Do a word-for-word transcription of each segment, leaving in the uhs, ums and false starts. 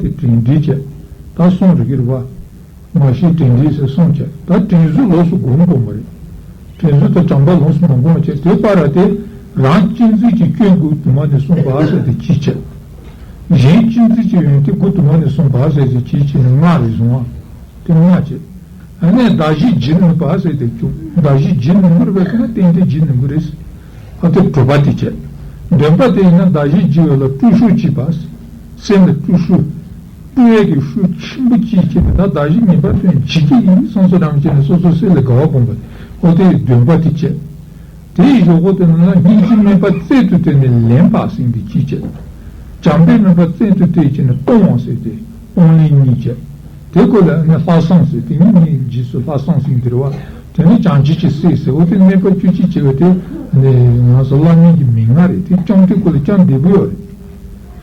དེ་དྲན་འདྲིས་བྱས། ད་གསུམ་རེད་ཀྱི་རེད་བ། མ་ཤེས་དྲན་འདྲིས་ཟེར་གསུམ་བྱས། ད་དྲན་གསོ་ལོགས་སུ་སྒོམ་དགོས་པ་རེད། དྲན་གསོ་དང་བྱམས་པ་ལོགས་སུ་མ་སྒོམ་བྱས། དེ་བར་དེ་རང་གཅེས་འཛིན་གྱི་སྐྱོན་དགུ་དུ་མ་ནས་གསུངས་པ་ཟེར་ཏེ་གཅིག་བྱས། གཞན་གཅེས་འཛིན་གྱི་ཡོན་ཏན་དགུ་དུ་མ་ནས་གསུངས་པ་ཟེར་ཏེ་གཅིག་བྱས་ནས་ལྔ་རེ་བཟུང་བ། དེ་ལྔ་བྱས། ཨ་ནི་གདགས་གཞི་བགྱི་ནུས་པ་ཟེར་ཏེ་བྱུང་། གདགས་གཞི་བགྱི་ནུས་ནུས་པ་ཟེར་ན་ཏན་ཏན་བགྱི་ནུས་ཀྱི་རེད། ཨ་དེ་དྲུག་པ་དེ་བྱས། བདུན་པ་དེ་ཡིན་ན་གདགས་གཞི་བགྱི་བ་ལ་སྤྲོས་ཤུགས་བགྱིས་པ། སེམས་ལ་སྤྲོས་ཤུགས། སྤྲོས་ཡས་ཀྱི་ཤུགས་ཆེན་པོ་བགྱིས་བྱས་ནས། ད་གདགས་གཞི་ངེས་པར་དུ་བགྱི་གི་ཡིན་བསམ་བསམ་རང་བྱས་ནས་སོ་སོའི་སེམས་ལ་དགའ་བ་སྒོམ་པ། ཨོ་དེ་བདུན་པ་དེ་བྱས། དེའི་གཞུག་གུ་དེ་ནང་ལ་སྙིང་རྗེའི་དམིགས་པ་རྩལ་དུ་བཏོན་ནས་ལེན་པ་ཟེར་དེ་གཅིག་བྱས། བྱམས་པའི་དམིགས་པ་རྩལ་དུ་བཏོན་བྱས་ནས་གཏོང་བ་ཟེར་ཏེ་གཏོང་ལེན་གཉིས་བྱས། དེ་ཀོ་ལ་ནི་ལྷག་བསམ་ཟེར་ཏེ་གཉིས་གཉིས་རྗེས་སུ་ལྷག་བསམ་ཟེར་དེ་རེད་བ། དེ་ནི་བྱང་ཆུབ་ཀྱི་སེམས་ཟེར། འོ་དེ་དམིགས་པ་བཅུ་གཅིག་བྱས་པ་དེ་ནི་ང་ཚོ་བླ་མེད་ཀྱི་མན་ངག་རེད། དེ་སྐྱོང་དེ་ཀོ་ལ་སྐྱོང་བདེ་པོ་ཡོད་རེད།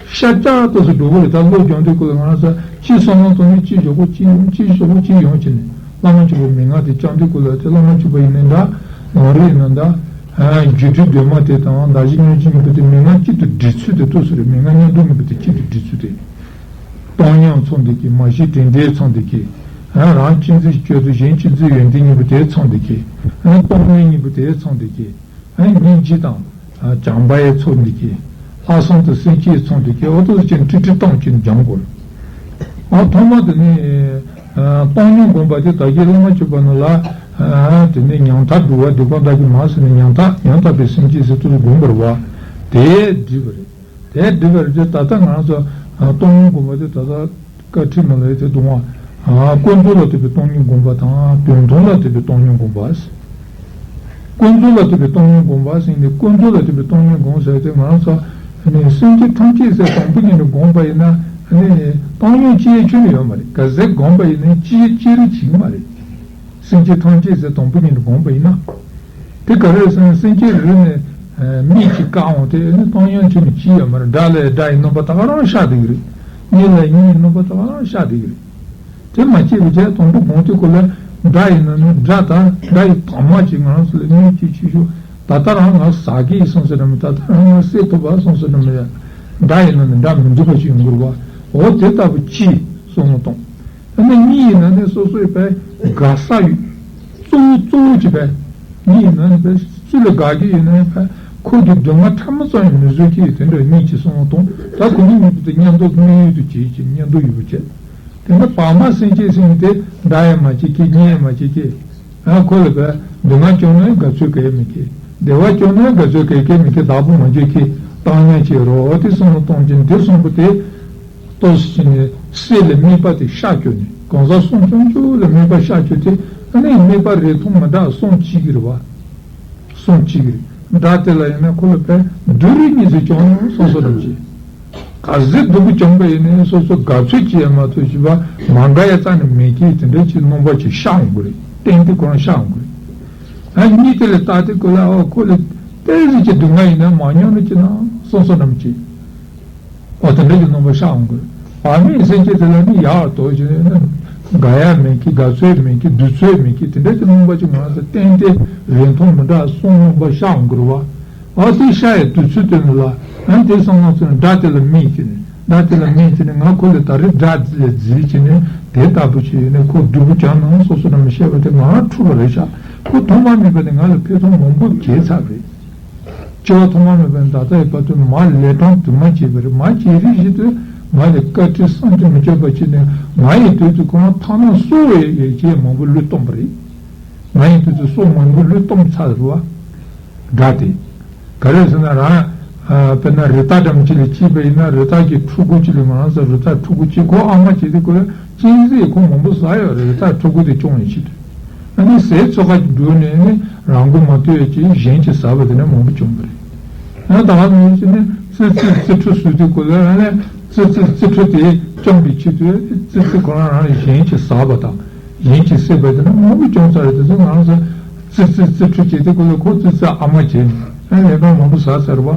ཤ་སྟག་ཏུ་སུ་འགྲོ་གི་རེད། ད་བློ་སྦྱོང་དུས་སྐབས་ལ་ང་རང་ཚོ་ཅི་བསམ་བློ་གཏོང་ནས་ཅི་ཞོག་པོ་ཅི་ཡོང་ཅི་ཞོག་པོ་ཅི་ཡོང་བྱས་ནས་བླ་མ་མཆོད་པའི་མན་ངག་དེ་སྐྱོང་དུས་སྐབས་ལ། དེ་བླ་མ་མཆོད་པ་ཡིན་ན་འདྲ། ལམ་རིམ་ཡིན་ན་འདྲ། རྒྱུ་འབྲས་སྒྲོན་མ་དེ་དང་གདགས་གཞི་མྱོང་བྱེད་གཉིས་པོ་དེ་མན་ངག་གཅིག་ཏུ་སྒྲིལ་ཚུལ་དེ་ཏོག་ཙམ་རེད། མན་ངག་མཉམ་དུ་གཉིས་པོ་དེ་གཅིག་ཏུ་སྒྲིལ་ཚུལ་དེ། བཏང་སྙོམས་ཚང་བསྡད་ཀྱི། མ་ཤེས་དྲན་འདྲིས་ཚང་བསྡད་ཀྱི། རང་གཅེས་འཛིན་གྱི་སྤྱོད་ཚུལ། གཞན་གཅེས་འཛིན་ཡོན་ཏན་གཉིས་པོ་དེ་ཚང་བསྡད་ཀྱི། གཏོང་ལེན་གཉིས་པོ་དེ་ཚང་བསྡད་ཀྱི། སྙིང་རྗེ་དང་བྱམས་པ་ཡི་ཚོགས་འདི་གིས། ལྷག་བསམ་དང་སེམས་བསྐྱེད་ཚོགས་འདི་གིས། འོ་ཐུགས་རྗེ་ཆེན་ཁྲི་ཁྲི་བཏང་ཅིང་སྦྱང་དགོས། འོ་ཐོག་མ་དེ་ནི་བཏང་སྙོམས་སྒོམ་པ་དེ་ད་གིན་བླ་མ་མཆོད་པ་ནང་ལ། དེ་ནི་ཉམ་ཐག་སྒྲུབ་པ་སྡིག་པ་འདག་གི་མ་ཟེར་ནས། ཉམ་ཐག་ཉམ་ཐག་པའི་སེམས་བསྐྱེད་ཟེར་དུས་སྒོམ་པར་བ། དེ་སྒྲིབ་པ་རེད། དེ་སྒྲིབ་པ་རེད་དེ། ད་ལྟ་ང་ཚོ་བཏང་སྙོམས་སྒོམ་པ་དེ་ད་ལྟ། བཀའ་ཁྲིད་ནང་ལ་ཡོད་དེ་གདུང་བ། ཀུན་རྫོབ་ལ་ལྟོས་པའི་བཏང་སྙོམས་སྒོམ་པ་དང་། དོན་དམ་ལ་ལྟོས་པའི་བཏང་སྙོམས་སྒོམ་པ། ཀུན་རྫོབ་ལ་ལྟོས་པའི་བཏང་སྙོམས་སྒོམ་པ་ཟེར་ནས། ཀུན་རྫོབ་ལ་ལྟོས་པའི་བཏང་སྙོམས་སྒོམ་ཟེར་ཏེ་ང་རང་ཚོ་ནི་སེམས་ཅན་ཐམས་ཅད་ཟེར་དང་པོ་ཉིད་ནས་སྒོམ་པ་ཡིན་ན་ནི་བཏང་སྙོམས་སྐྱེ་ཡ་ཁྱོན་ནས་ཡོད་མ་རེད། ག་ཚད་སྒོམ་པ་ཡིན་ན་སྐྱེ་སྐྱེ་རིགས་བྱེད་ཀྱི་མ་རེད། སེམས་ཅན་ཐམས་ཅད་ཟེར་དང་པོ་ཉིད་ནས་སྒོམ་པ་ཡིན་ན། དེ་ག་རེ་ཟེར་ན་སེམས་ཅན་རེ་རེ་ནས་མིག་གིས་བཀག་འོང་དེ་ནི་བཏང་སྙོམས་ཁྱོན་ནས་སྐྱེ་ཡོད་མ་རེད། སྒྲ་ལ་སྒྲ་ཡི་རྣམ་པ་ད་ག་རང་ཤར་བསྡད་ཀྱི་རེད། གཉིད་ལ་གཉིད་ཡི་རྣམ་པ་ད་ག་རང་ཤར་བསྡད་ཀྱི་རེད། དེ་མ་སྐྱེས་པའི་ཆ་དང་པོ་སྒོམ་དུས་སྐབས་ལ་སྒྲ་ཡིན་ན་ནི་སྒྲ་དང་སྒྲ་ཡི་དྭངས་མ་ཅིག་ང་རང་ཚོ་ལ་མིག་གིས་ཅིག་ཤོག་ད་ལྟ་རང་ང་ཟ་གི་ཡིན་བསམ་ས་འདྲ་མི། ད་ལྟ་རང་ང་བསད་ཐུབ་པ་བསམ་ས་འདྲ་མི་ཡ། སྒྲ་ཡིན་ན་ནི་སྒྲ་མི་འདུག་པ་ཅིག་ཡོང་གི་རེད་བ། འོ་དེ་ལྟ་བུ་ཅིག་བསམ་བློ་གཏོང་། ཨ་ནི་གཉིད་ཡིན་ན་ནི་སོ་སོའི་པའི་དགའ་ས་ཡོད། གཙོ་བོ་གཙོ་བོ་གཅིག་པའི་གཉིད་ཡིན་ན་ནི་པའི་སུ་ལ་དགའ་གི་ཡོད་ན་ཡང་པའི་ཁོ་དེ་སྡུག་བསྔལ་ཕྲ་མོ་ཙམ་ཡང་མི་བཟོད་ཀྱི་ཡོད། དེ་འདྲ་གཉིད་ཀྱི་སོང་བ་དང་། ད་ཁོ་གཉིད་མི་བཟོད་དེ་མཉམ་དུ་དམིགས་ཡུལ་དུ་བྱེད་ཀྱི་མཉམ་དུ་ཡོད་པ་བྱེད། དེ་ནི་བར་མ་སེམས་བསྐྱེད་ཟེར་མཁན་དེ་སྒྲ་ཡང་མ་བྱེད་ཀྱི། གཉིད་ཡང་མ་བྱེད་ཀྱི། ཨ་ཁོ་ལ་པའི་སྡུག་བསྔལ་བྱུང་ན་ཡང་དགའ་ཚོར་ག་ཡེ་མེད་ཀྱི། བདེ་བ་བྱུང་ན་ཡང་དགའ་ཚོར་ག་ཡེ་མེད་ཀྱི། བདག་པོ་མ་བྱེད་ཀྱི། བཏང་སྙོམས་བྱེད་རོགས། དེ་སོང་བ་གཏོང་ཅིང་དེ་སོང་བ་དེ། ཏོག་ཙམ་ནས་སྲིད་ལ་དམིགས་པ་དེ་ཤར་བསྐྱོད་ནས། གང་ཟག་གསུམ་བྱང་ཆུབ་ལ་དམིགས་པ་ཤར་བསྐྱོད་དེ། ཨ་ནི་དམིགས་པ་རེ་མཐོང་མི་འདྲ་གསུམ་གཅིག་གི་རེད་བ། གསུམ་གཅིག་གི་རེད། སྒྲ་དེ་ལ་ཡིན་ན་ཁོ་ལ་བས་སྡུག་རུས་གཉིས་སུ་བྱུང་སོང་སོ་རང་བཞིན། ག་ཚོད་སྡུག་པོ་བྱུང་པ་ཡིན་ནའི་སོ་སོ་དགའ་ཚོར་ཅི་ཡང་མ་ཐོབ་ཞིག་པ་མ་དགའ་ཡ་རྩ་ནས་མེད་ཀྱི་དེ་འདྲ་ཅིག་རྣམ་པ་ཅིག་ཤར་འོང་གི་རེད། གཏན་གཏན་ཁོ་རང་ཤར་འོང་གི་རེད། ཨ་གཉིད་དེ་ལ་བལྟས་ཏེ་ཁོ་ལ་ཨོ་ཁོ་ལ་ཏོག་ཙམ་ཅིག་སྡུག་བསྔལ་ཡིན་ན་མ་མྱོང་ནི་ཅི་ན་སོང་སོ་རང་བཞིན། འོ་དེ་འདྲ་གྱི་རྣམ་པ་ཤར་འོང་གི། བར་མའི་སེམས་བསྐྱེད་དེ་ལ་ནི་ཡག་ཏོ་ཞིག་ནི་དགའ་ཡ་མེད་ཀི། དགའ་ཚོར་མེད་ཀི། སྡུག་ཚོར་མེད་ཀི། དེ་འདྲ་གྱི་རྣམ་པ་ཅིག་ང་ཚོ་ཏན་ཏན་རིང་ཐུང་མི་འདྲ་གསུམ་རྣམ་པ་ཤར་འོང་གི་རེད་བ། འོ་དེ་ཤར་ཡའི་དུས་ཚོད་དེ་ནི་ལ་ཨ་དེ་སང་ང་ཚོ་ནི་སྒྲ་དེ་ལ་དམིགས་ཀྱི་ནི། སྒྲ་དེ་ལ་དམིགས་ཀྱི་ནི་ང་ཁོ་ལ་ད་རེས་སྒྲ་དེ་ལ་རྫིས་ཀྱི་ནི་དེ་ལྟ་བུ་ཞིག་ཡོད་ནི་ཁོ་སྡུག་པོ་ཅང་ནང་སོ་སོ་ན་མི་ཤེས་པ་དེ་ང་རང་འཁྲུལ་པ་རེད་ཤག་ཁོ་ཐོག་མ་མེད་པ་ནི་ང་ལ་ཕན་ཐོགས་མང་པོ་བྱས་ཚར་རེད། སྐྱེ་བ་ཐོག་མ་མེད་པའི་ད་ལྟ་ཡི་བར་དུ་མ་ལས་གྲངས་དུ་མ་བྱས་པ་རེད། མ་བྱས་རིགས་ཤིག་ཏུ་ང་ལས་བཀའ་ཁྲིད་བསམ་གྱིས་མི་ཁྱབ་པ་བྱས་ནས་ང་ཡི་དུས་སུ་ཁོ་རང་ཐ་ན་སྲོག་ཡི་ཡི་གེ་མང་པོ་བློས་གཏོང་པ་རེད། ང་ཡི་དུས་སུ་སྲོག་མང་པོ་བློས་གཏོང་ཚར་རེད་བ། དགྲ་དེ། ག་རེ་ཟེར་ན་རང་དཔེར་ན་རི་དྭགས་འདྲ་མི་ཅིག་ལ་སྐྱེས་པ་ཡིན་ན་རི་དྭགས་ཀྱི་ཕྲུ་གུ་ཅིག་ལ་ང་རང་ཚོ་རི་དྭགས་ཕྲུ་གུ་གཅིག་ཁོ་ཨ་མ་བྱས་ཏེ་ཁོ་ལ་གཅེས་འཛིན་ཁོ་མང་པོ་ཟ་ཡོད་རེད། རི་དྭགས་ཕྲུ་གུ་དེ་སྐྱོང་ཡི་ཆེད་དུ། ཨ་ནི་ཟས་ཚོད་ཁ་ཅིག་འགྲུབ་ནས་ནི་རང་མགོ་མ་ཐོན་ཡ་ཅིག་གཞན་གྱིས་ཟ་བ་དེ་འདྲ་མང་པོ་བྱུང་བ་རེད། ཨ་ད་ག་ནང་བཞིན་ནི་ཙི་ཙི་ཙི་ཕྲུག་ཟོས་དུས་སྐབས་ལ་ཨ་ནི་ཙི་ཙི་ཙི་ཕྲུག་དེ་སྐྱོང་གི་ཆེད་དུ་ཙི་ཙི་ཁོ་རང་རང་གཞན་གྱིས་ཟ་བ་དང་གཞན་གྱིས་བསད་པ་དེ་འདྲ་མང་པོ་བྱུང་ཚར་རེད། དེ་ཚོ་ང་རང་ཚོ་ཙི་ཙི་ཙི་ཕྲུག་བྱས་དུས་སྐབས་ལ་ཁོ་ཙི་ཙི་ཨ་མ་བྱས་ནས་ཨ་ནི་ལས་ཀ་མང་པོ་ཟ་ཚར་བ།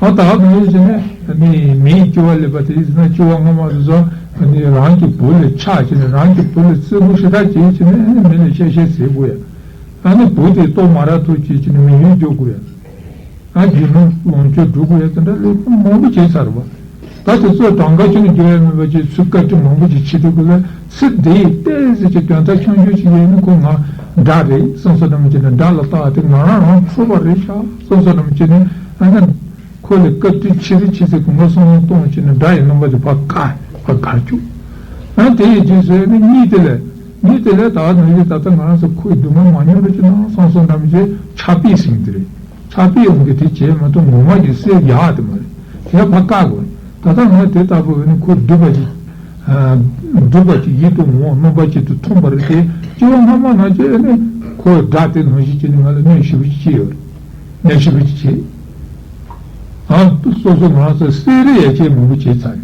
ཨ་ད་ག་ནང་བཞིན་ནི་མི་མིའི་སྐྱེ་བ་སླེབས་པ་དེ་ཡིན་ན་སྐྱེ་བ་སྔ་མ་དེ་ཚོ་ནི་རང་གི་བུ་ལ་ཆགས་བྱས་ནས་རང་གི་བུ་ལ་བརྩེ་པོ་ཞེ་དྲག་བྱས་བྱས་ནས་ཨ་ནི་མི་ལ་གཤེ་གཤེ་ཟེར་དགོས་ཡ། ཨ་ནི་བུ་དེ་ལྟོ་མ་རག་ཐུག་བྱས་བྱས་ནས་མི་ཡུལ་འགྲོ་དགོས་ཡ། ཨ་རྒྱུ་ནོར་ལོངས་སྤྱོད་སྒྲུབ་དགོས་ཡ་དེ་འདྲ་ལས་ཁུངས་མང་པོ་བྱས་ཚར་བ། ད་དེ་ཚོ་གྲངས་ཀ་ཅིག་ནི་བརྗོད་ཡ་མེད་པ་ཅིག་ཚིག་བཀའ་དྲིན་མང་པོ་ཅིག་བྱེད་དུས་སྐབས་ལ་ཚིག་དེ་ཡི་ཏོག་ཙམ་ཅིག་དོན་དག་ཆུང་ཆུང་ཅིག་ཡོད་ན་ཁོ་ང་དགྲ་རེད་བསམ་བསམ་འདྲ་མོ་ཅིག་ནི་དགྲ་ལ་བཏགས་ཏེ་ང་རང་རང་འཕྲོག་པ་རེད་ཤག་བསམ་བསམ་འདྲ་མོ་ཅིག་ནི་ཨ་ནི་ཁོ་ལ་བཀའ་དྲིན་ཆེ་རེ་ཆེ་ཚེ་གང་ག་བསམ་བློ་གཏོང་ཅིག་ནི་དགྲ་ཡི་རྣམ་པ་དེ་ཕར་བཀག་ཕར་བཀག་བཅུག་ཨ་དེ་ཡི་རྗེས་སུ་ཨ་ནི་གཉིས་དེ་ལས་གཉིས་དེ་ལས་ད་ནང་བཞིན་ད་ལྟ་ང་རང་ཚོ་ཁོའི་སྡུག་བསྔལ་མ་མྱོང་རེ་ཅིག་ན་བསམ་བསམ་འདྲ་མོ་ཅིག་ཆགས་པའི་སེམས་དེ་རེད། ཆགས་པའི་དབང་གིས་དེ་བྱས་མ་གཏོགས་ངོ་མ་ཡི་སེལ་ཡག་དེ་མ་རེད། དེ་ཕར་བཀག་དགོས། ད་ལྟ་ང་དེ་ལྟ་བུ་ནི་ཁོ་སྡུག་པ་ཅིག་སྡུག་པ་ཅིག་ཡིད་དུ་འོང་རྣམ་པ་ཅིག་ཏུ་མཐོང་བ་རེད་དེ། སྐྱེ་བ་སྔ་མ་ནང་བཞིན་ནི་ཁོའི་དགྲ་དེ་ནང་བཞིན་བྱས་ནས་ང་ལ་གནོད་ཞེ་པོ་ཅིག་བྱས་ཡོད་རེད། གནོད་ཞེ་པོ་ཅིག་བྱས། ཨ་སོ་སོ་ང་ཚོ་བསད་རེས་ཡ་ཆེས་མང་པོ་བྱས་ཚར་རེད།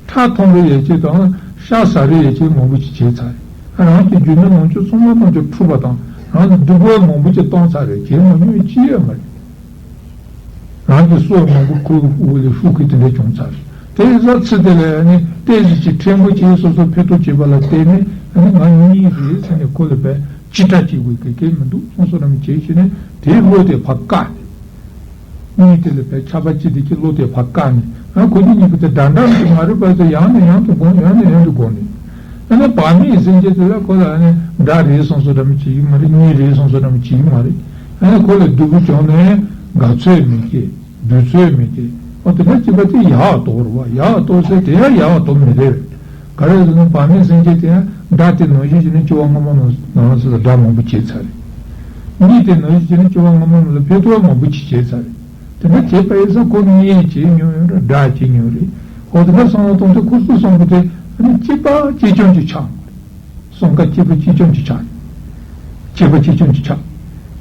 ཁྲག་འཐུང་རེས་ཡ་ཆེས་དང་ཤ་ཟ་རེས་ཡ་ཆེས་མང་པོ་ཅིག་བྱས་ཚར་རེད། རང་གི་རྒྱུ་ནོར་ལོངས་སྤྱོད་ཚང་མ་ཐམས་ཅད་འཁྲུགས་པ་དང་རང་ལ་སྡུག་པོ་མང་པོ་ཅིག་བཏང་ཚར་རེད། བྱས་མ་མྱོང་ཅི་ཡོད་མ་རེད། རང་གི་སྲོག་མང་པོ་ཁོའི་འོག་ལ་ཤོར་མཁན་དེ་འདྲ་བྱུང་ཚར་རེད། དེ་ཡིན་ཙང་ཚེ་འདི་ལ་ནི་ཏོག་ཙམ་ཅིག་ཕྲན་བུ་ཅིག་སོ་སོ་ཕན་ཐོགས་བྱེད་པ་ལ་བརྟེན་ནས་ནི་ང་གཉིས་རེད་ཟེར་ནས་ཁོ་ལ་བས་ཅི་འདྲ་བྱེད་དགོས་གལ་གལ་མི་འདུག་སོང་སོ་རམ་བྱེད་བྱས་ནས་དེའི་བློ་དེ་ཕར་བཀག་ནས། གཉིས་དེ་ལ་བས་ཆགས་པ་ཅི་སྟེ་ཀྱི་བློ་དེ་ཕར་བཀག་ནས་ཨ་ཁོ་གཉིས་གཉིས་པོ་དེ་འདྲ་འདྲ་མི་འདུག་མ་རེད་པ་ཟེར་ཡང་ནས་ཡང་དུ་དགོངས་ཡང་ནས་ཡང་དུ་དགོངས་ནས། ཨ་ནི་བག་མེད་སེམས་ཅན་དེ་ལ་ཁོ་ལ་ཨ་ནི་དགྲ་རེད་བསམ་བསམ་འདྲ་མི་བྱེད་ཀྱི་མ་རེད། གཉེན་རེད་བསམ་བསམ་འདྲ་མི་བྱེད་ཀྱི་མ་རེད། ཨ་ནི་ཁོ་ལ་སྡུག་པོ་བྱུང་ནས་དགའ་ཚོད་མེད་ཀྱི་སྡུག་ཚོད་མེད་ཀྱི་ཨོ་དེ་འདྲ་བྱེད་པ་དེ་ཡག་ཏོག་རེད་བ། ཡག་ཏོག་ཟེར་དེ་ཡང་ཡག་ཏོག་མི་རེད། ག་རེ་ཟེར་ན་བག་མེད་སེམས་ཅན་དེ་ཡང་དགྲ་དེ་ནང་བཞིན་བྱས་ནས་སྐྱེ་བ་སྔ་མ་ནང་ནང་ལ་སོ་སོ་དགྲ་མང་པོ་བྱས་ཚར་རེད། གཉེན་དེ་ནང་བཞིན་བྱས་ནས་སྐྱེ་བ་སྔ་མ་ནང་ལ་ཕན་ཐོགས་མང་པོ་ཅིག་བྱས་ཚར་རེད། དེ་འདྲ་བྱས་པ་ཡིན་ཙང་ཁོ་གཉེན་བྱས་མྱོང་ཡོད་རེད། དགྲ་བྱས་མྱོང་རེད། འོ་དེ་འདྲ་བསམ་བློ་གཏོང་དུས་ཁོ་ཚོ་གསུམ་པོ་དེ་ཨ་ནི་གཅིག་པ་གཅིག་རྐྱང་གཅིག་ཆགས། གསུམ་ཀ་གཅིག་པ་གཅིག་རྐྱང་གཅིག་ཆགས། གཅིག་པ་གཅིག་རྐྱང་གཅིག་ཆགས།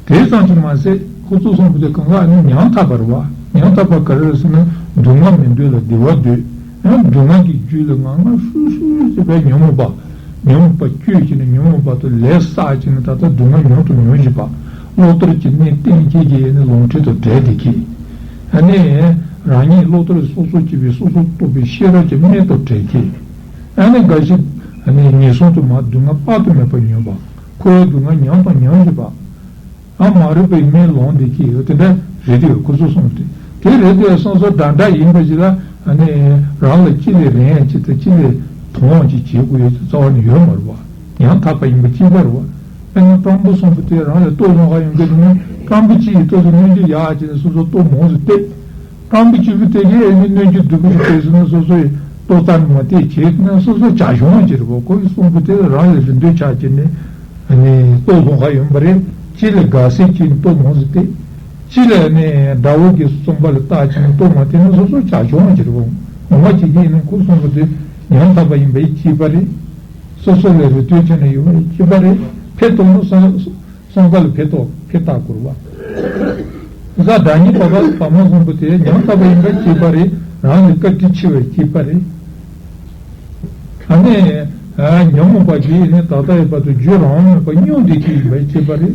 དེ་ཙམ་གྱིས་མ་ཟད་ཁོ་ཚོ་གསུམ་པོ་དེ་གང་ག་ཨ་ནི་ཉམ་ཐག་པ་རེད་བ། ཉམ་ཐག་པ་ག་རེ་རེད་ཟེར་ན་སྡུག་བསྔལ་མི་འདོད་ལ་བདེ་བ་འདོད། ཡང་སྡུག་བསྔལ་གྱི་རྒྱུ་ལ་ངང་ངམ་ཤུགས་ཤུགས་ཟེར་བའི་ཉོན་མོངས་པ། ཉོན་མོངས་པ་བསྐྱོད་བྱས་ནས་ཉོན་མོངས་པ་དང་ལས་བསགས་བྱས་ནས་ད་ལྟ་སྡུག་བསྔལ་མྱོང་དང་མྱོང་བཞིན་པ། བློ་གཏོར་གྱི་གནས་གཏན་འཁེལ་གྱི་ཡེ་ནས་ལོངས་སྤྱོད་དང་བྲལ་ཏེ་གི། ཨ་ནི་རང་ཉིད་བློ་གཏོར་སོ་སོ་བྱས་པའི་སོ་སོ་རྟོགས་པའི་ཤེས་རབ་ཀྱི་རྨད་དང་བྲལ་གི། ཨ་ནི་འགའ་ཞིག་ཨ་ནི་ངན་སོང་དུ་མ་སྡུག་བསྔལ་དཔག་ཏུ་མེད་པ་མྱོང་བ། འཁོར་བའི་སྡུག་བསྔལ་མྱོང་དང་མྱོང་བཞིན་པ། ཨ་མ་རིག་པའི་མེ་ལོང་འདི་སྐྱེས་ཡོད་དེ་འདྲ་རེད་དེ་ཁོ་ཚོ་གསུངས་ཏེ། དེ་རེད་དེ་སོང་སོ་འདྲ་འདྲ་ཡིན་པ་ཞིག་ལ་ཨ་ནི་རང་ལ་ཅི་ལས་རན་ཡང་ཅི་དང་ཅི་ལས་དོ་དགོང་ཅིག་བྱེད་དགོས་ཡོད་ཚུལ་རྩ་བ་ནས་ཡོད་མ་རེད་བ། ཡང་དག་པ་ཡིན་པ་གཅིག་པ་རེད་བ། དཔེར་ན་སྤྲང་པོ་གསུམ་པོ་དེ་རང་ལ་ལྟོ་བཟང་ཁ་ཡོང་གི་འདུག་ན་སྤྲང་པོ་གཅིག་གིས་ལྟོ་ཚོ་སྔོན་གྱི་ཡག་བྱས་ནས་སོ་སོ་ལྟོ་མོངས་སུ་བསྟད། སྤྲང་པོ་གཅིག་པུ་དེ་གས་ཨེ་ནི་སྣོད་ཀྱི་སྡུག་པོ་ཞིག་བལྟས་སོང་ན་སོ་སོ་ཡི་ལྟོ་ཙམ་མ་བལྟས་བྱས་ན་སོ་སོ་བྱ་གཞུང་ཅི་རེད་བ། ཁོ་ཡི་གསུང་པོ་དེ་རང་ལ་རིན་དོད་ཆགས་བྱས་ནས་ནི་ལྟོ་ལྷོང་ཁ་ཡོང་པ་རེད། གཅིག་ལ་དགའ་སེམས་ཀྱིས་ལྟོ་མང་སུ་བལྟས། གཅིག་ལ་ནི་དགྲ་བོ་གི་གསུང་པ་ལ་བརྟག་བྱས་ནས་ལྟོ་མ་བལྟས་ན་སོ་སོ་བྱ་གཞུང་ཅི་རེད་བ། ངོ་མ་བྱེད་ཀྱི་ཡིན་ན་ཁོ་གསུང་པོ་དེ་ཉམ་ཐག་པ་ཡིན་པའི་སྐྱེས་པ་རེད། སོ་སོ་ལ་རེ་ལྟོས་བྱས་ནས་ཡོང་བའི་སྐྱེས་པ་རེད། ཕེ་ཏོ་ནི་སོང་། སོང་ག་ལ་ཕེ་ཏོ་ཕེ་ཏ་སྐོར་བ། གཟའ་སྒྲ་སྙན་པ་པ་པ་མ་གསུམ་པོ་དེ་ཉམ་ཐག་པ་ཡིན་པའི་སྐྱེས་པ་རེད། རང་ལ་བཀའ་དྲིན་ཆེ་བའི་སྐྱེས་པ་རེད། ཨ་ནི་ཉོན་མོངས་པ་གིས་ནི་ད་ལྟ་ཡི་བར་དུ་རྒྱུ་རང་མེད་པ་སྙོམས་བདེ་ཁྱེར་ཡིན་པའི་སྐྱེས་པ་རེད།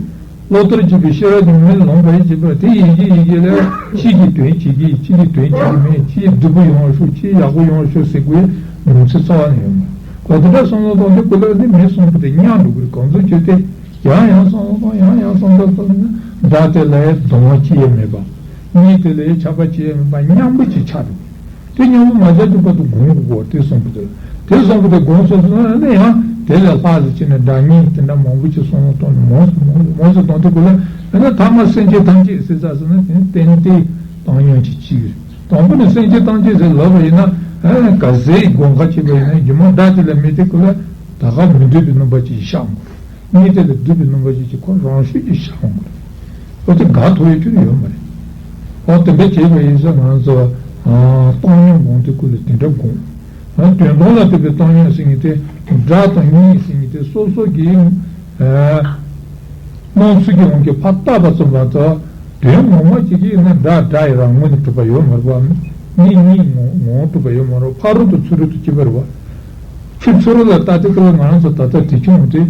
བློ་གཏོར་བྱེད་པའི་ཤེས་རབ་ཀྱི་མེ་ལོང་བའི་སྐྱེས་པ་དེ་ཡིན་གྱི་ཡིན་གྱི་ལས་ཅིག་གིས་དོན་བྱེད་ཀྱི་ཅིག་གིས་དོན་བྱེད་ཀྱི་མེད་ཅིག་སྡུག་པོ་ཡོང་བ་ཤོག་ཅིག་ཡག་པོ་ཡོང་བ་ཤོག་ཟེར་དགོས་མིང་ཚིག་རྩ་བ་ནས་ཡོད་མ་རེད། གོ་དེ་འདྲ་བསམ་བློ་གཏོང་དུས་ཀུན་ལ་ནི་མི་གསུམ་པོ་དེ་མཉམ་འགྲོ་གི་རེད། གང་ཚོད་བྱས་ཏེ། ཡང་ཡང་བསམ་བློ་གཏོང་ཡང་ཡང་བསམ་བློ་གཏོང་ན་དགྲ་དེ་ལ་གདུང་བ་ཅི་ཡང་མེད་པ། གཉིས་དེ་ལ་ཆགས་པ་ཅི་ཡང་མེད་པ་མཉམ་པོ་ཅིག་ཆགས་འགྲོ། དེ་མཉམ་པོ་མ་ཆགས་དུས་བར་དུ་སྒོམ་དགོས་དེ་གསུངས་པ་དེ། དེ་གསུངས་པ་དེ་སྒོམ་སོང་སོང་ན་ནི་ཡང་དེ་ལས་ལྷག་ཟེར་ཅི་ནས་དགྲ་གཉེན་དེ་འདྲ་མང་པོ་ཅིག་བསམ་བློ་གཏོང་ནས་མང་སུ་མང་སུ་མང་སུ་གཏོང་དུས་ཀུན་ལ་ཡང་ན་ཐ་མ་སེམས་ཅན་ཐམས་ཅད་ཟེར་ས་ཟེར་ན་དེ་ནི་ཏན་ཏན་བཏང་སྙོམས་ཀྱི་གཅིག་རེད། དང་པོ་ནི་སེམས་ཅན་ཐམས་ཅད་ཟེར་ལབ་པ་ཡིན་ན་ག་ཟེ་ཡི་དགོངས་ཁ་བྱེད་པ་ཡིན་ན་རྒྱུ་མ་དགྲ་དེ་ལ་མི་དེ་ཀུན་ལ་ད་ག་མི་འདོད་པའི་རྣམ་པ་ཅིག་ཤར་འོང་། གཉིས་དེ་ལ་སྡུག་པའི་རྣམ་པ་ཅིག་ཅིག་ཁོ་རང་ཤུགས་ཀྱིས་ཤར་འོང་། ཨོ་དེ་དགའ་ཐུབ་ཡ་ཁྱོན་ནས་ཡོད་མ་རེད། ཨོ་དེ་འདྲ་བྱས་པ་ཡིན་ཙང་ང་ཚོ་བཏང་སྙོམས་སྒོམ་དུས་ཀུན་ལ་དེ་འདྲ་སྒོམ། དོན་དམ་ལ་ལྟོས་པའི་བཏང་སྙོམས་ཟེར་མཁན་དེ་དགྲ་དང་གཉེན་ཟེར་མཁན་དེ་སོ་སོ་གི་སྣང་ཚུལ་གྱི་དབང་གིས་ཕར་བཏགས་པ་ཙམ་མ་གཏོགས་དོན་ངོ་མ་བྱེད་ཀྱི་ཡིན་ན་དགྲ་དགྲ་ཡི་རང་ངོས་ནས་གྲུབ་པ་ཡོད་མ་རེད་པ། གཉེན་གཉེན་ངོ་ངོ་གྲུབ་པ་ཡོད་མ་རེད། ཕ་རོལ་ཏུ་ཚུ་རོལ་དུ་སྐྱེས་པ་རེད་པ། ཁྱོད་ཚུ་རོལ་ལ་ལྟ་དུས་ཀུན་ལ་ང་རང་ཚོ་ད་ལྟ་དེ་ཆུང་དེ།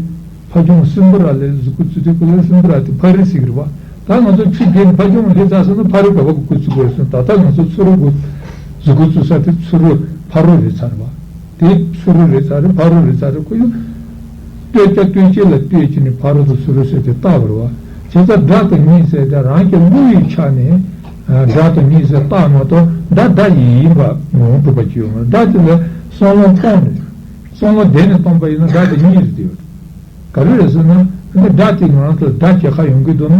ཕ་ཆུང་སྲིན་པོ་ར་ལས་གཟུགས་པོ་བཙུགས་དུས་ཀུན་ལ་སྲིན་པོ་ར་དེ་ཕ་རི་ཟེར་གི་རེད་པ། ད་ང་ཚོ་ཆུ་རྒྱུན་ཕ་ཆུང་སླེབས་ཚར་སོང་ན་ཕ་རི་ག་བ་གི་སྐུ་བཙུགས་དགོས་སོང་། ད་ལྟ་ང་ཚོ་ཚུ་རོལ་གི་གཟུགས་པོ་བཙུགས་ས་དེ་ཚུ་རོལ་ཕ་རོལ་རེད་ཚར་བ། དེ་ཚུ་རོལ་རེད་ཚར་རེད། ཕ་རོལ་རེད་ཚར་རེད། ཁོ་ཡང་ལྟོས་བཅས་ལྟོས་བཅས་ལ་ལྟོས་བཅས་ནས་ཕ་རོལ་ཏུ་ཚུ་རོལ་ཟེར་ཏེ་བཏགས་པ་རེད་བ། བྱས་ཙང་དགྲ་དང་གཉེན་ཟེར་ཏེ་རང་གི་བློ་ཡི་ཆ་ནས་ སྒྲ་དང་གཉིས་ཟེར་བཏགས་མ་གཏོགས་སྒྲ་སྒྲ་ཡིན་པ་ངོ་བོ་གྲུབ་པ་ཅིག་ཡོད་མ་རེད། སྒྲ་དེ་ལ་བསམ་བློ་གཏོང་ནས་བསམ་བློ་བདེ་ནས་གཏོང་པ་ཡིན་ན་སྒྲ་དེ་གཉིས་རེད་དེ་ཡོད། ག་རེ་རེད་ཟེར་ན། འདི་སྒྲ་དེ་ང་རང་ཚོ་སྒྲ་གྱེས་ཁ་ཡོང་གི་འདུག་ན།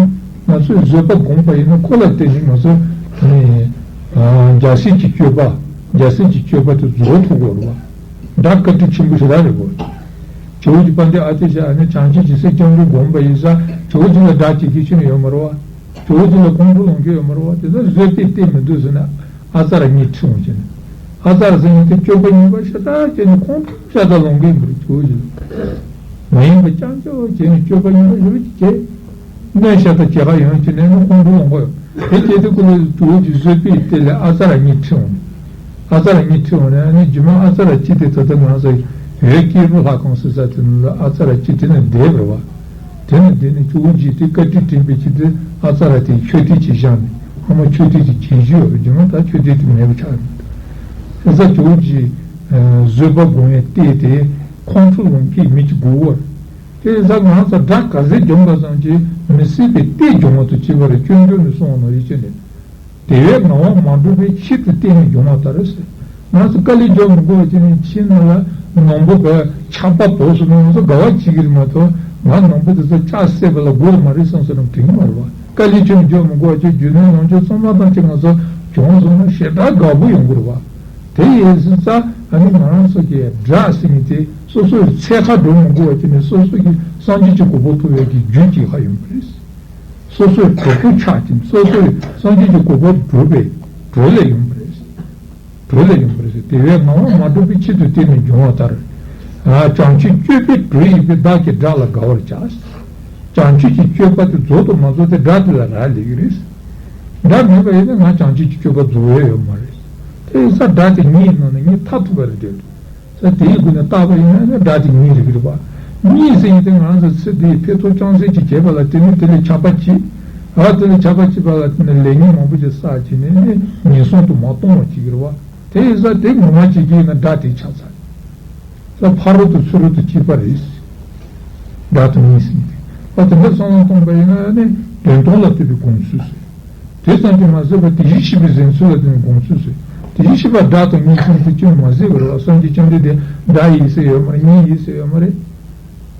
ང་ཚོས་བཟོད་པ་སྒོམ་པ་ཡིན་ན་ཁོ་ལ་བརྟེན་ནས་ང་ཚོ་ནི་རྒྱལ་སྲིད་ཀྱི་སྤྱོད་པ། རྒྱལ་སྲིད་ཀྱི་སྤྱོད་པ་དེ་རྫོགས་ཐུབ་དགོས་རེད་བ། སྒྲ་བཀའ་དྲིན་ཆེན་པོ་ཞེ་དྲག་རེད་བ། ཇོ་བོ་རྗེ་དཔལ་ལྡན་ཨ་ཏི་ཤ་ཨ་ནི་བྱང་ཆུབ་ཀྱི་སེམས་སྐྱབས་འགྲོ་སྒོམ་པ་ཡིན་ས་ཇོ་བོ་རྗེ་ལ་སྒྲ་གྱེས་ཀྱི་ཆོ་ནི་ཡོད་མ་རེད་བ། ཇོ་བོ་རྗེ་ལ་ཁོང་ཁྲོ་ལངས་ཀྱི་ཡོད་མ་རེད་བ། དེ་ཚོ་བཟོད་པས་བསྟེན་མི་འདུག་ཟེར་ན། ཨ་ཙར་གཉིད་ཁྲིད་འོང་བྱས་ནས། ཨ་ཙར་ཟེར་མཁན་དེ་སྤྱོད་པ་ངན་པ་ཤ་སྟག་བྱས་ནས་ཁོང་ཁྲོ་ཤ་སྟག་ལངས་ཀྱི་ཡིན་པ་རེད། ཇོ་བོ་རྗེ་ལ། མ་ཡིན་པ་རྐྱང་རྐྱང་བྱས་ནས་སྤྱོད་པ་ངན་པ་ཞེ་པོ་ཅིག་བྱས། གནོད་ཤ་སྟག་བྱེད་ག་ཡོང་བྱས་ནས་ཁོང་ཁྲོ་ལངས་ཀྱི་ཡོད། དེ་བྱས་དུས་ཁོ་ལ་ཇོ་བོ་རྗེ་བཟོད་པས་བསྟེན་ལས་ཨ་ཙར་གཉིད་ཁྲིད་འོང་། ཨ་ཙར་གཉིད་ཁྲིད་འོང་ནས་ཨ་ནི་རྗེས་མ་ཨ་ཙར་གཅིག་དེ་ད་ལྟ་ང་ཚོ་འོད་སྐྱེས་བུ་ལྷ་ཁང་ཟེར་ས་དེ་ནང་ལ་ཨ་ཙར་གཅིག་དེ་ནས་བསྡད་པ་རེད་བ། དེ་ནས་བསྡད་ནས་ཇོ་བོ་རྗེ་དེ་བཀའ་དྲིན་དྲན་པའི་ཆེད་དུ་ཨ་ཙར་དེ་མཆོད་རྟེན་ཅིག་བཞེངས་ནས་ཨ་མ་མཆོད་རྟེན་དེ་བྱེད་རྒྱུ་ཡོད་པ། རྗེས་མ་ད་མཆོད་རྟེན་དེ་མེད་པ་ཆགས་ཡོད། དེ་ས་ཇོ་བོ་རྗེ་བཟོད་པ་སྒོམ་ཡས་བལྟས་ཏེ་ཁོང་ཁྲོ་ལངས་མཁན་མི་གཅིག་དགོས་པ། དེ་ཡིན་ཙང་ང་ཚོ་སྒྲ་ག་ཚད་འཇོམས་པ་ཙམ་གྱིས་མི་སྲིད་པའི་གཏེ་འཇོམས་པ་དང་བཅས་པ་རེད། སྤྱོད་འཇུག་ནས་གསུངས་པ་ནང་བཞིན་བྱས་ནས། དེ་བས་ངག་དབང་མ་གྲུབ་པའི་ཆེད་དུ་བསྟན་ནས་འཇོམས་པ་ལྟར་ཟེར། ང་ཚོ་དཀའ་ལས་འཇོག་མི་དགོས་པ་བྱས་ནས་ཁྱིམ་ནང་ལ་ནང་པོ་བས་ཆག་པ་བོགས་སོང་ན་ང་ཚོ་དགའ་བ་བྱེད་ཀྱི་རེད་མ་གཏོགས་ང་ནང་པོ་དེ་ཚོ་ལྕགས་བསྲེགས་པ་ལ་དགོས་མ་རེད་བསམ་ས་རང་དྲན་གྱི་མ་རེད་བ། དཀའ་ལས་ཁྱོན་འཇོག་མི་དགོས་པ་བྱས་རྒྱུ་ནོར་ལོངས་སྤྱོད་ཚང་མ་ཐམས་ཅད་ང་ཚོ་བྱུང་སོང་ན་ཞེ་དྲག་དགའ་པོ་ཡོང་གི་རེད་བ། དེ་ཡིན་ཙང་ཨ་ནི་ང་རང་ཚོ་གི་སྒྲ་ཟེར་མཁན་དེ་སོ་སོའི་འཚོལ་ག་འགྲོ་མི་དགོས་པ་བྱས་ནས་སོ་སོ་གི་སངས་རྒྱས་ཀྱི་གོ་འཕང་ཐོབ་པའི་གི་རྒྱུ་གཅིག་ཧ་ཡོང་གི་རེད། སོ་སོའི་གྲོགས་པོ་ཆགས་ཀྱིན་སོ་སོའི་སངས་རྒྱས་ཀྱི་གོ་འཕང་སྒྲུབ་པའི་བྲོ་ལས་ཡོང་གི་རེད། བྲོ་ལས་ཡོང་གི་རེད། དེ་བས་ངག་དབང་མ་གྲུབ་པའི་ཆེད་དུ་བསྟན་ནས་འབྱུང་བ་ལྟར། བྱང་ཆུབ་སྤྱོད་པའི་གྲུ་ཡིན་པས་བདག་གིས་སྒྲ་ལ་དགའ་བར་བྱ། བྱང་ཆུབ་ཀྱི་སྤྱོད་པ་དེ་རྫོགས་དང་མ་རྫོགས་དེ་སྒྲ་དེ་ལ་རག་ལས་ཀྱི་རེད། སྒྲ་མེད་པ་ཡིན་ན་ང་བྱང་ཆུབ་ཀྱི་སྤྱོད་པ་རྫོགས་ཡས་ཡོད་མ་རེད། དེ་ཡིན་ཙང་སྒྲ་དེ་གཉིས་ནང་ནས་གཉིས་མཐར་ཐུག་པ་རེད་དེ། ས་དེའི་སྒོ་ནས་བརྟག་པ་ཡིན་ན་སྒྲ་དེ་གཉིས་རིག་གི་རེད་པ། གཉིས་ཟེར་ཡིན་དེ་ང་རང་ཚོ་ཚེ་འདིའི་ཕན་ཐོགས་ཅུང་ཟད་ཅིག་བྱས་པ་ལ་དེ་ནི་དེ་ལས་ཆགས་པ་སྐྱེས། ཨ་དེ་ལས་ཆགས་པ་སྐྱེས་པ་ལ་དེ་ནི་ལས་ངན་མང་པོ་ཅིག་བསགས་བྱས་ནས་ནི་ངན་སོང་དུ་མར་ལྟུང་བ་བྱེད་ཀྱི་རེད་པ། དེ་ཡིན་ཙང་དེ་ངོ་མ་བྱེད་ཀྱི་ཡིན་ན་སྒྲ་དེ་ཆགས་ཚར། ས་ཕ་རོལ་ཏུ་ཚུ་རོལ་ཏུ་སྐྱེས་པ་རེད། སྒྲ་དང་གཉིས་ཟེར་ཡིན་དེ། ཨ་དེ་འདྲ་བསམ་བློ་གཏོང་པ་ཡིན་ན་ནི་དོན་སྟོང་ལ་ལྟོས་པའི་དགོངས་ཚུལ་ཟེར། དེ་ཙམ་གྱིས་མ་ཟད་པར་དེ་བཞིན་གཤེགས་པའི་གཟེངས་ཚུལ་ལ་བརྟེན་དགོངས་ཚུལ་ཟེར། དེ་བཞིན་གཤེགས་པ་སྒྲ་དང་གཉིས་ཀྱང་དེ་ཅུང་མ་ཟད་པར་བ་སངས་རྒྱས་བཅོམ་ལྡན་འདས་སྒྲ་ཡིན་ཟེར་ཡོད་མ་རེད། གཉིས་ཡིན་ཟེར་ཡོད་མ་རེད།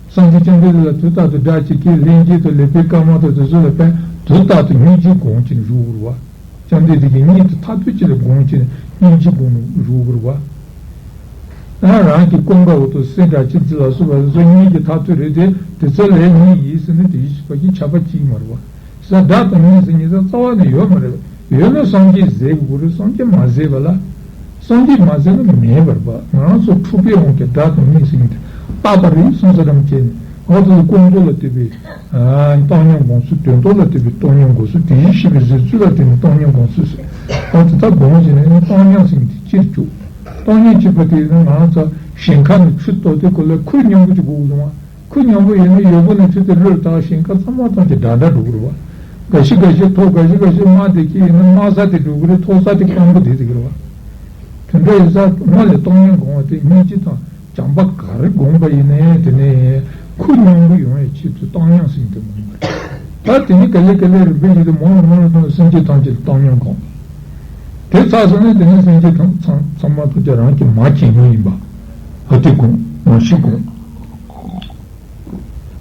སངས་རྒྱས་བཅོམ་ལྡན་འདས་ལ་དུས་རྟག་ཏུ་སྒྲ་གཅིག་གིས་ལྷན་སྐྱེས་དང་ལེགས་པའི་སྐར་མ་དང་དེ་ཚོ་ལ་ཕན་དུས་རྟག་ཏུ་སྙིང་རྗེ་སྒོམ་གྱིན་རུ་བུར་བ། བཅོམ་ལྡན་འདས་ཀྱིས་གཉིད་དུ་མཐར་ཐུག་ཅིག་ལ་དགོངས་ཀྱིན་སྙིང་རྗེ་སྒོམ་རུ་བུར་བ། ཡང་རང་གི་ཀུན་དགའ་བོ་དང་སྲས་སྒྲ་གཅན་འཛིན་ལ་སོགས་པ་དེ་ཚོ་གཉིད་ཀྱི་མཐར་ཐུག་རེད་དེ་དེ་ཚོ་ལས་གཉིད་ཡིན་ཟེར་ནས་དེ་བཞིན་གཤེགས་པ་གིས་ཁྱབ་པ་གཅིག་མ་རེད་བ། ས་སྒྲ་དང་གཉིས་ཟེར་མཁན་ས་རྩ་བ་ནས་ཡོད་མ་རེད། ཡོད་ན་སངས་རྒྱས་ཟེར་དགོས་རེད། སངས་རྒྱས་མ་ཟེར་བ་ལ། སངས་རྒྱས་མ་ཟེར་ན་མེད་པར་བ། ང་རང་ཚོ་འཁྲུལ་པའི་དབང་གིས་སྒྲ་དང་གཉིས་ཟེར་མཁན་དེ་བཏགས་པ་རེད་བསམ་ས་རམ་བྱས་ནས་འོ་དེ་ལ་ཀུན་རྫོབ་ལ་ལྟོས་པའི་བཏང་སྙོམས་སྒོམ་ཚུལ། དོན་རྟོགས་ལ་ལྟོས་པའི་བཏང་སྙོམས་སྒོམ་ཚུལ། དེ་བཞིན་གཤེགས་པའི་གཟེངས་ཚུལ་ལ་བརྟེན་ནས་བཏང་སྙོམས་སྒོམ་ཚུལ་ཟེར། འོ་དེ་ལྟར་སྒོམ་བྱས་ནས་ནི་བཏང་སྙོམས་ཟེར་མཁན་དེ་ཅིར་བཅུག་བཏང་སྙོམས་བྱེད་པ་དེ་ནི་ང་རང་ཚོ་ཞིང་ཁ་ནས་ཆུ་གཏོར་དུས་སྐབས་ལ་ཁུར་སྙོམས་པོ་ཅིག་དགོས་ཀྱི་འདུག་བ། ཁུར་སྙོམས་པོ་ཡིན་ན་ཡོལ་བོ་ནས་ཆུ་དེ་རུལ་དག་ཞིང་ཁ་ཚང་མ་ཐམས་ཅད་འདྲ་འདྲ་འགྲོ་གི་རེད་བ། འགའ་ཞིག་འགའ་ཞིག་མཐོ་འགའ་ཞིག་འགའ་ཞིག་དམའ་དེ་ཅི་ཡིན་ན་དམའ་ས་དེ་འགྲོ་གི་རེད། མཐོ་ས་དེ་སྐམ་པོ་དེ་ཟེར་གི་རེད་བ། དེ་འདྲ་ཡིན་ཙང་སྔོན་ལ་བཏང་སྙོམས་སྒོམ་པ་དེ་སྙིང་རྗེ་དང་བྱམས་པ་ག་རེ་སྒོམ་པ་ཡིན་ནའི་དེ་ནས་ཁུར་སྙོམས་པོ་ཡོང་བའི་ཆེད་དུ་བཏང་སྙོམས་ཟེར་དེ་སྒོམ་པ་རེད། ད་དེ་ནས་ག་ལེ་ག་ལེ་རིམ་པས་བྱས་ཏེ་མང་རུ་མང་རུ་སོང་ནས་སེམས་བསྐྱེད་ཐམས་ཅད་ལ་བཏང་སྙོམས་སྒོམ། དེ་ཚར་སོང་ནས་དེ་ནས་སེམས་བསྐྱེད་ཐམས་ཚང་ཚང་མ་ཐམས་ཅད་རང་གི་མ་སྐྱེས་སྙོམས་ཡིན་པ། ཨ་དེ་སྒོམ། མ་ཤི་སྒོམ།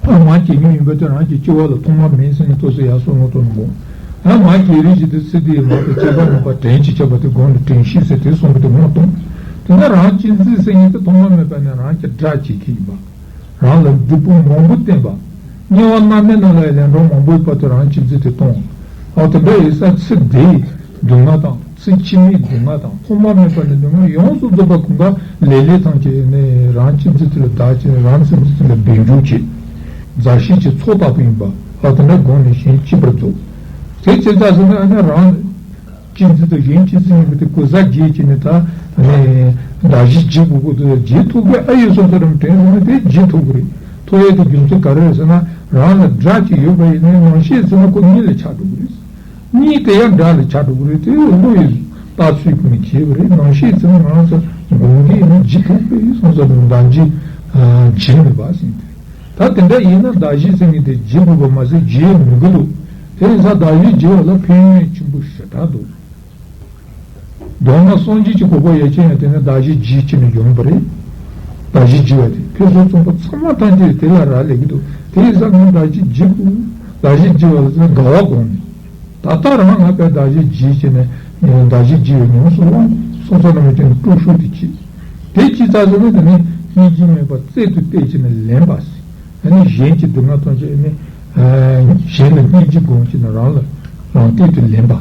ཨ་མ་སྐྱེས་སྙོམས་ཡིན་པ་དེ་རང་གི་སྐྱེ་བ་ལ་ཐོག་མ་མེད་ཟེར་ནས་ལྟོས་ས་ཡར་སོང་ལོག་ཏུ་འགོང་། ཨ་མ་སྐྱེས་རིགས་ཀྱི་དེ་ཚེ་འདིའི་མ་དང་སྐྱེ་བ་མེད་པ་དྲན་ཅིག་ཁྱབ་པ་དེ་སྒོམ་ལ་དྲན་ཤེས་ཟེར་དེ་གསུངས་པ་དེ་ངོ་གདོང་། དེ་ནས་རང་གཅེས་འཛིན་ཟེར་མཁན་དེ་ཐོག་མ་མེད་པ་ནས་རང་གི་དགྲ་བྱེད་ཀྱི་ཡིན་པ། རང་ལ་སྡུག་པོ་མང་པོ་བསྟན་པ། དམྱལ་བ་མནར་མེད་ནང་ལ་ལན་གྲངས་མང་པོའི་བར་དུ་རང་གཅེས་འཛིན་དེ་གཏོང་། ཨ་དེ་འདྲ་ཡིན་ཙང་ཚེ་འདིའི་སྡུག་བསྔལ་དང་། ཚེ་ཕྱི་མའི་སྡུག་བསྔལ་དང་ཐོག་མ་མེད་པ་ནས་སྡུག་བསྔལ་ཡོངས་སུ་རྫོགས་པ་ཀུན་དགའ་ལེ་ལེ་དང་བཅས་ནས་རང་གཅེས་འཛིན་དེ་ལ་བདག་བྱས། རང་གཅེས་འཛིན་དེ་ལ་སྦས་འཇུག་བྱེད། མཛའ་བཤེས་ཀྱི་ཚོགས་ལྟ་བུ་ཡིན་པ། ཨ་དེ་འདྲ་སྒོམ་ནས་གཞན་གཅེས་པར་རྫོགས། དེ་ཅི་ལྟར་ཟེར་ན་ཨ་ནི་རང་གཅེས་འཛིན་དང་གཞན་གཅེས་འཛིན་ཡིན་པ་དེ་གོལ་ས་བརྗེད་ཀྱི་ནི་ད་ནི་བདག་གཞན་བརྗེ་དགོས་ཀྱི་འདུག་བརྗེ་ཐུབ་པའི་ཨ་ཡོད་སོ་སོ་རང་དྲན་སོང་ན་དེ་བརྗེ་ཐུབ་ཀྱི་རེད། ཐུབ་ཡས་དེ་རྒྱུ་མཚན་ག་རེ་རེད་ཟེར་ན་རང་ལ་དགྲ་གཅིག་ཡོད་པ་ཡིན་ན་ནང་བཤད་ཟེར་ན་ཁོ་གཉིད་ལ་ཆགས་འགྲོ་གི་རེད། གཉིད་དེ་ཡང་དགྲ་ལ་ཆགས་འགྲོ་གི་རེད། དེ་བློ་ཡིས་ལྟ་ཚུལ་ཀུན་ནས་བྱས་པ་རེད། ནང་བཤད་ཚུལ་ང་རང་ཚོ་དགོངས་འགལ་ནི་བརྗེད་ཐུབ་པའི་སོང་ས་དང་བདག་འཇིགས་བྱེད་མི་པ་ཟིན་ཏེ། ད་དེ་འདྲ་ཡིན་ན་བདག་གཞན་ཟེར་མཁན་དེ་བརྗེད་དགོས་པ་མ་ཟད་བརྗེད་མི་དགོས་འདུག་དེ་ཡིན་ཙང་གདགས་གཞི་བགྱི་བ་ལ་ཕན་ཡོན་ཆེན་པོ་ཞེ་དྲག་འདུག། མདོར་ན་སངས་རྒྱས་ཀྱི་གོ་འཕང་ཡར་ཕྱིན་ཡང་དེ་ནི་གདགས་གཞི་བགྱིས་བྱས་ནས་ཡོང་བ་རེད། གདགས་གཞི་བགྱི་བ་དེ་ཕུན་སུམ་ཚོགས་པ་ཚང་མ་ཐམས་ཅད་དེ་ལ་རག་ལས་ཀྱི་འདུག། དེ་ཡིན་ཙང་ངས་གདགས་གཞི་བགྱིད་དགོས། གདགས་གཞི་བགྱི་བ་ལ་དགའ་བ་སྒོམ་ནས། ད་ལྟ་རང་ང་ག་གདགས་གཞི་བགྱིས་བྱས་ནས་གདགས་གཞི་བགྱི་བའི་ཉམས་སུ་བླང་། སོ་སོ་ནང་མི་དེ་ནི་སྤྲོ་ཤོས་དེ་བགྱིས། དེ་བགྱིས་ཚར་སོང་ན་དེ་ནི་སྙིང་རྗེ་མེད་པར་རྩལ་དུ་བལྟས་བྱས་ནས་ལེན་པ། ཨ་ནི་གཞན་གྱི་སྡུག་བསྔལ་ཐམས་ཅད་ནི། གཞན་ལ་སྙིང་རྗེ་སྒོམ་བྱས་ནས་རང་ལ་རང་སྟེང་དུ་ལེན་པ།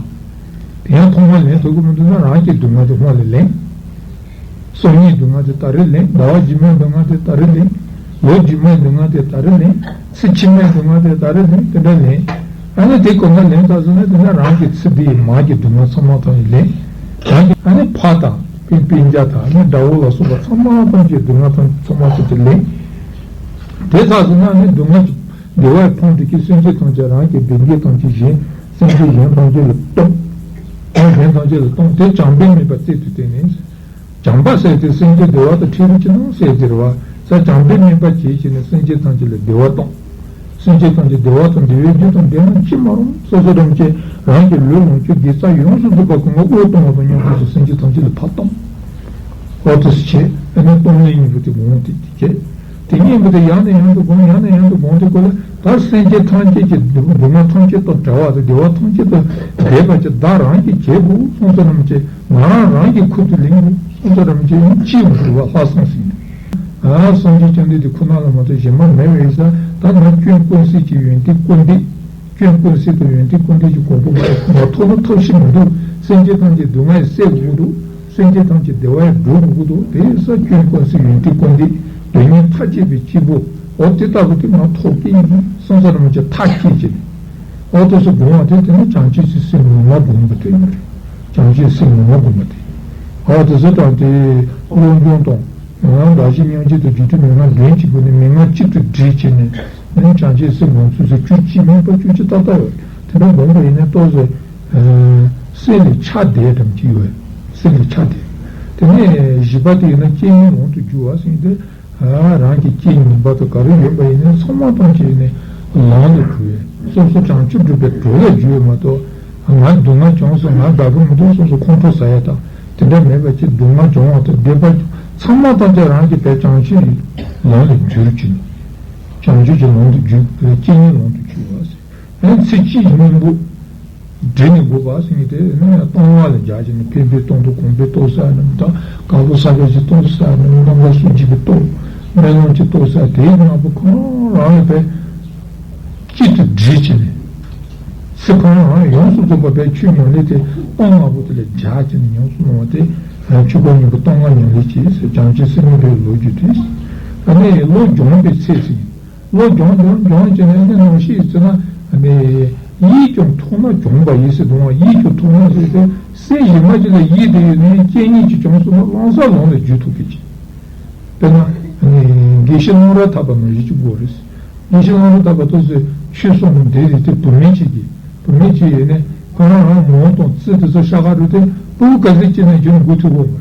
དེ་ཡང་ཐོག་མར་ལེན་ཐུབ་ཀྱི་མི་འདུག་ན་རང་གི་སྡུག་བསྔལ་དེ་སྔོན་ལ་ལེན། སང་ཉིན་སྡུག་བསྔལ་དེ་ད་རེས་ལེན། ཟླ་བ་རྗེས་མའི་སྡུག་བསྔལ་དེ་ད་རེས་ལེན། ལོ་རྗེས་མའི་སྡུག་བསྔལ་དེ་ད་རེས་ལེན། ཚེ་ཕྱི་མའི་སྡུག་བསྔལ་དེ་ད་རེས་ལེན། དེ་འདྲ་ལེན། ཨ་ནི་དེ་གོ་ན་ལེན་ཚར་སོང་ན་དེ་ན་རང་གི་ཚེ་འདིའི་མར་གྱི་སྡུག་བསྔལ་ཚང་མ་ཐམས་ཅད་ལེན། རང་གི་ཨ་ནི་ཕ་དང་སྤུན་སྤུན་ཀྱག་དང་ཨ་ནི་དགྲ་བོ་ལ་སོགས་པ་ཚང་མ་ཐམས་ཅད་སྡུག་བསྔལ་ཚང་མ་ཐམས་ཅད་ལེན། དེ་ཚར་སོང་ན་ཨ་ནི་སྡུག་བསྔལ་གྱི་བདེ་བ་ཕོངས་འདུག་གི་སེམས་ཅན་ཐམས་ཅད་རང་གི་བདེ་སྐྱིད་ཐམས་ཅད་གཞན་སེམས་ཅན་གཞན་ཐམས་ཅད་ལ་གཏོང་། གཞན་ཐམས་ཅད་ལ་གཏོང་དེ་བྱམས་པས་སྨིན་པ་རྩལ་དུ་བཏོན་ནས། བྱམས་པ་ཟེར་དེ་སེམས་ཅན་བདེ་བ་དང་འཕྲད་རོགས་གྱིས་གནང་ཟེར་དེ་རེད་བ། ས་བྱམས་པས་སྨིན་པ་བྱེད་བྱས་ནས་སེམས་ཅན་ཐམས་ཅད་ལ་བདེ་བ་གཏོང་། སེམས་ཅན་ཐམས་ཅད་བདེ་བ་དང་བདེ་བའི་རྒྱུ་དང་ལྡན་ན་ཅི་མ་རུང་། སོ་སོ་ཐམས་ཅད་རང་གི་ལུས་ལོངས་སྤྱོད་དགེ་རྩ་ཡོངས་སུ་རྫོགས་པ་གང་ག་དབུལ་གཏོང་བ་དང་མཉམ་དུ་སེམས་ཅན་ཐམས་ཅད་ལ་ཕར་གཏོང་། འོ་དེ་སུ་བྱེད་ཨ་ནི་གཏོང་ལེན་གཉིས་པོ་དེ་གོང་དེ་བྱེད། དེ་གཉིས་པོ་དེ་ཡང་ནས་ཡང་དུ་སྒོམ། ཡང་ནས་ཡང་དུ་སྒོམ་དེ་ཀོ་ལ་ད་སེམས་ཅན་ཐམས་ཅད་ཀྱི་སྡུག་བསྔལ་ཐམས་ཅད་དང་བྲལ་བ་དང་བདེ་བ་ཐམས་ཅད་དང་ལྡན་པ་ཅིག་བདག་རང་གིས་བྱེད་དགོས་གསུངས་ས་རྣམས་ཀྱི། ང་རང་རང་གི་ཁུར་དུ་ལེན་དགོས་གསུངས་ས་རྣམས་ཀྱི་ཅི་ཡོང་ཟེར་བ་ལྷག་བསམ་ཟིན། ཨ་སངས་རྒྱས་བཅོམ་ལྡན་འདས་ཁོ་ན་ལ་མ་གཏོགས་གཞན་མ་མེད་པའི་ས་ད་ང་སྐྱོན་ཀུན་ཟད་ཀྱི་ཡོན་ཏན་ཀུན་ལྡན། སྐྱོན་ཀུན་ཟད་དང་ཡོན་ཏན་ཀུན་ལྡན་གྱི་གོ་འཕང་མ་ཐོབ་ན་ཐབས་ཤེས་མི་འདུག། སེམས་ཅན་ཐམས་ཅད་སྡུག་བསྔལ་སེལ་དགོས་འདུག། སེམས་ཅན་ཐམས་ཅད་བདེ་བ་ཡང་སྒྲུབ་དགོས་འདུག། དེ་ས་སྐྱོན་ཀུན་ཟད་ཡོན་ཏན་ཀུན་ལྡན། དོན་གཉིས་མཐའ་ཡས་པའི་སྐྱེས་བུ། འོ་དེ་ལྟ་བུ་དེ་ང་ཐོབ་ཀྱི་ཡིན་གསུངས་ས་རྣམས་ཀྱི་མཐའ་སྐྱེལ་གྱི། འོ་དེ་ཚོ་སྒོམ་པ་དེ་དེ་ནི་བྱང་ཆུབ་ཀྱི་སེམས་ངོ་མ་སྒོམ་པ་དེ་ཡིན་པ་རེད། བྱང་ཆུབ་སེམས་ངོ་མ་སྒོམ་པ་དེ། འོ་དེ་ཚོ་དང་དེ་བློ་སྦྱོང་དང་། ཡང་ན་བདག་གཞན་མཉམ་བརྗེ་དང་སྒྱུ་འཕྲུལ་མན་ངག་འདྲེན་གྱི་སྒོ་ནས་མན་ངག་གཅིག་ཏུ་སྒྲིལ་བྱས་ནས་ནི་བྱང་ཆུབ་སེམས་སྒོམ་ཚུལ་ཟེར་བཅུ་གཅིག་མིན་པ་བཅུ་གཅིག་ཏག་ཏག་ཡོད། དེ་འདྲ་སྒོམ་པ་ཡིན་ན་ཏོག་ཙམ་སེམས་ལ་ཆགས་བསྡད་དམ་གྱི་ཡོད། སེམས་ལ་ཆགས་བསྡད། དེ་ནས་བཞི་པ་དེ་ཡིན་ན་རྐྱེན་ངན་ལམ་དུ་བསྒྱུར་བ་ཟེར་ཏེ། རང་གི་རྐྱེན་ངན་པ་དང་ག་རེ་ཡོད་པ་ཡིན་ན་ཚང་མ་ཐམས་ཅད་ནི་ལམ་ལ་བསྒྱུར་བས་སོ་སོ་བྱང་ཆུབ་སྒྲུབ་པའི་གྲོགས་ལ་བསྒྱུར་བས་མ་གཏོགས། ང་སྡུག་བསྔལ་བྱུང་སོང་ང་དགའ་གི་མི་འདུག་སོང་སོང་ཁོང་ཁྲོ་ཟ་ཡ་དང་དེ་འདྲ་མེད་པ་ཅིག་སྡུག་བསྔལ་བྱུང་བ་དང་བདེ་བ་ཚང་མ་ཐམས་ཅད་རང་གི་བས་བྱང་ཆུབ་ལམ་ལ་བསྒྱུར་གྱིན། བྱང་ཆུབ་ཀྱི་ལམ་དུ་བསྒྱུར་བས་རྐྱེན་ངན་ལམ་དུ་བསྒྱུར་བ་ཟེར། ཨེ་ཚེ་གཅིག་གཉེན་པོ་འདྲེ་ནི་དགོས་པ་ཟེར་ནི་དེ་ནི་སྟོང་བ་ལ་སྦྱར་བྱས་ནས་ཕན་པའི་སྟོང་དང་གོམས་པའི་སྟོང་ཟེར་ནི་དང་དཀར་པོ་ས་ག་གི་སྟོང་ཟེར་ནི་རྣམ་པ་སུ་འཇིག་པའི་སྟོང་སྨོན་ལམ་གྱི་སྟོང་ཟེར་དེའི་ནང་པོ་གང་རང་ཡོད་པའི་གཅིག་ཏུ་སྒྲིལ་བྱས་ནས་ཚེ་གང་རང་ཡོངས་སུ་རྫོགས་པ་པའི་ཆོས་ཉམས་ལེན་དེ་སྟོང་ལྔ་པོ་དེ་ལ་སྦྱར་བྱས་ནས་ཉམས་སུ་བླང་བ་དེ་ཆོས་སྐོར་སྙིང་པོ་སྟོང་ལྔ་ཉམས་ལེན་བྱེད་ཟེར་བྱང་ཆུབ་སེམས་དམན་པའི་ལོ་རྒྱུས་དེ་ཨ་ནི་བློ་སྦྱོང་བའི་ཚེ་ཟེར། བློ་སྦྱོང་སྦྱོང་སྦྱོང་བྱས་ནས་ནི་ནམ་ཤི་ཡི་ཚེ་ན་ནི་ཡིད་ཀྱང་ཐོག་མ་སྦྱོང་བ་ཡིན་ཟེར་དུས་ཡིད་ཀྱང་ཐོག་མ་ཟེར་ཏེ་སེམས་གཞན་མ་ཅིག་ལ་ཡིད་དེ་ཡོད་ནས་རྐྱེན་ངན་གྱིས་བྱུང་སོང་ན་བླང་བྱ་ལམ་ལ་བསྒྱུར་ཐུབ་མཁན་ཅིག་དཔེར་ན་དགེ་བཤེས་ཀླུང་ར་ཐར་པ་ནང་བཞིན་གྱི་སྐོར་རེད། དགེ་བཤེས་ཀླུང་ར་ཐར་པ་ཐུགས་སྲས་ཆོས་གསུངས་ནས་འདི་རེད་དེ་བུད་མེད་ཅིག་གིས་བུད་མེད་ཅིག་ཡིན་ནས་ཁོ་རང་རང་མོ་དང་རྩི་དེ་ཚོ་ཤ་ཁ་རུ་དེ་སྤུ་གུ་ག་ཚོད་སྐྱེས་ན་རྒྱུན་དགུ་ཐུབ་ཀྱི་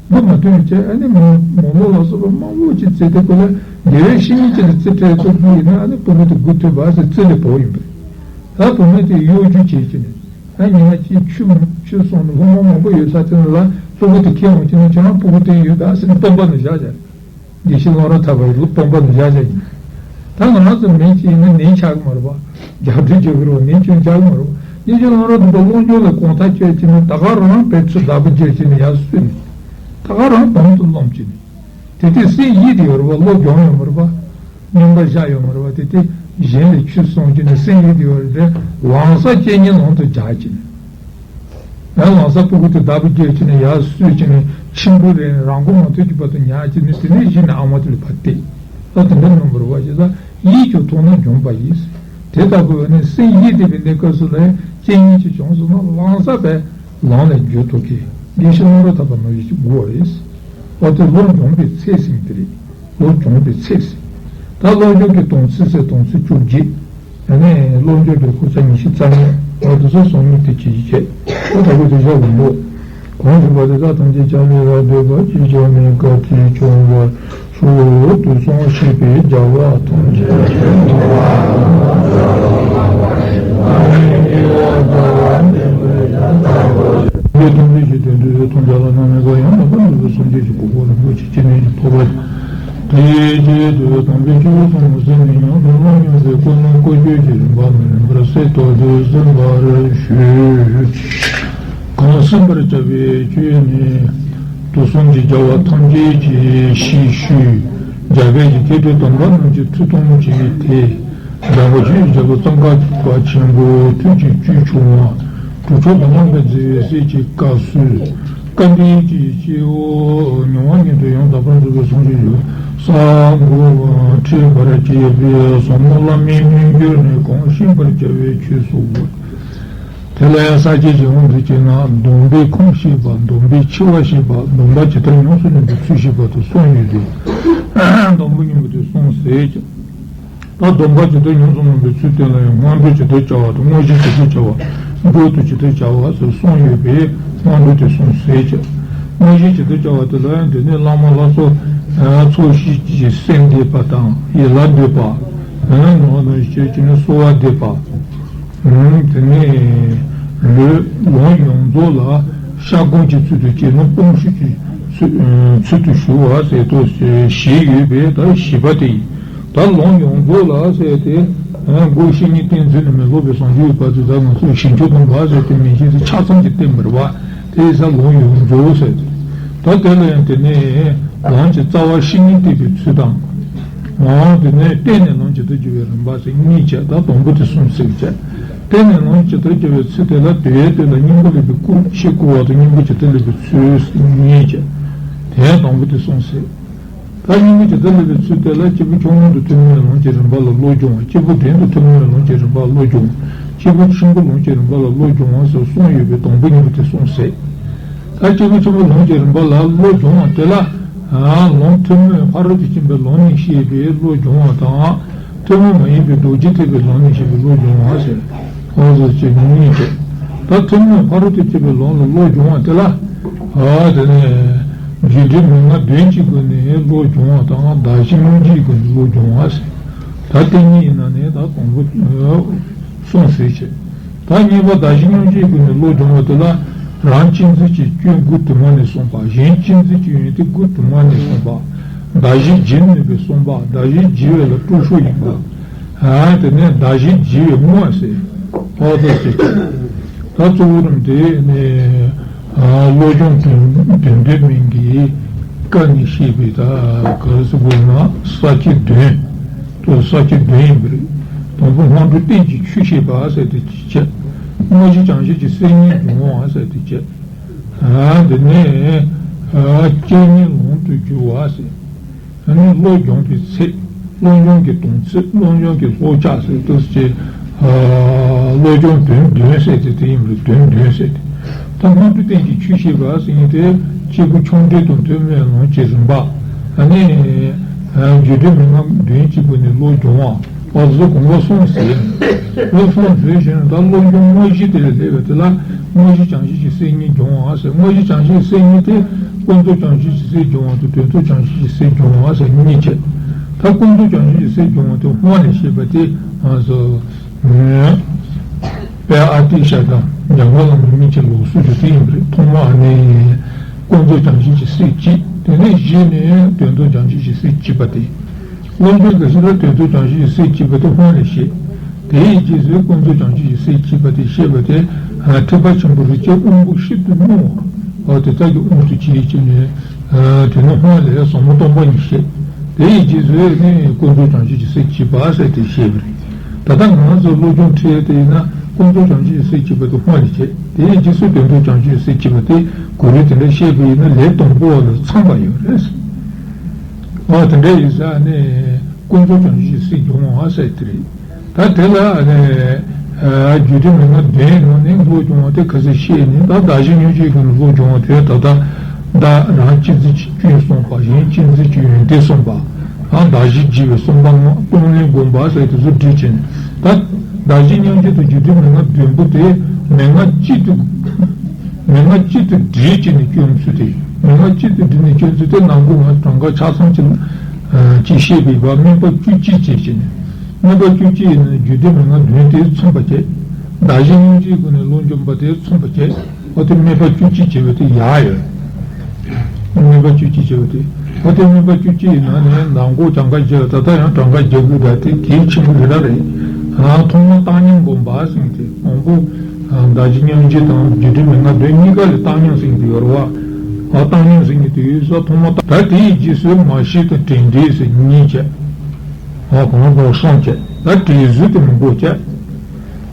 མ་རེད། འདི་མ་ཐོན་བྱས་ཨ་ནི་མོ་མོ་ལོ་ལ་སོགས་པ་མང་པོ་ཅིག་བཙལ་ཏེ་ཁོ་ལ་དགེ་བའི་བཤེས་གཉེན་ཅིག་ལ་རྩིས་སྤྲད་ཐུབ་རྒྱུ་ཡིན་ན་ཨ་ནི་བུད་མེད་དེ་སྒུག་ཐུབ་པ་ཟེར་རྩིས་ལས་བོར་ཡིན་པས། ད་བུད་མེད་དེ་གཡོ་སྒྱུ་བྱེད་ཀྱི་ནས་ཨ་ཉི་མ་གཅིག་ཆུ་ཆུ་སོང་ནས་སློབ་མ་མང་པོ་ཡོད་ས་དེ་ལ་སྤུ་གུ་དེ་ཁྱེར་འོང་ཀྱི་ནས་ཁྱེད་རང་སྤུ་གུ་དེ་ཡོད་ད་ཟེར་ནས་སྤོན་པ་ནས་བཞག་བཞག་དགེ་བཤེས་ཀླུང་ར་ཐར་པ་ཡི་སྤོན་པ་ནས་བཞག་བཞག་ཡིན། ད་ང་རང་ཚོ་མི་གཅིག་ཡིན་ན་ནད་ཆགས་ཀྱི་མ་རེད་པ། རྒྱག་སྦྲུལ་རྒྱག་གི་རེད་པ། ནད་ཅུང་ཆགས་ཀྱི་མ་རེད་པ། དགེ་བཤེས་ཀླུང་ར་ཐར་པ་སློབ་སྦྱོང་ལ་གོང་ཐག་ཆོད་ཀྱི་ནི་ད་ག་རང་བས་ཚུར་བདག་པོ་རྒྱག་ཀྱི་ནི་ཡར་བསུས་ནས་ད་ག་རང་དོན་དུ་རློམ་ཀྱི་ནི། དེ་དུས་སེམས་ཡིད་དེ་ཡོད་རེད་པ། བློ་སྦྱོང་ཡོད་མ་རེད་པ། སྙོམས་པར་བཞག་ཡོད་མ་རེད་པ། དེ་དུས་གཞན་ལ་ཆོས་གསུང་ཀྱི་ནི་སེམས་ཡིད་དེ་ཡོད་རེད་དེ་ལམ་སང་རྐྱེན་ངན་ལམ་དུ་སྦྱར་ཀྱི་ནི། ཡང་ལམ་སང་སྤུ་གུ་དེ་བདག་པོ་རྒྱག་ཀྱི་ནི་ཡར་བསུས་ཀྱི་ནི་ཆེན་པོ་རེད་རང་མགོ་མ་ཐོན་གྱི་བར་དུ་ཉར་གྱི་ནི་དེ་ནས་གཞི་ནས་ཨ་མ་དེ་ལ་ཕར་བལྟས། ད་དེ་འདྲ་མིན་པར་བ་ཞེས་ལ་ཡིད་ཀྱང་ཐོག་ན་འཇོམས་པ་ཡིས། དེ་ལྟ་བུ་ནི་སེམས་ཡིད་དེ་བའི་གནས་སྐབས་སུ་ལ་རྐྱེན་ངན་གྱིས་བྱུང་སོང་ན་ལམ་སང་བས་ལམ་ལ་འགྱུར་ཐུབ་ཀྱི་དགེ་བཤེས་ཀླུང་ར་ཐར་པ་ནང་བཞིན་གྱི་དགོས་རེད། འོ་དེ་བློ་འཇོམས་པའི་ཚེ་ཟིན་དེ་རེད། ལོ་གྱོང་པའི་ཚེ་ཟིན། ད་སློབ་སྦྱོང་གི་དོན་ཚན་ཟེར་དོན་ཚན་བཅུ་གཅིག་ཡང་ན་སློབ་སྦྱོང་གི་སྐོར་ཚ་ཉི་ཤུ་རྩ་ལྔ་འོ་དེ་ཚོ་སོང་ཉིད་དེ་ཅི་ཞིག་བྱས་ཨོ་ད་གོ་དེ་བཞག་དགོས་འདུག་གང་ཞིག་པ་དེ་དག་ཐམས་ཅད་ཀྱང་ལས་ལ་འདོད་པ་ཅི་བྱ་མིན་དཀའ་ཐུབ་བྱུང་བར་ཤོག་དུས་གསུམ་གཤེགས་པའི་རྒྱལ་བ་ཐམས་ཅད། ཡོད་དམ་པའི་ཞིང་དོན་དུ་ཐོབ་བྱ་བླ་ན་མེད་པ་ཡང་དག་པར་རྫོགས་པའི་སངས་རྒྱས་ཀྱི་གོ་འཕང་རིན་པོ་ཆེ་སྐྱེ་གནས་ཀྱི་ཐོབ་པ། དེ་ཡི་རྗེས་སུ་དམ་པའི་ཆོས་ཐམས་ཅད་ནི་ཡང་དག་བླ་ན་མེད་པའི་སྐུ་ལ་བཀོད་སྤྱོད་ཀྱི་རིམ་པ་མ་ཡིན་པར་གསལ་ཐོག་ཏུ་གསན་པར་ཞུ། གང་གསན་པར་བྱ་བའི་ཆོས་ནི། དུག་གསུམ་གྱི་རྒྱལ་བ་ཐམས་ཅད་ཀྱི་ཞེས་ཞུས། རྒྱ་སྐད་ཀྱི་ཐེག་པའི་དམ་པ་རྣམས་ཀྱི་ཐུགས་དམ་གྱི་དེ། འཇམ་དཔལ་ཆོས་ཀྱི་རྒྱལ་པོ་ཙོང་ཁ་པ་ཆེན་པོ་ཐུགས་ཀྱི་བཅུད་ཕྱུང་བ། གྲུབ་ཐོབ་དང་མཉམ་པའི་མཛད་པའི་སྲས་ཀྱི་བཀའ་སྲོལ། སྐལ་ལྡན་གྱི་སྐྱེ་བོ་མྱ་ངན་ལས་འདས་ཡང་དག་པར་རྫོགས་པའི་སངས་རྒྱས་ཡུལ་ས་མགོ་བ་འཕྲད་པར་བྱེད་པའི་ཟབ་མོ་བླ་མེད་མངོན་གྱུར་ནི་གང་ཤེས་པར་བྱ་བའི་ཆོས་སོ། དེ་ལ་ཡང་ས་བཅད་ཀྱི་དབང་དུ་བྱས་ན་སྡོམ་པས་ཁམས་བཤད་པ། སྡོམ་པས་འཆི་བ་བཤད་པ། སྡོམ་པ་ཇི་ལྟར་ཉམས་སུ་ལེན་པའི་ཚུལ་བཤད་པ་དང་གསུམ་ཡོད་དེ། སྡོམ་པ་སྙིང་པོ་དེ་གསུངས་ཟེར་ཀྱང་། ད་སྡོམ་པ་ཇི་ལྟར་ཉམས་སུ་ལེན་པའི་ཚུལ་དེ་ལ་ཡང་སྔོན་འགྲོ་ཇི་ལྟར་བྱ་བ་དང་དངོས་གཞི་ཇི་ལྟར་བྱ་བ། མགྱོགས་དང་ཇི་ལྟར་བྱ་བ་ཟེར་གསུམ་ཡོད་པས་སྔོན་འགྲོ་དེ་གསུངས་ཟེར་ཀྱང་། དངོས་གཞི་ཇི་ལྟར་བྱ་བ་དེ་ལ་ཡང་དེ་ནས་བླ་མ་ལ་སོགས་ཚོགས་ཞིང་གི་སེམས་འདེབས་པ་དང་ཡིད་ལ་འདོད་པ། ནང་ནང་བཞིན་བྱས་ཀྱི་ནི་གསོལ་བ་འདེབས་པ། དེ་ནས་ལུས་ལོངས་ཡོངས་རྫོགས་ལ་ཤ་སྒོམ་གྱི་ཚུལ་དུ་བྱས་ན་སྤོང་ཞིང་གི་ཚུལ་ཚུལ་དུ་ཞུ་བ་ཟེར་དུ་བཞེད་ཡོད་པས་ད་བཞི་པ་དེ་ཡིན། ད་ལོངས་ཡོངས་རྫོགས་ལ་ཟེར་ཏེ། སྒོ་བཤེས་གཉེན་བསྟེན་ཚུལ་ནི་མི་སློབ་པའི་བཟང་སྤྱོད་པ་དེ་ད་ང་ཚོས་བྱིན་ཆོག་དང་བ་ཟེར་ཏེ་མི་བྱེད་དེ་ཆ་ཚང་གི་བསྟེན་པར་བ། དེ་ས་ལོངས་ཡོངས་རྫོགས་ཟེར་ཏེ། ད་དེ་ལ་ཡང་དེ་ནས་ལམ་གྱི་རྩ་བ་བཤེས་གཉེན་བསྟེན་པའི་ཚུལ་དང་། འོ་དེ་ནས་བསྟེན་ནས་ལམ་ཇི་ལྟར་བགྱི་བའི་རིམ་པ་ཟེར་གཉིས་བྱས། ད་དང་པོ་དེ་གསུམ་ཟེར་བྱས། བསྟེན་ནས་ལམ་ཇི་ལྟར་བགྱི་བའི་ཚུལ་དེ་ལ་དེའི་དོན་ལ་སྙིང་པོ་ལེན་པའི་སྐུ་ཞེས་བཀོད་པ་དང་སྙིང་པོ་ཇི་ལྟར་ལེན་པའི་ཚུལ་ཟེར་གཉིས་བྱས། དེའི་དང་པོ་དེ་གསུམ་ཟེར། ད་སྙིང་པོ་ཇི་ལྟར་ལེན་པའི་ཚུལ་དེ་ལ་སྐྱེས་བུ་མཆོག་སྔོན་དུ་ཐོན་མིའི་ལམ་གྱི་རིམ་པ་ལ་བློ་སྦྱོང་བ། སྐྱེས་བུ་བདུན་དུ་ཐོན་མིའི་ལམ་གྱི་རིམ་པ་ལ་བློ་སྦྱོང་བ། སྐྱེས་བུ་ཆེན་པོ་ལམ་གྱི་རིམ་པ་ལ་བློ་སྦྱོང་བ་ཟེར་གསུམ་ཡོད་པའི་དང་པོ་སྙིང་པོ་དེ་གསུམ་ཟེར། ད་སྐྱེས་བུ་ཆེན་པོ་ལམ་གྱི་རིམ་པ་ལ་བློ་སྦྱོང་བ་དེ་ལ། ལམ་ཐུན་མོང་ཕ་རོལ་ཏུ་ཕྱིན་པའི་ལམ་ནས་བཤད་པའི་བློ་སྦྱོང་བ་དང་། ཐུན་མོང་མ་ཡིན་པའི་རྡོ་རྗེ་ཐེག་པའི་ལམ་ནས་བཤད་པའི་བློ་སྦྱོང་བ་ཟེར། འོ་ཟེར་ཅིག་གཉིས་ཀྱི། ད་ཐུན་མོང་ཕ་རོལ་ཏུ་ཕྱིན་པའི་ལམ་ལ་བློ་སྦྱོང་བ་དེ་ལ། ཨ་དེ་ནས་རྒྱུ་འབྲས་མན་ངག་བདུན་གྱི་སྒོ་ནས་བློ་སྦྱོང་བ་དང་གདགས་གཞི་སྙོམས་འཇུག་གི་སྒོ་ནས་བློ་སྦྱོང་བ་ཟེར། ད་དེ་གཉིས་ཡིན་ན་ནི་ད་དང་པོ། གསུངས་ཟེར་བྱས། ད་གཉིས་པ་གདགས་གཞི་སྙོམས་འཇུག་གི་སྒོ་ནས་བློ་སྦྱོང་བ་དེ་ལ། རང་གཅེས་འཛིན་གྱི་སྐྱོན་དགུ་དུ་མ་ནས་གསུངས་པ། གཞན་གཅེས་འཛིན་གྱི་ཡོན་ཏན་དགུ་དུ་མ་ནས་གསུངས་པ། གདགས་གཞི་བརྗིད་ནུས་པའི་གསུངས་པ། གདགས་གཞི་བརྗིད་པ་ལ་སྤྲོ་ཤོས་ཡིན་པ། ཨ་དེ་ནས་གདགས་གཞི་བརྗིད་པའི་དངོས་ཟེར། ཨོ་ད་ཟེར་བྱས། ད་གཙོ་བོ་རིམ་དེ་ནས། བློ་སྦྱོང་དོན་དོན་དོན་མིན་གྱི་བཀའ་ནི་བཤད་པའི་ད་ག་རེ་ཟེར་དགོས་ན་ས་བཅད་བདུན། ལྟོ་ས་བཅད་བདུན་ཡིན་པ་རེད། དང་པོ་སྔོན་འགྲོ་རྟེན་གྱི་ཆོས་བཤད་པ་ཟེར་དེ་གཅིག་བྱས། དངོས་གཞི་བྱང་ཆུབ་ཀྱི་སེམས་ཉིད་སྦྱོང་བ་ཟེར་དེ་བྱས། ཨ་དེ་ནས་ཨ་བསྐྱེད་རྙེད་ལམ་དུ་བསྒྱུར་བ་ཟེར། ཨ་ནི་བློ་སྦྱོང་གི་ཚེ། བློ་སྦྱོང་གི་དོན་ཚེ། བློ་སྦྱོང་གི་ལྷོ་ཕྱོགས་ཟེར་དེ་བྱས། ཨ་བློ་སྦྱོང་དོན་བདུན་ཟེར་དེ་དེ་ཡིན་པ་རེད། དོན་བདུན་ཟེར་དེ། ད་སྔོན་འགྲོ་རྟེན་གྱི་ཆོས་བཤད་པ་ཟེར་མཁན་དེ་སྐྱེས་བུ་ཆུང་འབྲིང་དང་ཐུན་མོང་ལམ་གྱི་རིམ་པ། ཨ་ནི། རྒྱུ་འབྲས་མན་ངག་བདུན་གྱི་སྒོ་ནས་བློ་སྦྱོང་བ། བ་ཟུ་གོང་བ་གསུམ་ཟེར། བློ་གསུམ་བཟོས་བཞིན་ད་བློ་སྦྱོང་དངོས་གཞི་དེ་ལ་སླེབས་པ་དེ་ལ་དངོས་གཞི་བྱང་ཆུབ་ཀྱི་སེམས་ཉིད་སྦྱོང་བ་ཟེར། དངོས་གཞི་བྱང་ཆུབ་ཀྱི་སེམས་ཉིད་དེ་ཀུན་རྫོབ་བྱང་ཆུབ་ཀྱི་སེམས་སྦྱོང་བ་དང་དོན་རྟོགས་བྱང་ཆུབ་ཀྱི་སེམས་སྦྱོང་བ་ཟེར་གཉིས་བྱས། ད་ཀུན་རྫོབ་བྱང་ཆུབ་ཀྱི་སེམས་སྦྱོང་བ་དེ་སྔོན་ལ་བཤད་པ་དེ་ང་ཚོ། དཔལ་ཨ་ཏི་ཤ་དང་འཇམ་མགོན་བླ་མ་མིག་གི་ལུགས་སྲོལ་དུ་བསྟན་པ་རེད། ཐོག་མ་ནི་ཀུན་རྫོབ་བྱང་ཆུབ་ཀྱི་སེམས་གཅིག་དེ་ནས་བཞི་ནི་དོན་རྟོགས་བྱང་ཆུབ་ཀྱི་སེམས་གཅིག་པ་སྟེ། སློབ་དཔོན་དགེ་བཤེས་ལ་དོན་རྟོགས་བྱང་ཆུབ་ཀྱི་སེམས་གཅིག་པ་དེ་སྔོན་ལ་བཤད། དེ་ཡི་རྗེས་སུ་ཀུན་རྫོབ་བྱང་ཆུབ་ཀྱི་སེམས་གཅིག་པ་དེ་བཤད་པ་དེ། ཐེག་པ་ཆེན་པོ་རིགས་ཀྱི་དབང་པོ་ཤིན་ཏུ་རྣོ་བ། འོ་དེ་དག་གི་དབང་དུ་བྱས་བྱས་ནས། དེ་ནི་སྔོན་ལ་ཟབ་མོ་སྟོང་པ་ཉིད་བཤད། དེ་ཡི་རྗེས་སུ་ནི་ཀུན་རྫོབ་བྱང་ཆུབ་ཀྱི་སེམས་གཅིག་པ་ཟེར་དེ་བཤད་པ་རེད། ད་ལྟ་ང་ཚོ་བློ་སྦྱོང་ཁྲིད་དེ་ཡིན་ན་ཀུན་རྫོབ་བྱང་ཆུབ་ཀྱི་སེམས་གཅིག་པ་དེ་སྔོན་ལ་བྱས། དེ་ཡི་རྗེས་སུ་དོན་རྟོགས་བྱང་ཆུབ་ཀྱི་སེམས་གཅིག་པ་དེ་གོ་རིམ་དེ་འདྲ་བཤད་པ་ཡིན་ན་ལས་དང་པོ་བ་ལ་འཚམ་པ་ཡོད་རེད། ཨ་དེ་འདྲ་ཡིན་ཙང་ནི་ཀུན་རྫོབ་བྱང་ཆུབ་ཀྱི་སེམས་སྦྱོང་བ་ཟེར་དེ་རེད། ད་དེ་ལ་ནི་རྒྱུ་འབྲས་མན་ངག་བདུན་ནང་ནས་བློ་སྦྱོང་བ་དེ་ག་ཚོད་བཤད་ནས། ད་གདགས་གཞི་སྙོམས་འཇུག་གི་བློ་སྦྱོང་བ་དེ་ད་ལྟ་བདག་རང་གཅེས་འཛིན་གྱི་སྐྱོན་གསུངས་པ། གཞན་གཅེས་འཛིན་གྱི་ཡོན་ཏན་གསུངས་པ། ཨ་གདགས་གཞི་བརྗིད་པའི་གསུམ་པ་ལྔ་སྟོང་ལས་སྒོམ་པ་ཟེར་དེ་ཚོ་སྒྲིག་བྱས་ནས། ད་གདགས་གཞི་སྙོམས་འཇུག་དང་རྒྱུ་འབྲས་མན་ངག་བདུན་པོ་དེ་མན་ངག་གཅིག་ཏུ་མན་ངག་གཅིག་ཏུ་སྒྲིལ་བྱས་ནས་སྐྱོན་ཚུལ་དེ། མན་ངག་གཅིག་ཏུ་སྒྲིལ་ནས་སྐྱོན་ཚུལ་དེ་ནང་ཁུལ་ང་གྲངས་ཀ་ཆ་ཚང་གཅིག་ལ་ཅིག་བཤད་པའི་བར་དམིགས་པ་བཅུ་གཅིག་བྱས་བྱས་ནས། དམིགས་པ་བཅུ་གཅིག་ཡིན་ན་རྒྱུ་འབྲས་མན་ངག་བདུན་དེ་མཚོན་པ་བྱས། བདག་གཞན་མཉམ་བརྗེའི་སྒོ་ནས་བློ་འཇོམས་པ་དེ་མཚོན་པ་བྱས། འོ་དེ་སྨད་པ་བཅུ་གཅིག་བྱས་པ་དེ་ཡག་ཡོད། སྨད་པ་བཅུ་གཅིག་བྱས་པ་དེ། འོ་དེ་སྨད་པ་བཅུ་གཅིག་ཡིན་ན་ནི་མདང་དགོང་གྱངས་ཁ་བརྒྱབ། ད་ལྟ་ཡང་གྱངས་ཁ་རྒྱག་དགོས་ད་དེ་གལ་ཆེན་པོ་རེ་ར་རེད། ཨ་ཐོག་མར་བཏང་སྙོམས་སྒོམ་པ་ཟེར་དེ་མང་པོ། ཨ་བདག་གཞན་མཉམ་བརྗེ་དང་རྒྱུ་འབྲས་མན་ངག་དོན་གཉིས་ཀ་ལ་བཏང་སྙོམས་ཟེར་དེ་ཡོད་རེད་བ། ཨ་བཏང་སྙོམས་ཟེར་དེ་ཡོད་ས་ཐོག་མར་ད་དེ་ཡི་རྗེས་སུ་མར་ཤེས་དང་དྲན་འབྲས་ཟེར་གཉིས་བྱས། ཨ་གང་ལྟར་གསུམ་བྱས། ད་དྲན་གཟོ་དེ་མང་པོ་བྱས།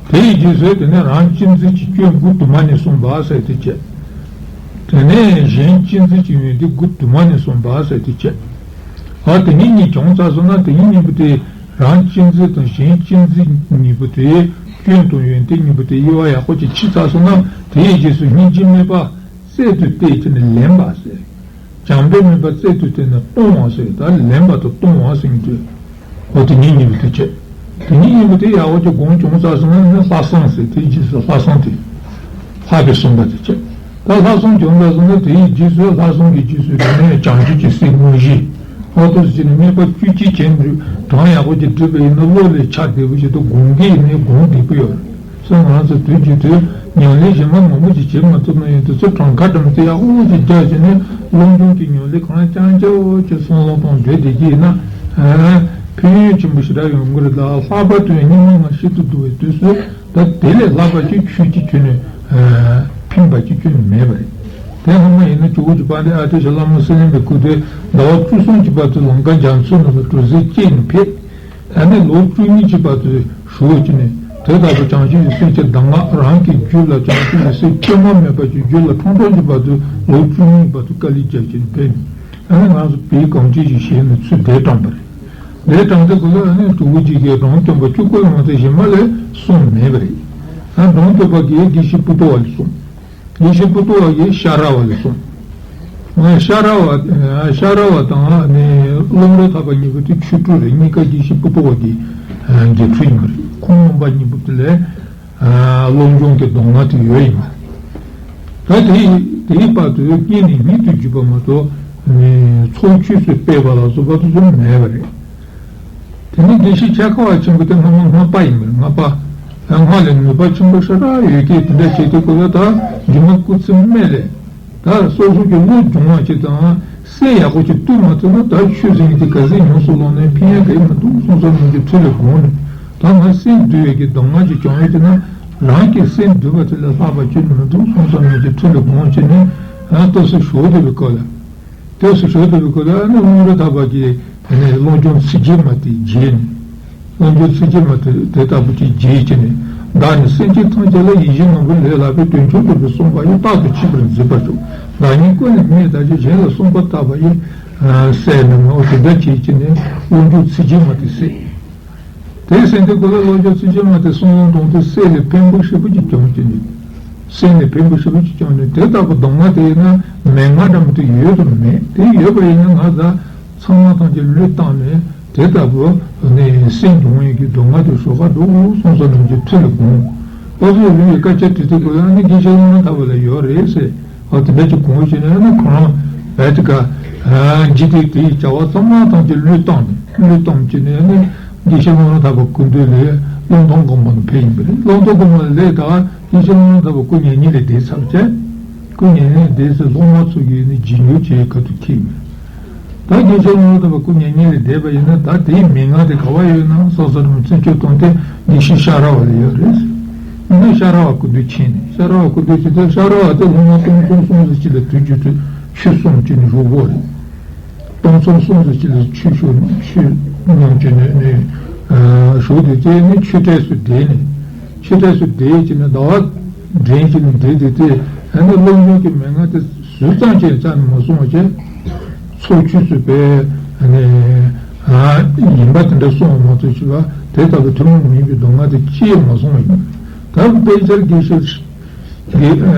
དེ་ཡི་རྗེས་སུ་དེ་ནས་རང་གཅེས་འཛིན་གྱི་སྐྱོན་དགུ་དུ་མ་ནས་གསུངས་པ་ཟེར་དེ་བྱས། དེ་ནས་གཞན་གཅེས་འཛིན་གྱི་ཡོན་ཏན་དགུ་དུ་མ་ནས་གསུངས་པ་ཟེར་དེ་བྱས། ཨ་དེ་གཉིས་གཉིས་བྱུང་ཚར་སོང་ན་དེ་གཉིས་གཉིས་པོ་དེ་རང་གཅེས་འཛིན་དང་གཞན་གཅེས་འཛིན་གཉིས་པོ་དེ་སྐྱོན་དང་ཡོན་ཏན་གཉིས་པོ་དེ་དབྱེ་བ་ཡག་པོ་ཅིག་ཕྱེ་ཚར་སོང་ན་དེ་ཡི་རྗེས་སུ་སྙིང་རྗེ་སྨད་པ། རྩལ་དུ་བལྟས་ཀྱི་ནི་ལེན་པ་ཟེར། བྱམས་པས་སྨོད་པ་རྩལ་དུ་བལྟས་ནི་གཏོང་བ་ཟེར། ད་ལེན་པ་དང་གཏོང་བ་ཟེར་གྱི་འདུག་འོ་དེ་གཉིས་གཉིས་པོ་དེ་བྱས། དེ་གཉིས་གཉིས་པོ་དེ་ཡག་པོ་ཅིག་སྒོམ་བྱུང་ཚར་སོང་ན་ནི་ལྷག་བསམ་ཟེར། དེའི་རྗེས་སུ་ལྷག་བསམ་དེ། ལྷག་པའི་བསམ་པ་དེ་བྱས། ད་ལྷག་བསམ་བྱུང་ཚར་སོང་ན་དེའི་རྗེས་སུ་ལྷག་བསམ་གྱི་རྗེས་སུ་དེ་ནས་བྱང་ཆུབ་ཀྱི་སེམས་དངོས་གཞི། འོ་དེ་ཟེར་ནས་སྨད་པ་བཅུ་གཅིག་བྱས་འདུག་གྲངས་ཡག་པོ་ཅིག་བསྒྲིགས་པ་ཡིན་ན་བློ་ལས་ཆགས་བདེ་པོ་ཞིག་ཏུ་སྒོམ་གྱི་ཡིན་ནའི་སྒོམ་བདེ་པོ་ཡོད་རེད། སོ་ང་ཚོ་དུས་ཀྱི་དུས་ཉམས་ལེན་གཞན་མ་མང་པོ་ཞིག་བྱེད་མ་ཐུབ་ན་ཡང་དུས་ཚོད་གྲངས་ཀ་འདྲ་མི་དེ་ཡག་པོ་ཞིག་རྒྱག་བྱས་ནས་བློ་སྦྱོང་གི་ཉམས་ལེན་གང་རྐྱང་རྐྱང་བོ་ཅིག་བསམ་བློ་གཏོང་བསྡད་བསྡད་ཀྱི་ཡིན་ན། ཕན་ཡོན་ཆེན་པོ་ཞེ་དྲག་ཡོང་གི་རེད། ད་ལྷག་པར་དུ་ཡང་སྙིགས་མ་ལྔ་ཤིན་ཏུ་བསྡུ་བའི་དུས་སུ་ད་དེ་ལས་ལྷག་པ་ཅིག་ཆོས་ཅིག་ཁྱོན་ནས་ཕན་པ་ཅིག་ཁྱོན་ནས་མེད་པ་རེད། དེ་སྔ་མ་ཡིན་ན་ཇོ་བོ་རྗེ་དཔལ་ལྡན་ཨ་ཏི་ཤ་བླ་མ་སེང་བློན་པའི་སྐུ་དེ་ཟླ་བ་བཅུ་གསུམ་གྱི་བར་དུ་ལང་ཀ་རྒྱ་མཚོའི་ནང་ལ་དྲུག་ཟེར་སྐྱེས་ནས་ཕེབས། ཨ་ནི་ལོ་བཅུ་གཉིས་ཀྱི་བར་དུ་བཞུགས་ཀྱི་ནས་དེ་ལྟ་བུ་བྱང་ཆུབ་ཀྱི་སེམས་ཀྱི་གདམས་ངག་རང་གི་རྒྱུད་ལ་བྱང་ཆུབ་ཀྱི་སེམས་བཅོས་མ་མེད་པ་ཀྱི་རྒྱུད་ལ་ཁྲང་ཁྲང་གྱི་བར་དུ་ལོ་བཅུ་གཉིས་བར་དུ་དཀའ་ལས་རྒྱག་ཀྱི་ནས་ཕེབས་ནས་ཨ་ནི་ང་ཚོ་བོད་གངས་ཅན་གྱི་ཞལ་ནས་ཚུར་འདས་དྲངས་པ་རེད། འདས་དྲངས་དུས་སྐབས་ལ་ཨ་ནི་དྲུག་པོ་གཅིག་གིས་སྒྲུང་སྟོན་པ་བཅུ་སྐོར་ཡོང་དུས་གཞན་མ་ལས་གསུངས་མེད་པ་རེད། ཨ་སྒྲུང་སྟོན་པ་གིས་དགེ་བཤེས་པོ་ཏོ་བ་ལ་གསུངས། དགེ་བཤེས་པོ་ཏོ་བ་གིས་ཤ་ར་བ་ལ་གསུངས། ཤ་ར་བ་ཤ་ར་བ་དང་ནི་ཀླུ་མཁར་ཐར་པ་གཉིས་པོ་དེ་ཆོས་དྲུག་རེད། གཉིས་ཀ་དགེ་བཤེས་པོ་ཏོ་བ་གི་དགེ་ཕྲུག་ཡིན་པ་རེད། ཁོང་རྣམ་པ་གཉིས་པོ་དེ་ལས་བློ་སྦྱོང་གི་མདོ་སྔགས་དེ་ཡོད་ཡིན་པ། ད་དེ་དེའི་བར་དུ་སྔོན་ནས་ཉིད་དུ་བརྒྱུད་པ་མ་གཏོགས་ཚོགས་ཆོས་སུ་སྤེལ་བ་ལ་སོགས་པ་དེ་ཚོ་མེད་པ་རེད། དེ་ནི་དགེ་བཤེས་འཆད་ཁ་བ་ཆེན་པོ་དེ་སྔ་མ་སྔགས་པ་ཡིན་པར་སྔགས་པ། སྔགས་ལས་ནུས་པ་ཆེན་པོ་ཞེ་དྲག་ཡོད་ཀྱི་དེ་འདྲ་བྱེད་དུས་སྐབས་ལ་ད་རྒྱུ་མ་སྐུ་ཚེ་སྨད་ལས་ད་སོ་སོ་གི་བློ་སྦྱོང་བ་ཅིག་དང་སེམས་ཡག་པོ་ཅིག་གཏོད་མ་ཐུབ་ན་ད་ཆོས་ཟེར་མཁན་དེ་ག་ཚོད་ཉུང་སུ་ལོངས་ནས་ཕན་ཡག་ག་ཡེ་མི་འདུག་བསམ་བསམ་ནང་གི་ཐུགས་ལ་དགོངས་ནས་ད་ང་སེམས་འདུལ་བའི་གི་གདམས་ངག་ཅིག་སྦྱོང་ཡོད་ཅེ་ན་རང་གི་སེམས་འདུལ་བ་དེ་ལས་ལྷག་པ་ཅི་ནས་མི་འདུག་བསམ་བསམ་ནང་གི་ཐུགས་ལ་དགོངས་བྱས་ནས་ཨ་ལྟོས་སུ་ཞོག་བསྡད་པའི་སྐབས་ལ། དེ་སུ་ཞོག་ཐུབ་པའི་སྐོར་ལ་ཨ་ནི་ཀླུ་མཁར་ཐར་པ་གིས་དེ་ནས་བློ་སྦྱོང་ཚིག་བརྒྱད་མ་དེ་རྒྱས་ནས། བློ་སྦྱོང་ཚིག་བརྒྱད་མ་དེ་དེ་ལྟ་བུ་ཅིག་རྒྱས་བྱས་ནས། བདག་ནི་སེམས་ཅན་ཐམས་ཅད་ལ་ཡིད་བཞིན་ནོར་བུ་ལས་ལྷག་པའི་དོན་མཆོག་ཏུ་གསུངས་པ་ཡི་རྟག་ཏུ་མཆིས་པར་འཛིན་པར་ཤོག་བདག་ཉིད་ཀུན་ནས་མེད་ལྟ་ཞིང་གཞན་ལ་གསོན་པར་བརྟག་པ་ཡི་སྲས་ནི་མའོ་དེ་འདྲ་བྱས་བྱས་ནས་བློ་སྦྱོང་ཚིག་བརྒྱད་མ་དེ་གསན། དེའི་སེམས་དེ་ཀོ་ལ་བློ་སྦྱོང་ཚིག་བརྒྱད་མ་དེ་གསུང་ཡོང་དང་དུ་སེམས་ལ་ཕན་པོ་ཞེ་པོ་ཅིག་བྱུང་གི་འདུག་སེམས་ལ་ཕན་པོ་ཞེ་པོ་ཅིག་བྱུང་ནས་དེ་ལྟ་བུ་གདམས་ངག་དེ་ཡིན་ན་མན་ངག་འདྲ་མི་དེ་ཡོད་དམ་མེད་དེ་ཡོད་པ་ཡིན་ན་ང་ཚ་ཚང་མ་ཐམས་ཅད་བློས་བཏང་ནས་དེ་ལྟ་བུ་ནས་སེམས་སྦྱོང་ཡས་ཀྱི་གདམས་ངག་དེ་ཞོག་ཁ་འགྲོ་དགོས་སོང་ས་རྣམས་ཀྱི་ཐུགས་ལ་དགོངས། པ་ཚོས་ལུས་ཀྱི་དཀའ་ཆ་དྲི་ཐུབ་དགོས་ཡང་ནི་དགེ་བཤེས་ཀླུ་མཁར་ཐར་པ་ལ་ཡོད་རེད་ཟེར། ཨ་དེ་འདྲ་ཅིག་གོང་བཞིན་ནས་ནི་ཁོ་རང་བས་དེ་ག་འཇིག་རྟེན་དེའི་བྱ་བ་ཚང་མ་ཐམས་ཅད་བློས་བཏང་ནས་བློས་བཏང་བྱས་ནས་ནི་དགེ་བཤེས་ཀླུ་མཁར་ཐར་པ་སྐུ་མདུན་ལ་གླང་མདོག་དགོན་པ་ནས་ཕེབས་ཡིན་པ་རེད། གླང་མདོག་དགོན་པ་ལ་སླེབས་ད་དགེ་བཤེས་ཀླུ་མཁར་ཐར་པ་སྐུ་མྱ་ངན་ལས་འདས་ཚར་བྱས། སྐུ་མྱ་ངན་ལས་འདས་ཚེ་སློབ་མ་ཚོ་གིས་ནི་རྗེས་འཇུག་བྱེད་ཁ་ཐུག་ཁེལ་ཡིན། ད་དགེ་བཤེས་ཀླུ་མཁར་ཐར་པ་སྐུ་མྱ་ངན་ལས་འདས་པ་ཡིན་ན་ད་དེའི་མན་ངག་དེ་ག་བ་ཡོད་ན་ས་ས་རུ་བཙན་བྱོལ་གཏོང་དེ་དགེ་བཤེས་ཤ་ར་བ་ལ་ཡོད་རེད། ཡིན་ན་ཤ་ར་བ་སྐུ་མདུན་ཕྱིན་ནས་ཤ་ར་བ་སྐུ་མདུན་ཕྱིན་ཚེ་ཤ་ར་བ་དེ་ལོ་ངོ་སྟོང་ཚོ་གསུམ་ཙམ་ཅིག་ལ་དུས་རྒྱུན་དུ་ཆོས་གསུངས་བྱས་ནས་བཞུགས་པ་རེད། སྟོང་ཚོ་གསུམ་ཙམ་ཅིག་ལ་ཆོས་ཞུ་ཆོས་གནང་བྱས་ནས་ནས་བཞུགས་དེ་དེ་ནི་ཆོས་གྲལ་སུ་བསྡད་ནས་ཆོས་གྲལ་སུ་བསྡད་བྱས་ནས་ཟླ་བ་འདྲེན་བྱས་ནས་བསྡད་དེ་དེ་ཨ་ནི་སློབ་སྦྱོང་གི་མན་ངག་དེ། ཟུར་ཙམ་ཅིག་ཙམ་མ་གསུངས་པ་བྱས། ཚོགས་ཆོས་སུ་པའི་ནས་ཡིན་པ་དེ་འདྲ་གསུངས་པ་མ་གཏོགས་བྱས་པ་དེ་ལྟ་བུ་ཐུན་མོང་མ་ཡིན་པའི་མདོ་སྔགས་དེ་ཅིས་མ་གསུངས་པ་ཡིན། ད་དཔེ་ཆར་དགེ་བཤེས་དགེ་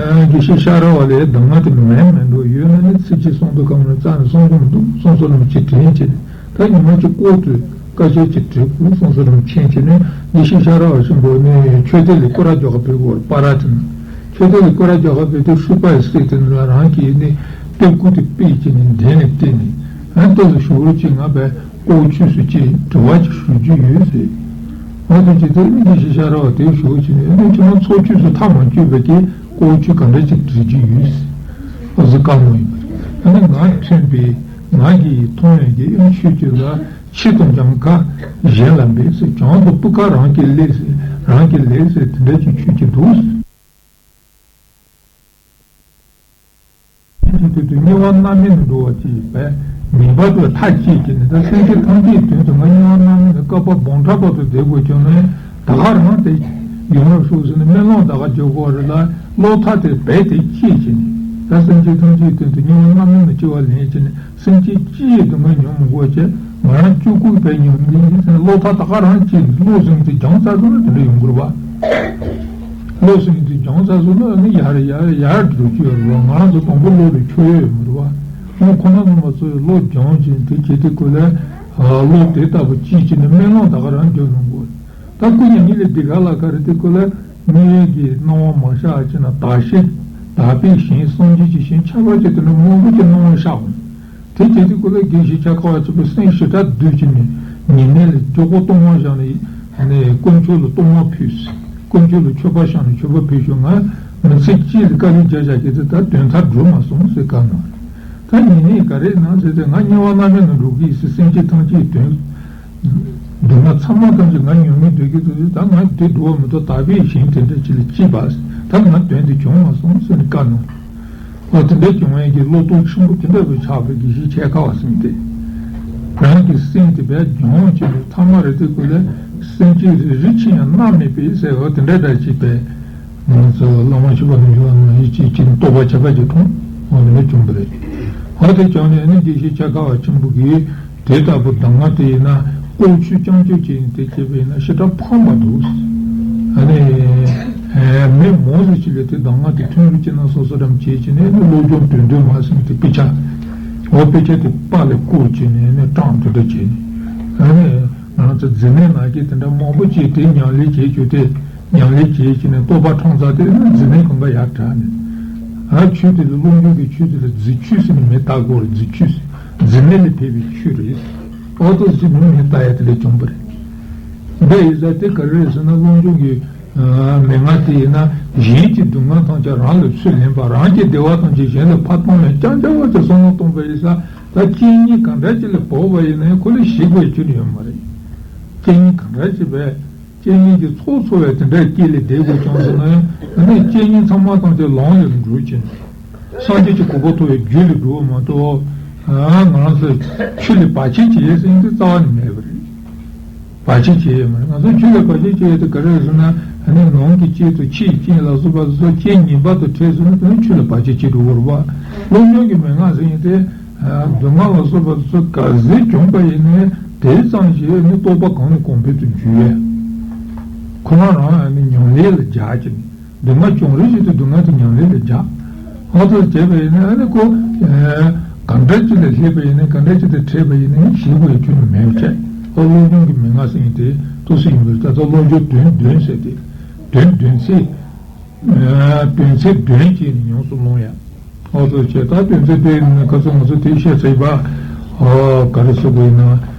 དགེ་བཤེས་ཤ་ར་བ་ལས་མདོ་སྔགས་དེ་མེད་མི་འདུག་ཡོད་ན་ནི་ཚིག་གཅིག་གསུང་དུ་གང་རུང་རྩ་ནས་གསུང་གི་མི་འདུག་གསུང་སོ་ནམ་ཅིག་དྲན་བྱས་ནས་ད་ཉི་མ་གཅིག་ལྐོག་ཏུ། བཀའ་ཆོས་ཀྱི་དྲིལ་བུ་གསུང་སོ་རིམ་ཆེན་གྱི་ནི་དགེ་བཤེས་ཤ་ར་བ་ཆེན་པོ་ནི་ཆོས་སྡེ་ལས་སྐོར་ར་རྒྱག་པའི་བོར་པ་ར་དེ་ནི། ཆོས་སྡེ་ལས་སྐོར་ར་རྒྱག་པའི་དེ་ཧྲུལ་པ་ཡི་སྲས་དེ་ནི་ལ་རང་གི་ནི་སྟོད་སྐུ་དེ་སྤེལ་གྱི་ནི་འདྲེན་ནས་བལྟས་ནས་ཨ་ལྟོས་སུ་ཞུ་བོར་གྱི་ང་བས་ལྐོག་ཆོས་སུ་ཅི་དྲི་བ་ཅིག་ཞུ་རྒྱུ་ཡོད་ཟེར། འོ་དེ་ཅི་སྟེ་ཨ་ནི་དགེ་བཤེས་ཤ་ར་བ་དེ་ཞུ་བ་བྱས་ནས་ཨ་ནི་ཁྱོད་རང་ཚོགས་ཆོས་སུ་མཐའ་མ་བཅུག་པའི་གི་ཀོ་ཆོས་ག་འདྲ་ཅིག་འབྲི་རྒྱུ་ཡོད། ཨ་ཟི་དཀའ་མོ་ཡིན་པ་རེད། ཨ་ནི་ང་མཐུན་པའི་ང་གིས་མཐོང་བའི་གི་ཨ་ནི་ཆོས་ཅིག་ལ་ཆེད་དུ་འཇམ་ཁ་གཞན་ལ་འབད་ཟེར། བྱང་དུ་སྤུ་ཁ་རང་གིས་ལེགས་ཟེར། རང་གིས་ལེགས་ཟེར་དེ་འདྲ་ཅིག་ཆོས་ཅིག་འདུག། དེ་དུས་དུ་དམྱལ་བ་མནར་མེད་ནས་འགྲོ་བ་ཅིག་བས་ངེས་པར་དུ་མཐའ་བསྐྱེད་ཀྱི་ནི། ད་སེམས་ཅན་ཐམས་ཅད་དོན་དུ་ང་དམྱལ་བ་མནར་མེད་ནས་བསྐལ་པ་འབུམ་ཕྲག་བར་དུ་བསྡད་དགོས་ཀྱང་ནི་ད་ག་རང་དེ་ཡོང་བར་ཤོག་ཟེར་ནས་སྨོན་ལམ་ད་ག་རྒྱག་དགོས་རེད་ལ། བློ་ཐག་དེ་རྦད་དེ་བཅད་ཀྱི་ནི། ད་སེམས་ཅན་ཐམས་ཅད་དོན་དུ་དམྱལ་བ་མནར་མེད་ནས་སྐྱེ་བ་ལེན་ཀྱི་ནི། སེམས་ཅན་སྤྱི་ཡི་སྡུག་བསྔལ་མྱོང་མི་དགོས་བྱས་ང་རང་སྤྱི་ཁུག་པའི་མྱོང་གི་ཡིན་ཟེར་ནས་བློ་ཐག་ད་ག་རང་བཅད་ནས་བློ་སེམས་དེ་སྦྱངས་ཚར་སོང་ན་དེ་འདྲ་ཡོང་དགོས་རེད་པ། བློ་སེམས་དེ་སྦྱངས་ཚར་སོང་ན་ནི་ཡར་ཡར་ཡར་འགྲོ་རྒྱུ་ཡོད་རེད་པ། ང་རང་ཚོ་དང་པོ་བློ་ལ་ཁྱོད་ཡོད་མི་རེད་པ། ཨོ་ཁོ་ན་ཚང་མ་ཚོས་བློ་སྦྱངས་བྱས་དེ་བྱེད་དུས་སྐབས་ལ་བློ་དེ་ལྟ་བུ་གཅིག་བྱས་ནས་སྨོན་ལམ་ད་ག་རང་རྒྱག་ཡོང་དགོས། ད་སྐུ་མྱ་ངན་ལས་འདས་ག་ལ་ག་རེ་དེ་སྐོར་ལ་དམིགས་ཡུལ་གྱི་སྣང་བ་མ་ཤར་བ་བྱས་ན་བདག་བཞི་བདག་པོའི་ཞིང་སངས་རྒྱས་ཀྱི་ཞིང་ཁྱད་པར་ཅན་དེ་འདྲ་མང་པོ་ཅིག་སྣང་བ་ཤར་འོང་། དེ་བྱེད་དུས་སྐོར་ལ་དགེ་བཤེས་ཆ་ཁ་བ་ཆེན་པོས་སེམས་ཞེ་དྲག་བསྡུས་ཀྱིས་ནས་ཉེ་གནས་ལ་མགྱོགས་པོ་གཏོར་མ་བཞག་ནས་ནས་དཀོན་མཆོག་ལ་གཏོར་མ་ཕུལ། དཀོན་མཆོག་ལ་མཆོད་པ་བཞག་ནས་མཆོད་པ་ཕུལ་ཞོག་ང་མི་ཚེ་གཅིག་ལ་དཀའ་ལས་རྒྱག་བཞག་གི་ཚེ་ད་དོན་མཐར་འགྲོ་མ་སོང་ཟེར་བཀའ་གནང་། ད་ཉེ་གནས་ག་རེ་གནང་ཟེར་ཏེ་ང་དམྱལ་བ་མནར་མེད་ནང་འགྲོ་གི་ཡིན་ཟེར། སེམས་ཅན་ཐམས་ཅད་དོན། སྡུག་བསྔལ་ཚང་མ་ཐམས་ཅད་ང་མྱོང་མི་འདོད་ཀྱི་འདུག་ད་ང་འདི་འགྲོ་བ་མི་འདུག་བདག་པོའི་ཞིང་དེ་འདྲ་ཅིག་ལ་སྐྱེས་པ། ད་ང་དོན་དེ་བྱུང་མ་སོང་ཟེར་ནས་བཀའ་གནང་། ཨོ་དེ་འདྲ་བྱུང་བའི་གི་བློ་སྟོབས་ཆེན་པོ་དེ་འདྲ་བའི་ཆགས་པའི་དགེ་བཤེས་ཆེ་ཁ་བ་ཟེར་མི་དེ། རང་གི་སེམས་དེ་བས་སྦྱོང་བྱེད་པའི་ཐ་མ་རེ་དེ་ཀུན་ལས་སེམས་ཅན་རེ་རེ་ཕྱིན་ཡང་མནར་མེད་པའི་ཟེར་བ་དེ་འདྲ་འདྲ་ཅིག་པས། ང་ཚོ་བླ་མ་མཆོད་པ་ནས་ཞུ་བ་ནང་བཞིན་ཅིག་ཅིག་རྟོགས་པ་ཁྱད་པར་ཅིག་མཐོང་། འོ་དེ་འདྲ་བྱུང་བ་རེད། འོ་དེ་བྱུང་ནས་ནི་དགེ་བཤེས་ཆེ་ཁ་བ་ཆེན་པོ་གིས་དེ་ལྟ་བུ་གདམས་ངག་དེ་ཡིན་ན་ལྐོག་ཆོས་རྐྱང་ཆོས་ཅིག་ཡིན་དེ་བྱས་པ་ཡིན་ན་ཞེ་དྲག་ཕངས་པ་འདུག་ཨ་ནི་མི་མང་ཟིག་ཅིག་ལ་དེ་གདམས་ངག་དེ་ཐོན་རིགས་ཅིག་ན་སོ་སོ་རམ་བྱས་ཀྱི་ནས་ནི་བློ་སྦྱོང་དོན་དོན་མ་ཟིན་དེ་དཔེ་ཆ། འོ་དཔེ་ཆ་དེ་པ་ལས་བསྐོར་བྱས་ནས་ནི་སྐྲངས་དེ་འདྲ་བྱས་ནས་ཨ་ནི། ང་ཚོ་འཛིན་གནས་ནང་གི་དེ་འདྲ་མང་པོ་ཅིག་དེ་ཉམས་ལེན་བྱེད་རྒྱུ་དེ་ཉམས་ལེན་བྱེད་ཀྱི་ནས་རྟོགས་པ་འཕྲང་ཚར་དེ་འཛིན་གནས་གང་ག་ཡར་དྲག་ནས། ཨ་ཆོས་དེ་ལ་སློབ་སྦྱོང་གི་ཆོས་དེ་ལ་རྫུ་ཆོས་ཟེར་ནས་མི་ལྟ་དགོས་རེད། རྫུ་ཆོས་ཟེར་འཛིན་གནས་ལས་ཕེབས་པའི་ཆོས་རེད། ཨོ་ཏོ་ཟེར་ནས་མི་ལྟ་ཡ་དེ་ལས་བྱུང་བ་རེད། འདི་ཡིན་ས་དེ་ག་རེ་རེད་ཟེར་ན་སློབ་སྦྱོང་གི་མན་ངག་དེ་ཡིན་ན་གཞན་གྱི་སྡུག་བསྔལ་ཐམས་ཅད་རང་ལ་ཚུར་ལེན་པ། རང་གི་བདེ་བ་ཐམས་ཅད་གཞན་ལ་ཕར་གཏོང་བའི་རྐྱང་རྐྱང་བ་དེ་བསམ་བློ་གཏོང་བ་ཡིན་ས། ད་རྐྱེན་ངན་གང་འདྲ་ཅིག་ལ་བབས་པ་ཡིན་ན་ཡང་ཁོ་ལ་ཞིག་པའི་རྒྱུ་ཡོད་མ་རེད། རྐྱེན་ངན་གང་འདྲ་ཅིག་བས་རྐྱེན་ངན་གྱི་ཚོགས་འཚོ་བའི་དེ་འདྲའི་རྐྱེན་ལས་འདས་དགོས་ཀྱང་ཟེར་ན་ཡང་ཨ་ནི་རྐྱེན་ངན་ཚང་མ་ཐམས་ཅད་ལམ་ལ་འགྲོ་ཕྱིན། སངས་རྒྱས་ཀྱི་གོ་འཕང་ཐོབ་པའི་རྒྱུ་ལ་འགྲོ་བ་མ་གཏོགས། ང་རང་ཚོ་ཆོས་ལ་བར་ཆད་བྱེད་ཟེར་ཡིན་དུས་རྩ་བ་ནས་མེད་པ་རེད། བར་ཆད་བྱེད་ཡོད་མ་རེད། ང་ཚོ་ཆོས་ལ་བར་ཆད་བྱེད་ཡོད་དུས་ག་རེ་རེད་ཟེར་ན་ཨ་ནི་ནང་གི་རྐྱེན་དང་ཕྱིའི་རྐྱེན་ལ་སོགས་པ་སོགས་རྐྱེན་ངན་པ་དང་འཕྲད་སོང་ན་དེ་ནི་ཆོས་ལ་བར་ཆད་བྱེད་འགྲོ་གི་རེད་པ། སློབ་སྦྱོང་གི་མན་ངག་ཟེར་ཡིན་ཏེ། སྡུག་བསྔལ་ལ་སོགས་པ་སོགས་ག་ཚོད་བྱུང་པ་ཡིན་ནའི་དེ་ཙམ་ཞིག་ནི་རྟོགས་པ་གང་ནས་གང་འཕེལ་དུ་འགྱུར་ཡས། ཁོ་རང་རང་ཨ་ནི་ཉམས་ལེན་ལ་སྦྱར་གྱི་ནི། སྡུག་བསྔལ་བྱུང་རེ་བྱེད་དུས་སྡུག་བསྔལ་དེ་ཉམས་ལེན་ལ་སྦྱར། ཨ་ཐུར་བྱས་པ་ཡིན་ན་ཨ་ནི་ཁོ། ག་འདྲ་ཅིག་ལ་སླེབས་པ་ཡིན་ན་ག་འདྲ་ཅིག་ཏུ་འཕྲད་པ་ཡིན་ན་ཞེད་དགོས་ཡ་ཁྱོན་ནས་མེད་པ་བྱས། ཨོ་སློབ་སྦྱོང་གི་མན་ངག་ཟེར་ཡིན་ཏེ་ཏོག་ཙམ་ཡིན་པས་ད་ལྟ་སློབ་སྦྱོང་དོན་དོན་ཟེར་ཏེ། དོན་དོན་ཚན། དོན་ཚན་དོན་བྱས་ནས་ཡོངས་སུ་བླང་ཡ། ཨོ་ཐུར་བྱས་ད་དོན་ཚན་དེ་ནི་ཁ་སང་ང་ཚོ་དེ་བཤད་ཚར་ཡིན་པ། ཨོ་ག་རེ་ཟེར་དགོས་ཡིན་ན།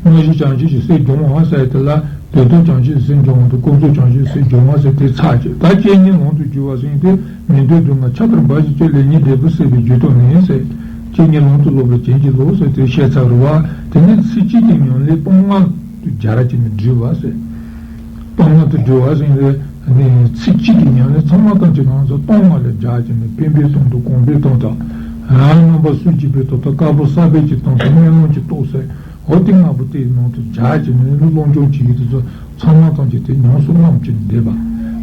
དངོས་གཞི་བྱང་ཆུབ་ཀྱི་སེམས་སྦྱོང་བ་ཟེར་དེ་ལ། དོན་དམ་བྱང་ཆུབ་སེམས་སྦྱོང་བ་དང་ཀུན་རྫོབ་བྱང་ཆུབ་སེམས་སྦྱོང་བ་ཟེར་དེ་ཚར་གཅིག་ད་རྐྱེན་ངན་ལམ་དུ་བསྒྱུར་བ་ཟེར་ཡིན་ཏེ། མི་འདོད་སྡུག་བསྔལ་ཆར་ལྟར་འབར་ཞིང་སྐྱོ། ལེགས་ཉེས་འབྲས་བུ་སྲིད་པའི་རྒྱུ་སྟོབས་ནི་ཟེར། རྐྱེན་ངན་ལམ་དུ་སློག་པའི་རྐྱེན་གྱིས་སློག་ཟེར་དེ་བཤད་ཚར་རེད་པ། དེ་ནས་ཚིག་གཅིག་གི་ཉམས་ལེན་སྤང་བླང་དུ་སྦྱར་གྱི་ནི་སྒྲུབ་པ་ཟེར། སྤང་བླང་དུ་སྒྲུབ་པ་ཟེར་ཡིན་ཏེ། ཚིག་གཅིག་གི་ཉམས་ལེན་ཚང་མ་ཐམས་ཅད་ང་ཚོ་སྤང་བླང་ལ་སྦྱར་གྱི་ནི་ཕན་པའི་དོན་དང་གོང་འཕེལ་དོན་དང་། རྣམ་པ་སུན་འབྱིན་པའི་དོན་དང་དཀར་པོ་གསར་པའི་གྱི་དོན་དང་སྨོན་ལམ་གྱི་སྟོབས་ཟེར། འོ་དེ་ལྔ་པོ་དེའི་ནང་དུ་སྦྱར་གྱི་ནི་སློབ་སྦྱོང་བྱེད་ཡུལ་དེ་ཚོ་ཚང་མ་ཐམས་ཅད་དེ་ཉམས་སུ་བླངས་ཀྱི་བསྡད་པ།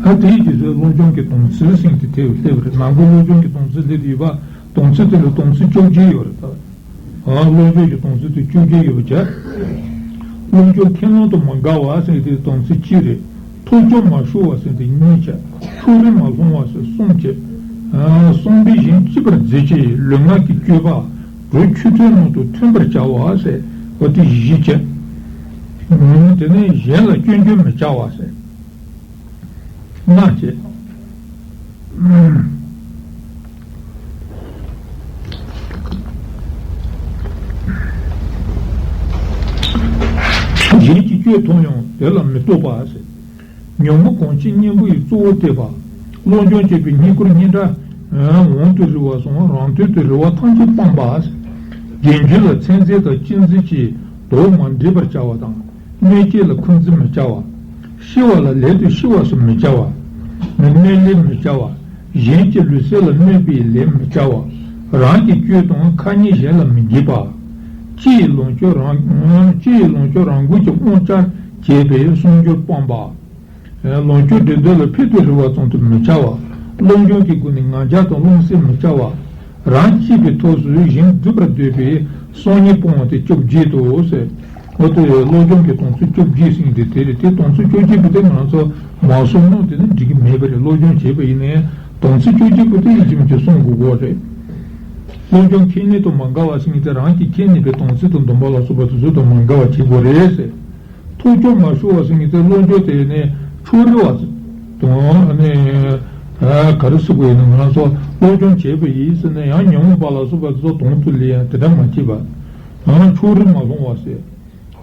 ཨ་དེའི་རྗེས་སུ་སློབ་སྦྱོང་གི་དམ་ཚིག་ཟེར་དེ་དེ་སླེབས་པ་རེད། ནང་པའི་སློབ་སྦྱོང་གི་དམ་ཚིག་སླེབས་ཡོད་པ། དམ་ཚིག་དེ་ལ་དམ་ཚིག་བཅོ་བརྒྱད་ཡོད་རེད་ད། ཨ་སློབ་སྦྱོང་གི་དམ་ཚིག་དེ་བཅོ་བརྒྱད་ཡོད་པ་བྱས། སློབ་སྦྱོང་ཁས་བླངས་དང་མ་འགལ་བ་ཟེར་དེ་དམ་ཚིག་གཅིག་རེད། ཐོས་བསམ་མ་ཤོར་བ་ཟེར་དེ་གཉིས་བྱས། ཕྱོགས་རིས་མ་ལྷུང་བ་ཟེར་གསུམ་བྱས། ཨ་བསམ་པས་གཞན་གཅེས་པར་མཛད་ཅིང་ལུས་ངག་གི་སྤྱོད་པ། རོ་ཆུ་ཚོད་ནང་དུ་མཐུན་པར་བྱ་བ་ཟེར་བ་དེ་བཞི་བྱས། དེ་ནས་གཞན་ལ་སྐྱོན་བརྗོད་མི་བྱ་བ་ཟེར། ལྔ་བྱས། གཞན་གྱི་ སྤྱོད་མཐོང་ཡང་དེ་ལ་མི་རྟོག་པ་ཟེར། ཉོན་མོངས་གང་ཕྱིར་གཉེན་པོ་ཡིས། གཙོ་བོ་བལྟས་པ། བློ་སྦྱོང་བྱེད་པའི་བསྙེན་བཀུར་སྙིང་བྲག་འོང་དུ་རུལ་བ་སོང་། རང་དོན་དུ་རེ་བ་ཐམས་ཅད་སྤངས་པ། དགེ་འདུན་ལ་མཚན་འཛིན་དང་སྤྱན་འཛིན་གྱིས་དོགས་མ་འདྲེས་པར་བྱ་བ་དང་། གནོད་བྱེད་ལ་འཁོན་འཛིན་མི་བྱ་བ། ཤི་བ་ལ་ལད་དུ་ཤི་བ་སུ་མི་བྱ་བ། གནོད་ལན་མི་བྱ་བ། གཞན་གྱི་ལུས་སྲོག་ལ་གནོད་པའི་ལན་མི་བྱ་བ། རང་གི་སྤྱོད་དང་ཁ་ཉེས་གཞན་ལ་མི་བགྱིད་པ། སྤྱི་ཡི་ལོངས་སྤྱོད་རང་སྤྱི་ཡི་ལོངས་སྤྱོད་རང་འགུལ་གྱིས་དབང་བསྐྱར་བྱེད་པའི་གསོག་འཇོར་སྤངས་པ། ལོངས་སྤྱོད་འགྲོ་འདོད་ལ་ཕུལ་དུ་རེ་བ་ཙམ་དུ་མི་བྱ་བ། བློ་སྦྱོང་གི་སྒོ་ནས་ང་རྒྱལ་དང་རློམ་སེམས་མི་བྱ་བ། རང་གཅེས་པའི་ཐོག་སུ་གཞན་སྡུད་པར་འདོད་པའི་བསམ་ཉེས་སྤོང་བ་སྟེ་བཅོ་བརྒྱད་དོ་ཟེར། འོ་དེ་བློ་སྦྱོང་གི་དོན་ཚན་བཅོ་བརྒྱད་ཟེར་མཁན་དེ་དེ་རེད། དེ་དོན་ཚན་བཅོ་བརྒྱད་པོ་དེ་ང་ཚོ་མ་སོང་ནོ་དེ་ནི་འགྲིག་གི་མེད་པ་རེད། བློ་སྦྱོང་བྱས་པ་ཡིན་ནའི་དོན་ཚན་བཅོ་བརྒྱད་པོ་དེ་ཡིན་གཅིག་མིན་གཅིག་སྲུང་དགོས་ཀྱི་རེད། བློ་སྦྱོང་ཁས་ལེན་དང་མ་འགལ་བ་ཟེར་མཁན་དེ་རང་གིས་ཁས་ལེན་པའི་དོན་ཚན་དང་སྡོམ་པ་ལ་སོགས་པ་དེ་ཚོ་དང་མ་འགལ་བ་བྱེད་དགོས་རེད་ཟེར། ཐོག་ཆོས་མ་ཞུགས་པ་ཟེར་མཁན་དེ་བློ་སྦྱོང་དེ་ནི་ཕྱོགས་རིས་པ་དང་ནི་ག་རེ་ཟེར་དགོས་ཡིན་ན། ང་ཚོ་བློ་སྦྱོང་བྱས་པ་ཡིན་ཟེར་ནས་ཡང་ཉོན་མོངས་པ་ལ་སོགས་པ་དེ་ཚོ་དོན་དུ་ལེན་ཡང་དེ་འདྲ་མ་བྱེད་པ། ཡང་ཕྱོགས་རིས་མ་ལྷུང་བ་ཟེར།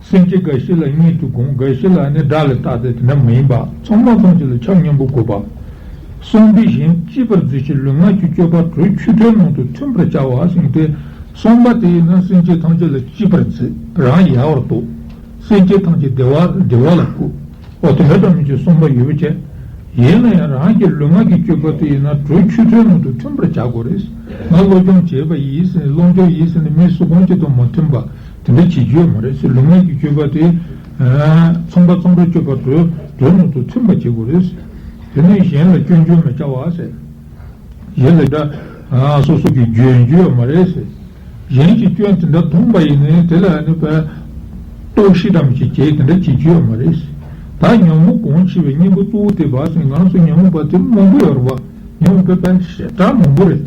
སེམས་ཅན་འགའ་ཞིག་ལ་གཉེན་དུ་དགོངས། འགའ་ཞིག་ལ་ནི་དགྲ་ལ་བལྟ་སྟེ་དེ་འདྲ་མ་ཡིན་པ། ཚང་མ་ཐམས་ཅད་ལ་ཆ་མཉམ་པོ་དགོས་པ། བསམ་པས་གཞན་གཅེས་པར་མཛོད་ཅིང་། ལུས་ངག་གི་སྤྱོད་པ་དྲོད་ཆུ་ཕྲན་ནང་དུ་ཐིམ་པར་བྱ་བ་ཟེར་མཁན་དེ། བསམ་པ་དེ་ཡིན་ན་སེམས་ཅན་ཐམས་ཅད་ལ་གཅེས་པར་མཛོད། རང་ཡལ་བར་དོར། སེམས་ཅན་ཐམས་ཅད་བདེ་བ་བདེ་བ་ལ་བཀོད། འོ་དེ་འདྲ་འདྲ་མིན་གྱི་བསམ་པ་ཡོད་པ་བྱས། ཡིན་ན་ཡང་རང་གི་ལུས་ངག་གི་སྤྱོད་པ་དེ་ཡིན་ན་དྲོད་ཆུ་ཕྲན་ནང་དུ་ཐིམ་པར་བྱ་དགོས་རེད། ང་སློབ་སྦྱོང་བྱས་པ་ཡིན་ཟེར་ནས་སློབ་སྦྱོང་ཡིན་ཟེར་ནས་མི་སུ་གང་ཅིག་དང་མ་མཐུན་པ་དེ་འདྲ་བྱེད་རྒྱུ་ཡོད་མ་རེད་ཟེར། ལུས་ངག་གི་སྤྱོད་པ་དེ་ཚངས་པ་ཚངས་པའི་སྤྱོད་པ་དྲོད་དྲོད་ནང་དུ་ཐིམ་པ་བྱེད་དགོས་རེད། དེ་ནས་གཞན་ལ་སྐྱོན་བརྗོད་མི་བྱ་བ་ཟེར། གཞན་ལ་འདྲ་སོ་སོ་གི་རྒྱུ་རྒྱུ་ཡོད་མ་རེད་ཟེར། གཞན་གྱི་སྐྱོན་དེ་འདྲ་མཐོང་པ་ཡིན་ནའི་དེ་ལ་ནི་བས་རྟོག་ཞིབ་འདྲ་མི་བྱེད་ཀྱི་དེ་འདྲ་བྱེད་རྒྱུ་ཡོད་མ་རེད་ཟེར། ད་ཉོན་མོངས་གང་ཆེ་བའི་གཉེན་པོ་གཙོ་བོ་དེ་བ་ཟེར། ང་ཚོ་ཉོན་མོངས་པ་དེ་མང་པོ་ཡོད་རེད་བ། ཉོན་མོངས་པའི་བས་ཞེ་དྲག་མང་པོ་རེད།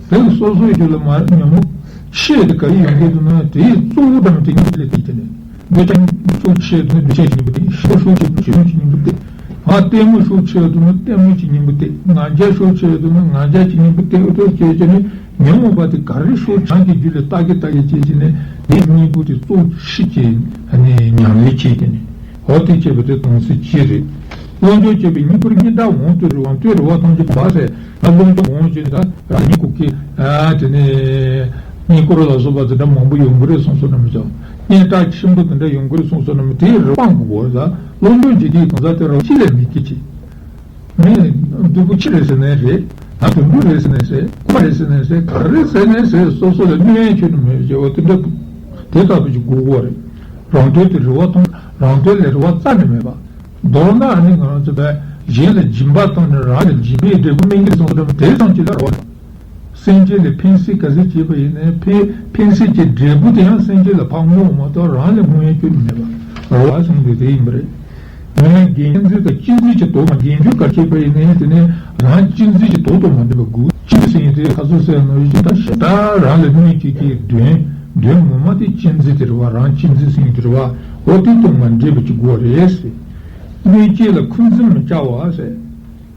དེ་ལ་སོ་སོའི་རྒྱུད་ལ་མ་ཉོན་མོངས་ཆེ་དེ་ག་རེ་ཡོང་གི་འདུག་ན་དེའི་གཙོ་བོ་འདྲ་མི་དེ་གཉེན་པོ་ལས་དེ་དེ་ནས། འདོད་ཆགས་ཤུགས་ཆེ་དུས་ན་འདོད་ཆགས་ཀྱི་གཉེན་པོ་དེ། ཞེ་སྡང་ཤུགས་ཆེ་དུས་ཞེ་སྡང་གི་གཉེན་པོ་དེ། ང་ལྟད་མོ་ཤུགས་ཆེ་དུས་ན་ལྟད་མོ་གྱི་གཉེན་པོ་དེ། ང་རྒྱལ་ཤུགས་ཆེ་དུས་ན་ང་རྒྱལ་གྱི་གཉེན་པོ་དེ། འོ་དེ་བྱས་བྱས་ནས་ཉོན་མོངས་པ་དེ་ག་རེ་ཤུགས་ཆེ་གི་རྒྱུད་ལ་ལྟ་གི་ལྟ་གི་བྱས་བྱས་ནས་དེ་གཉེན་པོ་དེ་གཙོ་ཆེ་གི་ཉམས་ལེན་བྱས་བྱས་ནས། འོ་དེ་བྱས་པ་དེ་དོན་ཚན་གཅིག་རེད། བློ་སྦྱོང་བྱས་པའི་བསྙེན་བཀུར་སྙིང་བྲག་འོང་དུ་རུལ་བ་དང་། རང་དོན་རེ་བ་ཐམས་ཅད་སྤངས་པ་ཟེར། ང་བློ་སྦྱོང་འོང་བྱས་ད་རང་ཉིད་གུག་གི་དེ་ནས་བསྙེན་བཀུར་ལ་སོགས་པ་དེ་འདྲ་མང་པོ་ཡོང་གི་རེད་གསུངས་སོ་ན་མི་ཆོག་སྙན་གྲགས་ཆེན་པོ་དེ་འདྲ་ཡོང་གི་རེད་གསུངས་སོ་ན་མི། དེ་རེ་སྤང་དགོས་པོ་ཟ། བློ་སྦྱོང་བྱེད་ཀྱི་གང་ཟག་དེ་རང་ཅི་ལས་མི་སྐྱེ་ཅི། མི་སྡུག་པོ་ཅི་རེད་ཟེར་ནའི་རེད། ང་དུད་འགྲོ་རེད་ཟེར་ནའི་ཟེར། ཀུ་མ་རེད་ཟེར་ནའི་ཟེར། ག་རེ་ཟེར་ནའི་ཟེར། སོ་སོ་ལ་གནོད་ཡན་ཁྱོན་ནས་མེད་པ་བྱས་པ་དེ་འདྲ་དེ་ལྟ་བུ་ཅིག་དགོས་པོ་རེད། རང་དོན་དེ་རེ་བ་ཐོང་རང་དོན་ལས་རེ་བ་རྩ་ནས་མེད་པ། མདོར་ན་ཨ་ནི་ང་རང་ཚོ་བས་གཞན་ལ་སྦྱིན་པ་བཏང་ནས་རང་ལ་སྦྱིན་པའི་འབྲས་བུ་སྨིན་གྱི་སོང་ཙང་དེ་ཙམ་གྱིས་ལ་རོགས། སེམས་ཅན་ལ་ཕན་སེམས་ག་ཚོད་བྱས་པ་ཡིན་ནའི་ཕན་ཕན་སེམས་ཀྱི་འབྲས་བུ་དེ་ཡང་སེམས་ཅན་ལ་ཕར་བསྔོ་བ་མ་གཏོགས་རང་ལ་བསྔོ་ཡ་ཁྱོན་ནས་མེད་པ་རོགས་ཟེར་དེ་དེ་ཡིན་པ་རེད། ངས་དགེ་རྒན་འཛིན་དང་སྤྱན་འཛིན་གྱི་དོགས་མ་དགེ་སྦྱོར་ག་བྱས་པ་ཡིན་ནའི་དེ་ནས་རང་སྤྱན་འཛིན་གྱི་དོགས་དང་མ་འདྲེས་པ་དགོས། སྤྱན་ཟེར་མཁན་དེ་ཁ་སོ་ཟེར་ནོ་ཡིན་ད་ཞེ་དྲག་རང་ལ་གནོད་བྱེད་ཀྱི་དོན་དོན་ངོ་མ་དེ་སྤྱན་འཛིན་དེ་རེད་བ། རང་སྤྱན་འཛིན་ཟེར་མཁན་དེ་རེད་བ། འོ་དེ་དང་མ་འདྲེས་པ་ཅིག་དགོས་རེད་ཟེར། གནོད་བྱེད་ལ་འཁོན་འཛིན་མི་བྱ་བ་ཟེར།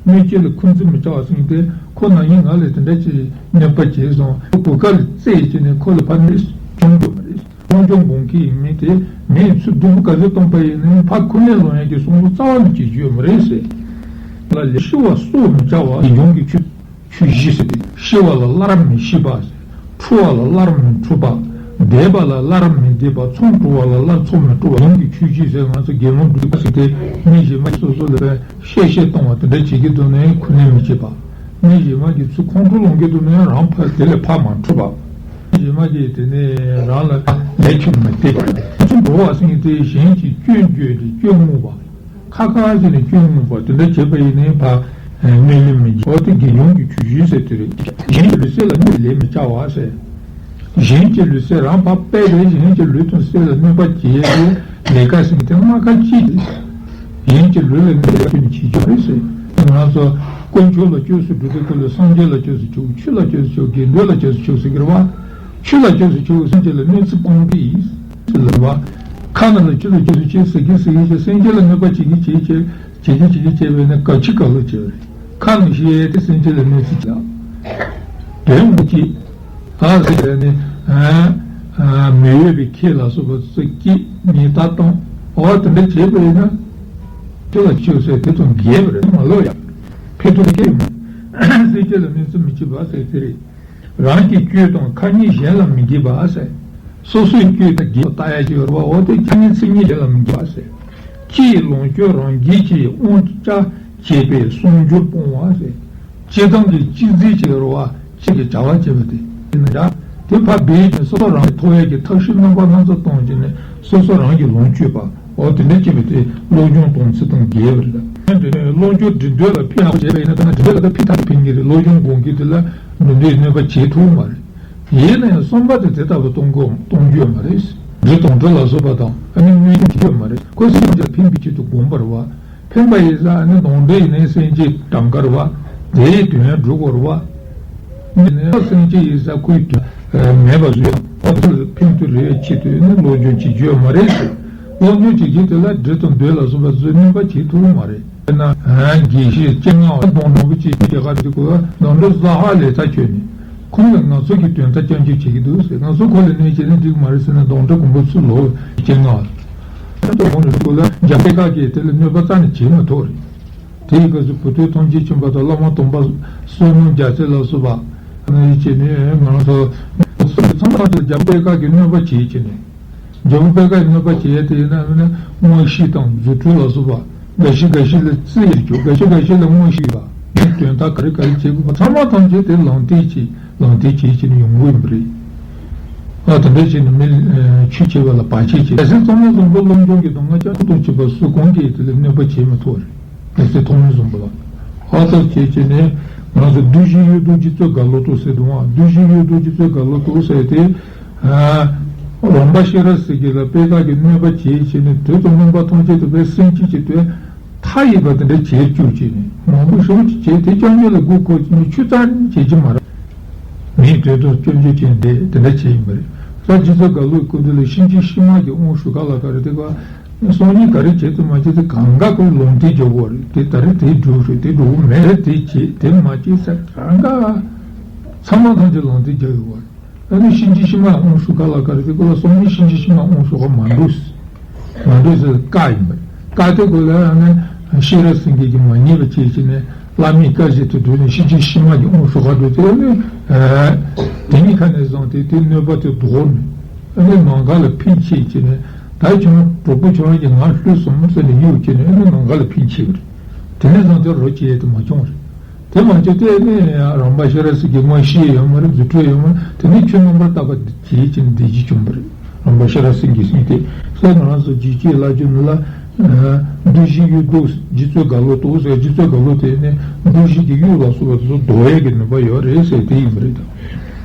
གནོད་བྱེད་ལ་འཁོན་འཛིན་མི་བྱ་བ་ཟེར་མཁན་དེ་ཁོ་ན་ཡིན་ང་ལ་དེ་འདྲ་ཅིག་གནོད་པ་བྱས་སོང་གོ་སྐབས་ལ་རྩེད་བྱས་ནས་ཁོ་ལ་ཕར་གནོད་བྱུང་དགོས་མ་རེད། དབང་ཆུང་དགོངས་མཁན་ཡིན་མིན་དེ་མིའི་ཚུལ་སྡུག་པོ་ག་ཚོད་བཏང་པ་ཡིན་ནའི་ཕར་འཁོན་ལན་སློང་ཡག་གི་བསམ་བློ་རྩ་བ་ནས་བྱེད་རྒྱུ་ཡོད་མ་རེད་ཟེར། ལ་ལས་ཤི་བ་སྲོག་མི་བྱ་བ་ཡིན་གྱི་ཆོས་ཆོས་བཞི་ཟེར་ཏེ། ཤི་བ་ལ་སླར་མི་ཤི་བ་ཟེར། འཁྲུ་བ་ལ་སླར་མི་འཁྲུ་བ། འདས་པ་ལ་སླར་མི་འདས་པ། ཚོགས་འཁྲུ་བ་ལ་སླར་ཚོགས་མི་འཁྲུ་བ། ཡིན་གྱི་ཆོས་བཞི་ཟེར་ང་ཚོ་དགེ་སློང་སྒྲུབ་པ་ཟེར་ཏེ་མི་གཞན་མ་སོ་སོ་ལ་བས་བཤད་བཤད་གཏོང་བ་དེ་འདྲ་བྱེད་ཀྱི་འདུག་ནའི་འཁོན་ལན་མི་བྱེད་པ། མི་གཞན་མ་གི་ཚུར་ཁོང་ཁྲོ་སློང་གི་འདུག་ནའི་རང་ཕར་དེ་ལས་ཕར་མ་འཁྲུལ་པ། མི་གཞན་མ་གིས་དེ་ནས་རང་ལ་ལས་ཁྱོན་མི་སྟེར་བ། ཚུར་འགྲོ་བ་ཟེར་མཁན་དེ་གཞན་གྱི་སྐྱོན་བརྗོད་དེ་སྐྱོན་སྨོད་པ། ཁ་ཁ་ཟེར་ནས་སྐྱོན་སྨོད་པ་དེ་འདྲ་བྱས་པ་ཡིན་ནའི་ཕར་གནོད་ལན་མི་འཇལ་བ་དེ་དགེ་སྦྱོང་གི་ཆོས་བཞི་ཟེར་དེ་རེད། གཞན་གྱི་ལུས་སྲོག་ལ་གནོད་ལན་མི་བྱ་བ་ཟེར། གཞན་གྱི་ལུས་སྲོག་རང་ཕར་སྤེལ་བས་གཞན་གྱི་ལུས་དང་སྲོག་ལ་གནོད་པ་བྱེད་ཡས་ལས་ཀ་ཟེར་མཁན་དེ་རྨ་ཁ་གཅིག་གིས་གཞན་གྱི་ལུས་ལ་གནོད་པ་བྱེད་རྒྱུ་རེད་ཟེར། ང་ཚོ་དཀོན་མཆོག་ལ་སྐྱབས་སུ་འགྲོ་དུས་སྐབས་ལ་སངས་རྒྱས་ལ་སྐྱབས་སུ་མཆིའོ། ཆོས་ལ་སྐྱབས་སུ་མཆིའོ། དགེ་འདུན་ལ་སྐྱབས་སུ་མཆིའོ་ཟེར་གི་རེད་བ། ཆོས་ལ་སྐྱབས་སུ་མཆིའོ། སེམས་ཅན་ལ་གནོད་འཚེ་སྤོང་གི་ཡིན་ཟེར་ལབ་པ། ཁ་ནང་ལ་ཆོས་ལ་སྐྱབས་སུ་མཆིའོ་ཟེར་གི་ཟེར་གི་བྱས་སེམས་ཅན་ལ་གནོད་པ་བྱེད་གི་བྱེད་བྱེད་བྱེད་གི་བྱེད་གི་བྱས་པས་ན་ག་ཅི་ག་ལོ་བྱས་པ་རེད། ཁ་ནང་བཤད་དེ་སེམས་ཅན་ལ་གནོད་འཚེ་བྱེད། དོན་མི་བྱེད། ཨ་ཟེར་ནས་མི་འོས་པའི་ཁེ་ལ་སོགས་པ་ཚོ་སྐྱིད་ཉེས་ད་གཏོང་ འོ་དེ་འདྲ་བྱས་པ་ཡིན་ན། དེ་ལ་ཆོས་ཟེར་དེ་དང་འགལ་བ་རེད་མ་ལོག་ཡ། ཕན་ཐོགས་སྐྱེ་ཡོང་། སེམས་ཅན་ལ་གནོད་འཚེ་མི་བྱེད་པ་ཟེར་དེ་རེད། རང་གི་སྤྱོད་དང་ཁ་ཉིན་གཞན་ལ་མི་འགེབས་པ་ཟེར། སོ་སོའི་སྤྱོད་དང་འགལ་བ་ལྟ་ཡ་ཅིག་ཡོད་རེད་བ། འོ་དེ་ཁ་ཉིན་མཚན་ཉིད་གཞན་ལ་མི་འགེབས་པ་ཟེར། ཅི་ཡི་ལོངས་སྤྱོད་རང་རྒྱལ་གྱི་དབང་བྱས་པའི་གསོག་འཇོག་སྤོང་བ་ཟེར། སྤྱིར་བཏང་གི་སྤྱི་རྫས་ཅིག་ཡོད་རེད་བ། ཅིག་གི་བྱ་བ་བྱེད་པ་དེ་ཡིན་ན་འདྲ། དེ་ཕར་སྦས་ཀྱིན་སོ་སོ་རང་གི་ཐོབ་ཡས་ཀྱི་ཐབས་ཤེས་རྣམ་པ་སྣ་ཚོགས་གཏོང་བྱས་ནས་སོ་སོ་རང་གི་ལོངས་སྤྱོད་པ། འོ་དེ་འདྲ་བྱེད་པ་དེ་བློ་སྦྱོང་སྡོམ་ཚིག་དང་འགལ་བ་རེད། དེ་ནས་བློ་སྦྱོང་འབྲི་འདོད་ལ་ཕན་ཡག་པོ་བྱས་པ་ཡིན་ན། ད་ནི་འབྲི་འདོད་ལ་ད་ཕན་ཐག་ཆོད་ཕན་གྱི་རེད། བློ་སྦྱོང་སྒོམ་མཁན་དེ་ལ་འབྲི་འདོད་གནོད་པ་བྱེད་ཐུབ་མ་རེད། ཡིན་ན་ཡང་བསམ་པ་དེ་དེ་ལྟ་བུ་གཏོང་དགོས་གཏོང་རྒྱུ་ཡོད་མ་རེད། འབྲི་དང་འབྲི་ལ་སོགས་པ་དང་ཨ་ནི་མངོན་སུམ་བྱེད་རྒྱུ་ཡོད་མ་རེད། ཁོ་སེམས་ཀྱི་ཕན་པའི་ཆེད་དུ་སྒོམ་པ་རེད་བ། ཕན་པ་ཡིན་ས་ནི་གདོན་འདྲེ་ཡིན་ནའི་སེམས་ཅན་གྲངས་ཀ་རེད་བ། དེའི་དོན་སྒྲུབ་དགོས་རེད་བ། ནི་སེམས་ཅན་ཡིན་ས་ཁོའི་དོན་མེད་པ་བཟོས་ཡང་ཁོ་ཚོར་ཕན་ཐོགས་རེ་བའི་ཆེད་དུ་ནི་བློ་སྦྱོང་བྱེད་རྒྱུ་ཡོད་མ་རེད་ཟེར། བློ་སྦྱོང་བྱེད་རྒྱུ་དེ་ལ་འབྲི་དང་འདོད་ལ་སོགས་པ་ཚོས་གནོད་པ་བྱེད་ཐུབ་མ་རེད། དཔེར་ན་དགེ་བཤེས་སྤྱན་སྔ་བ་དང་ནོར་བུ་ཅིག་རྒྱ་གར་དུ་གོ་བ་ནོར་འདྲ་ཟ་ཧ་ལས་ཐག་ཆོད་ནས། ཁོང་ལ་ང་ཚོ་གི་དོན་དག་སྐྱོང་རྒྱུ་བྱེད་ཀྱི་འདུག་ཟེར། ང་ཚོ་ཁོ་ལ་གནོད་བྱས་ན་འགྲིག་མ་རེད་ཟེར་ན་གདོན་འདྲེ་གོང་བུ་ཚུར་ལོག་སྐྱེ་ང་། ཁོང་ལ་འཇམ་དཔལ་དཀར་གྱིས་དེ་ལ་གནོད་པ་རྩ་ནས་བྱེད་མ་ཐུབ་རེད། དེའི་སྐབས་སུ་བུ་ཐོས་ཐམས་ཅད་མཁྱེན་པ་དང་བླ་མ་དམ་པ་བསོད་ནམས་རྒྱལ་མཚན་ལ་སོགས་པ་ནི་བྱས་ནས་ང་ཚོ་ཚང་མ་འཇམ་དཔལ་དཀར་གྱིས་གནོད་པ་བྱེད་བྱས་ནས། འཇམ་དཔལ་དཀར་གནོད་པ་བྱེད་ཡས་དེ་ཡིན་ན་མངོན་ཤེས་དང་རྫུ་འཕྲུལ་ལ་སོགས་པ་འགའ་ཞིག་འགའ་ཞིག་ལ་བརྩི་ཡས་རྒྱུ། འགའ་ཞིག་འགའ་ཞིག་ལ་མངོན་ཤེས་པ། དོན་དག་ག་རེ་ག་རེ་བྱེད་དགོས་པ་ཚང་མ་ཐམས་ཅད་དེ་ལམ་སྟོན་བྱེད་ལམ་སྟོན་བྱེད་བྱས་ནས་ཡོང་གི་ཡིན་པ་རེད། ཨ་དེ་འདྲ་བྱས་ནས་མི་ཆོས་བྱེད་པ་ལ་བར་ཆད་བྱེད། གལ་སྲིད་ཚང་མ་བཟང་པོ་སློབ་སྦྱོང་གི་དང་ང་ཅག་ཐུགས་དང་བཅས་པ་སུ་གང་གིས་དེ་ལ་གནོད་པ་བྱེད་མི་ཐུབ་རེད། དེ་ཚེ་ཐོག་མའི་བཟང་པོ་ལ། ཧ་ཐག་བཅད་བྱས་ནས་ང་ཚོ་བདུད་བཞི་གཡུལ་དུ་རྗེ་བཙུན་རྒྭ་ལོ་ཏོག་ཟེར་འདུག་ཨ། བདུད་བཞི་གཡུལ་དུ་རྗེ་བཙུན་རྒྭ་ལོ་ཏོག་ཟེར་དེ། རོང་པ་ཤེས་རབ་སེང་གེ་ལ་དཔེ་ཁ་གི་གནོད་པ་བྱེད་བྱས་ནས་དུས་དང་རྣམ་པ་ཐམས་ཅད་དུ་བའི་སེམས་ཅན་གྱི་དོན་མཐའ་ཡས་པ་དེ་འདྲ་བྱེད་བཅུག་བྱས་ནས་མང་པོ་ཞེ་པོ་ཅིག་བྱས་དེ་སྐྱོན་བརྗོད་ལ་མགོ་འཁོར་བྱས་ནས་ཆུ་རྩ་བྱེད་ཀྱི་མ་རེད། མིའི་དོན་དུ་སྐྱོན་བརྗོད་བྱས་ནས་དེ་འདྲ་བྱས་ཡིན་པ་རེད། ས་རྗེ་བཙུན་རྒྭ་ལོའི་སྐུ་མདུན་ལ་གཤིན་རྗེ་གཤེད་མ་གི་དབང་ཞུ་ག་ལ་ག་རེ་དེ་ག་སང་ཉིན་ག་རེ་བྱེད་ཐུབ་མ་བྱེད་ཐུབ་གང་ག་ཁོས་ལུང་བསྟན་རྒྱག་གོ་རེད། དེ་ད་རེས་དེ་འགྲུབ་རེད། དེ་འགྲུབ་མེད་རེད། དེ་བྱེད་དེ་མ་བྱེད་ཟེར་གང་ག་ཚང་མ་ཐམས་ཅད་ལུང་བསྟན་རྒྱག་ཡོད་གོ་རེད། ཨ་ནི་གཤིན་རྗེ་གཤེད་མ་དབང་ཞུ་ག་ལ་ག་རེ་དེ་ཁོ་ལ་སང་ཉིན་གཤིན་རྗེ་གཤེད་མ་དབང་ཞུ་ག་མ་འགྲོ་མ་འགྲོ་ཟེར་བཀའ་ཡིན་པ་རེད། བཀའ་དེ་ཁོ་ལ་ཨ་ནི་ཤེས་རབ་སེང་གེ་གིས་མ་ཉན་པ་བྱས་བྱས་ནས། བླ་མའི་བཀའ་བཞིན་དུ་སྒྲུབ་ནས་གཤིན་རྗེ་གཤེད་མ་གི་དབང་ཞུ་ག་འགྲོ་དེ་ནི། དེ་ཉིད་ཁ་ནས་བཟུང་སྟེ་དེ་གནོད་པ་དེ་ལྡོག་ནས་ཨ་ནི་ནམ་མཁའ་ལ་ཕན་ཆད་བྱས་ནས་ད་ཁྱོད་གྲོགས་པོ་ཁྱོད་རང་གི་ང་ལྷོད་སོང་ཟེར་ནས་གཡུག་བྱས་ནས་ཨ་ནི་ནམ་མཁའ་ལ་ཕན་ཆད་པ་རེད། དེ་ནས་བཟུང་སྟེ་རོ་བྱེད་ཡས་དེ་མ་བྱུང་རེད། དེ་མ་བྱུང་སྟེ་ཨ་ནི་རོང་པ་ཤེས་རབ་སེང་གེ་མངོན་ཤེས་ཡོད་མ་རེད། རྫུ་འཕྲུལ་ཡོད་མ་རེད། དེ་ནས་ཆོས་རྣམ་པར་དག་པ་བྱེད་བྱས་ནས་བདེ་སྐྱིད་བྱུང་བ་རེད། རོང་པ་ཤེས་རབ་སེང་གེ་སེང་སྟེ་ས་ང་རང་ཚོ་ཇི་སྐད་ལ་རྒྱུ་ནི་ལ། བདུད་བཞི་གཡུལ་ལྡོག་རྗེ་བཙུན་རྒྭ་ལོ་ཏོག་ཟེར། རྗེ་བཙུན་རྒྭ་ལོ་དེ་ནི་བདུད་བཞི་གི་གཡུལ་ལ་སོགས་པ་དེ་ཚོ་ལྡོག་ཡས་ཀྱི་ནུས་པ་ཡོད་རེད་ཟེར་དེ་ཡིན་པ་རེད་ད།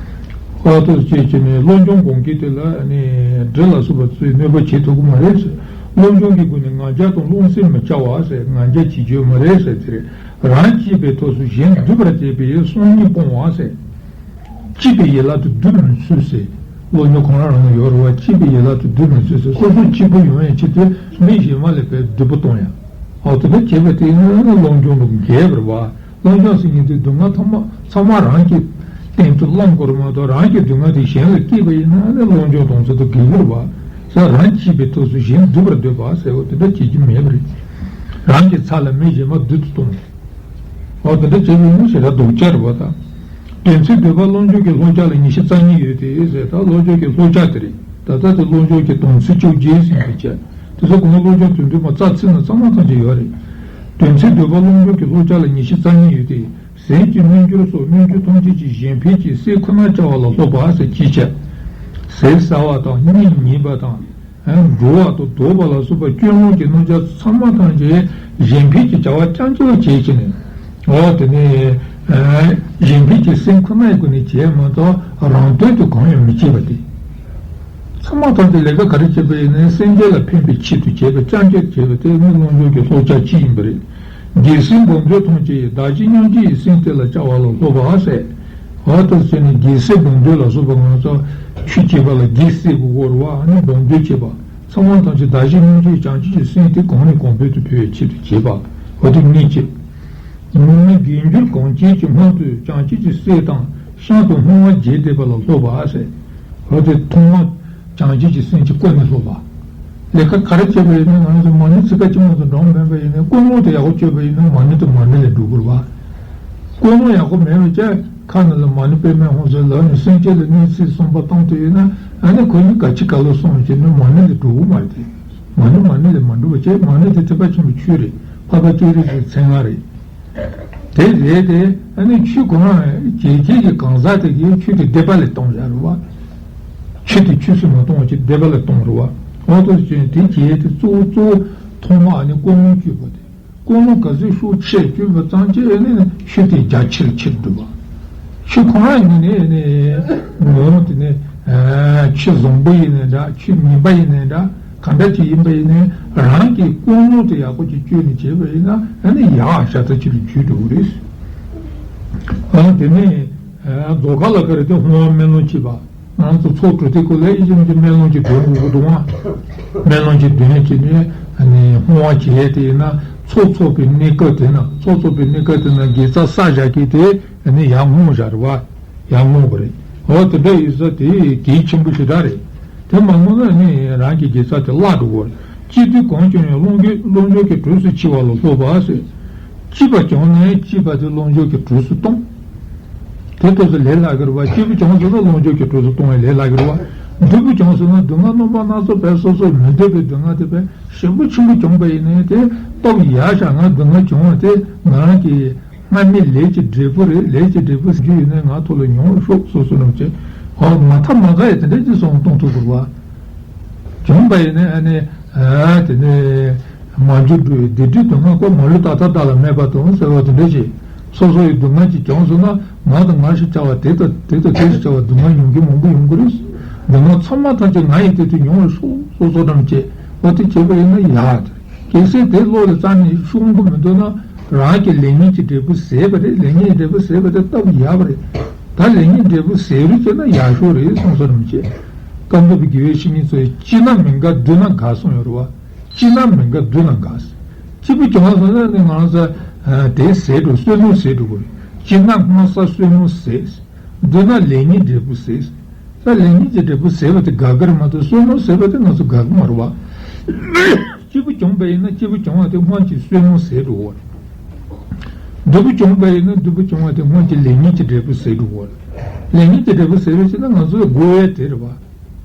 ཨ་ཏོ་ཅེས་བྱས་ནས་བློ་སྦྱོང་སྒོམ་མཁན་དེ་ལ་ནི་འདྲེ་ལ་སོགས་པ་ཚོས་གནོད་པ་བྱེད་ཐུབ་ཀྱི་མ་རེད་ཟེར། བློ་སྦྱོང་གི་སྒོ་ནས་ང་རྒྱལ་དང་རློམ་སེམས་མི་བྱ་བ་ཟེར། ང་རྒྱལ་བྱེད་རྒྱུ་མ་རེད་ཟེར་དེ་རེད། རང་གཅེས་པའི་ཐོག་སུ་གཞན་སྡུད་པར་བྱེད་པའི་གསང་གཉིས་སྤོང་བ་ཟེར། གཅེས་པའི་ཡན་ལག་ཏུ་སྡུད་མི་ཚུགས་ཟེར། བློ་སྦྱོང་ཁོ་རང་རང་ལ་ཡོད་རེད་བ། གཅེས་པའི་ཡན་ལག་ཏུ་སྡུད་མི་ཚུགས་ཟེར། སོ་སོ་གཅིག་པུ་ཡོང་ཡས་ཆེད་དུ་མི་གཞན་མ་ལ་བས་སྡུག་པོ་གཏོང་ཡ། འོ་དེ་འདྲ་བྱེད་པ་དེ་ནི་བློ་སྦྱོང་དང་འགལ་བ་རེད་བ། བློ་སྦྱོང་ཟེར་མཁན་དེ་སྡུག་བསྔལ་ཚང་མ་ཚང་མ་རང་གི་སྟེང་དུ་བླང་དགོས་རེད་མ་གཏོགས་རང་གི་སྡུག་བསྔལ་དེ་གཞན་ལ་བསྐྱེད་པ་ཡིན་ན་ནི་བློ་སྦྱོང་དང་ཚུལ་དུ་འགལ་གྱི་རེད་བ། ས་རང་གཅེས་པའི་ཐོག་སུ་གཞན་སྡུད་པར་འདོད་པ་ཟེར་བ་དེ་འདྲ་བྱེད་རྒྱུ་མེད་པ་རེད། རང་གི་ཚབ་ལ་མི་གཞན་མ་སྡུག་ཏུ་གཏོང་། འོ་དེ་འདྲ་བྱས་པས་ནི་ཞེ་དྲག་སྡུག་ཅག་རེད་པ་དང་། དོན་ཚན་བདུན་པ་བློ་སྦྱོང་གི་བསླབ་བྱ་ལ་ཉི་ཤུ་རྩ་གཉིས་ཡོད་དེ་ཟེར། ད་བློ་སྦྱོང་གི་བསླབ་བྱ་དེ་རེད། ད་ལྟ་དེ་བློ་སྦྱོང་གི་དོན་ཚན་བཅོ་བརྒྱད་ཟིན་པའི་ཆ། དེ་ཚོ་གོང་བློ་སྦྱོང་དོན་བདུན་པ་རྩ་ཚིག་ནང་ཚང་མ་ཐམས་ཅད་ཡོད་རེད། དོན་ཚན་བདུན་པ་བློ་སྦྱོང་གི་བསླབ་བྱ་ལ་ཉི་ཤུ་རྩ་གཉིས་ཡོད་དེ། ཟས་ཀྱི་རྣལ་འབྱོར་སོགས་རྣལ་འབྱོར་ཐམས་ཅད་ཀྱི་གཞན་ཕན་གྱི་སེམས་ཁོ་ན་བྱ་བ་ལ་སློབ་པ་ཟེར་གྱི་བྱ། ཟས་ཟ་བ་དང་གཉེན་ཉེ་བ་དང་། འགྲོ་བ་དང་ལྡོག་པ་ལ་སོགས་པ་སྐྱོན་སློང་གི་རྣམ་གཞག་ཚང་མ་ཐམས་ཅད་གཞན་ཕན་གྱི་བྱ་བ་རྐྱང་རྐྱང་བྱེད་ཀྱི་ནས། འོ་དེ་ནས་གཞན་ཕན་གྱི་སེམས་ཁོ་ནའི་སྒོ་ནས་བྱས་མ་གཏོགས་རང་དོན་དུ་གང་ཡང་མི་བྱེད་པ་སྟེ། ཚང་མ་ཐམས་ཅད་ལས་ཀ་ག་རེ་བྱེད་པ་ཡིན་ན་སེམས་ཅན་ལ་ཕན་པའི་ཆེད་དུ་བྱས་པ་རྐྱང་རྐྱང་བྱས་པ་དེ་ནི་བློ་སྦྱོང་གི་བསླབ་བྱ་གཅིག་ཡིན་པ་རེད། རྒྱལ་སྲས་བང་མཛོད་ཐམས་ཅད་ཡི། བདག་གཞན་མཉམ་བརྗེ་ཡི། སེམས་དེ་ལ་བྱ་བ་ལ་སློབ་པ་ཟེར། འོ་དེ་ཚོ་ནི་རྒྱལ་སྲས་བང་མཛོད་ལ་སོགས་པ་ང་ཚོ་ཆོས་བྱེད་པ་ལ་རྒྱལ་སྲས་དགོས་ཀྱི་རེད་བ། ཨ་ནི་བང་མཛོད་བྱེད་པ་ཚང་མ་ཐམས་ཅད་བདག་གཞན་མཉམ་བརྗེ་བྱང་ཆུབ་ཀྱི་སེམས་དེ་གོང་ནས་གོང་འཕེལ་དུ་འཕེལ་བའི་ཆེད་དུ་བྱེད་པ། འོ་དེ་གཉིས་བྱེད། ནུས་མེད་རྒས་འགྱུར་གངས་ཅན་གྱི་སྔོན་དུ་བྱང་ཆུབ་ཀྱི་སེམས་དང་ཤིན་ཏུ་སྔོན་མ་རྒྱས་འདེབས་པ་ལ་སློབ་པ་ཟེར། འོ་དེ་ཐོག་མ་བྱང་ཆུབ་ཀྱི་སེམས་ཀྱི་སྐུ་ནས་སློབ་པ། ལས་ཀ་ག་རེ་བྱས་པ་ཡིན་ན་ང་ཚོ་མ་ཎི་ཚིག་ཁ་ཅི་མ་ཚོ་འགྲོ་མེད་པ་ཡིན་ན། ཀུན་སློང་དེ་ཡག་པོ་བཅོས་པ་ཡིན་ན་མ་ཎི་དེ་མ་ཎི་ལས་འགྲུབ་དགོས་པ། ཀུན་སློང་ཡག་པོ་མེད་པ་བྱས་ཁ་ནང་ལ་མ་ཎི་པདྨེ་ཧཱུྃ་ཟེར་ལབ་ནས་སེམས་བསྐྱེད་ལ་གནས་ཚུལ་གསུམ་པ་བཏང་དུས་ཡིན་ན། ཨ་ནི་ཁོ་གཉིས་ག་ཅི་ག་ལོ་གསུངས་བྱས་ནས་མ་ཎི་ལས་འགྲུབ་དགོས་མ་རེད་དེ། མ་ཎི་མ་ཎི་ལས་མ་འགྲུབ་པ་བྱས། མ་ཎི་དེ་ཐེག་པ་ཆེན་པོའི་ཆོས་རེད། འཕགས་པ་སྤྱན་རས་གཟིགས་མཚན་སྔགས་རེད། དེ་རེད་དེ། ཨ་ནི་ཆོས་ཁོ་རང་རྒྱལ་ཁྱེད་ཀྱི་གང་ཟག་དེ་གིས་ཆོས་དེ་སྡིག་པ་ལས་གཏོང་བཞག་རེད་བ། ཆོས་དེ་ཆོས་སུ་མ་གཏོང་བ་ཅིག་སྡིག་པ་ལས་གཏོང་རེད་བ། འོ་ཐུགས་རྗེ་ཆེ། དེ་རྒྱལ་དེ་གཙོ་བོ་གཙོ་བོ་ཐོག་མ་ཨ་ནི་ཀུན་སློང་བཅོས་པ་དེ། ཀུན་སློང་ག་ཚོད་ཤུགས་ཆེ་བཅོས་པ་ཙམ་གྱིས་ཨ་ནི་ཆོས་དེ་རྒྱ་ཆེར་ཆེར་འགྲུབ་པ། ཆོས་ཁོ་རང་ཉིད་ནས་ཨ་ནི་ངོ་བོ་དེ་ནི་ཆོས་བཟང་པོ་ཡིན་ནའི་འདྲ། ཆོས་ངན་པ་ཡིན་ནའི་འདྲ། གང་འདྲ་ཅིག་ཡིན་པ་ཡིན་ནའི་རང་གི་ཀུན་སློང་དེ་ཡག་པོ་ཅིག་བཅོས་ནས་བྱས་པ་ཡིན་ན་ཨ་ནི་ཡག་ཤ་སྟག་ཅིག་ལ་འགྱུར་འགྲོ་གི་རེད། ཨ་དེ་ནས་རྫོགས་ཁ་ལ་ག་རེ་དེ་ཧོང་བ་སྨོན་ལམ་བྱེད་པ། ང་ཚོ་ཚོགས་གྲོལ་དུས་སྐབས་ལ་ཨེ་ཅིག་མིན་ཅིག་སྨོན་ལམ་ཅིག་འགྲོ་དགོས་ཀྱི་འདུག་ཨང་། སྨོན་ལམ་ཅིག་འདོན་བྱས་ནས་ཨ་ནི་ཧོང་བ་བྱེད་ཡས་དེ་ཡིན་ན། ཚོགས་ཚོགས་པའི་གནས་སྐབས་དེ་ན། ཚོགས་ཚོགས་པའི་གནས་སྐབས་དེ་ན་དགེ་རྩ་བསགས་བཞག་མཁན་དེ་ཨ་ནི་ཡར་བསྔོ་བཞག་རེད་བ། ཡར་བསྔོ་དགོས་རེད། འོ་དེ་འདྲ་ཡིན་ཙང་དེ་གལ་ཆེན་པོ་ཞེ་དྲག་རེད། དེ་མ་བསྔོ་ན་ནི་རང་གི་དགེ་རྩ་དེ་བརླག་འགྲོ་གི་རེད། སྐྱིད་སྡུག་གང་བྱུང་ཡང་། རླུང་རྒྱུ་རླུང་སྦྱོར་གྱི་གྲོས་སུ་འཆི་བ་ལ་སློབ་པ་ཟེར། སྐྱིད་པ་བྱུང་ན་ཡང་སྐྱིད་པ་དེ་རླུང་སྦྱོར་གྱི་གྲོས་སུ་གཏོང་། དེ་ཐོག་ཏུ་ལས་སླ་གི་རེད་བ། སྐྱིད་པོ་བྱུང་སོང་ན་རླུང་སྦྱོར་གྱི་གྲོས་སུ་གཏོང་བའི་ལས་སླ་གི་རེད་བ། སྡུག་པོ་བྱུང་སོང་ན་སྡུག་བསྔལ་རྣམ་པ་སྣ་ཚོགས་པས་སོ་སོར་མི་འདོད་པའི་སྡུག་བསྔལ་དེ་དཔེ་ཞེ་པོ་ཆེན་པོ་བྱུང་པ་ཡིན་ནའི་དེ་སྟོབས་ཡག་ཤག་ང་སྡུག་བསྔལ་བྱུང་བ་དེ་ང་རང་གི་སྔར་མེད་ལས་ཀྱི་འབྲས་བུ་རེད། ལས་ཀྱི་འབྲས་བུ་རྒྱུ་ཡིན་ནའི་ང་ཐོག་ལ་མྱོང་རུ་ཤོག་སོ་སོ་རང་བྱས། ཨོ་མ་ཐག་མ་ཐག་ཡ་དེ་འདྲ་ཅིག་སོང་གཏོང་ཐུབ་དགོས་རེད་བ། བྱུང་བ་ཡིན་ནའི་ཨ་ནི་ཨ་དེ་ནས། མ་འཇུག་འགྲོ་བའི་སྡིག་སྒྲིབ་སྡུག་བསྔལ་བཀོད། མ་ལུས་ད་ལྟ་བདག་ལ་མེད་པ་དང་ཟེར་བ་དེ་འདྲ་ཞིག་སོ་སོ་ཡི་སྡུག་བསྔལ་ཅིག་བྱུང་སོང་ན་ང་དང་ང་ཞེས་བྱ་བ་དེ་དང་དེ་དང་དེ་ཞེས་བྱ་བ་སྡུག་བསྔལ་མྱོང་མཁན་མང་པོ་ཡོང་གི་རེད། སྡུག་བསྔལ་ཚང་མ་ཐམས་ཅད་ང་ཡི་དེ་དུས་མྱོང་བར་ཤོག་སོ་སོ་ཐམས་ཅད་འོ་དེ་བྱས་པ་ཡིན་ན་ཡག་གལ་སྲིད་དེ་བློ་ལ་རྩ་ནས་ཤོང་གི་མི་འདུག་ན་རང་གི་ལེགས་ཉེས་ཀྱི་འབྲས་བུ་ཟད་པ་རེད། ལེགས་ཉེས་ཀྱི་འབྲས་བུ་ཟད་པ་དེ་སྟབས་ཡག་པ་རེད། ད་ལེགས་ཉེས་འབྲས་བུ་ཟད་རུ་བྱས་ན་ཡག་ཤོས་རེད་སོང་སོ་རང་བྱས། ཀམ་པོ་པའི་དགེ་བའི་བཤེས་གཉེན་ཚོས་སྐྱིད་ན་མི་དགའ་སྡུག་ན་དགའ་གསུངས་ཡོད་རེད་བ། སྐྱིད་ན་མི་དགའ་སྡུག་ན་དགའ། སྐྱིད་པོ་བྱུང་སོང་ན་ནི་ང་རང་ཚོ་དེ་ཟད་འགྲོ་བསོད་ནམས་ཟད་འགྲོ་གི་རེད། སྐྱིད་ན་སྔོ་ས་བསོད་ནམས་ཟད། སྡུག་ན་ལེགས་ཉེས་འབྲས་བུ་ཟད། ས་ལེགས་ཉེས་ཀྱི་འབྲས་བུ་ཟད་པ་དེ་དགའ་གི་རེད་མ་གཏོགས་བསོད་ནམས་ཟད་པ་དེ་ང་ཚོ་དགའ་གི་མ་རེད་བ། སྐྱིད་པོ་བྱུང་པ་ཡིན་ན་སྐྱིད་པོ་བྱུང་བ་དེ་སྔོན་གྱི་བསོད་ནམས་ཟད་འགྲོ་གི་རེད། སྡུག་པོ་བྱུང་པ་ཡིན་ན་སྡུག་པོ་བྱུང་བ་དེ་སྔོན་གྱི་ལེགས་ཉེས་ཀྱི་འབྲས་བུ་ཟད་འགྲོ་གི་རེད། ལེགས་ཉེས་ཀྱི་འབྲས་བུ་ཟད་རེད་ཟེར་ན་ང་ཚོ་དགོས་ཡས་དེ་རེད་བ།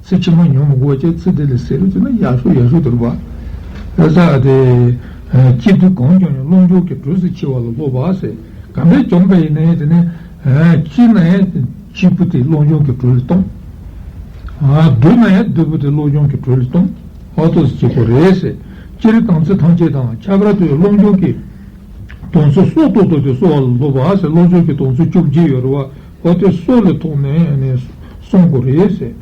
ཚེ་ཕྱི་མ་མྱོང་མི་དགོས་པ་བྱས་ཚེ་འདི་ལ་ཟད་རུ་བྱས་ན་ཡག་ཤོས་ཡག་ཤོས་དེ་རེད་བ། ཨ་ས་དེ། སྐྱིད་སྡུག་གང་བྱུང་ཡང་རླུང་སྦྱོར་གྱི་གྲོས་སུ་འཆི་བ་ལ་སློབ་པ་ཟེར། གང་འདྲ་བྱུང་པ་ཡིན་ན་ཡང་དེ་ནས། སྐྱིད་ན་ཡང་སྐྱིད་པོ་དེ་རླུང་སྦྱོར་གྱི་གྲོས་ལ་གཏོང་། སྡུག་ན་ཡང་སྡུག་པོ་དེ་རླུང་སྦྱོར་གྱི་གྲོས་ལ་གཏོང་། ཨོ་ཏོ་ཟེར་གྱི་ཁོ་རེད་ཟེར། སྤྱིར་དམ་ཚིག་ཐམས་ཅད་དང་ཁྱད་པར་དུ་རླུང་སྦྱོར་གྱི་དོན་ཚུལ་སྲོག་ཏོག་ཏོ་དེ་གསོ་བ་ལ་སློབ་པ་ཟེར། རླུང་སྦྱོར་གྱི་དོན་ཚུལ་བཅོ་བརྒྱད་ཡོད་རེད་བ། འོ་དེ་སྲོག་ལ་ཐོགས་ནས་ནས་གསུང་དགོས་རེད་ཟེར།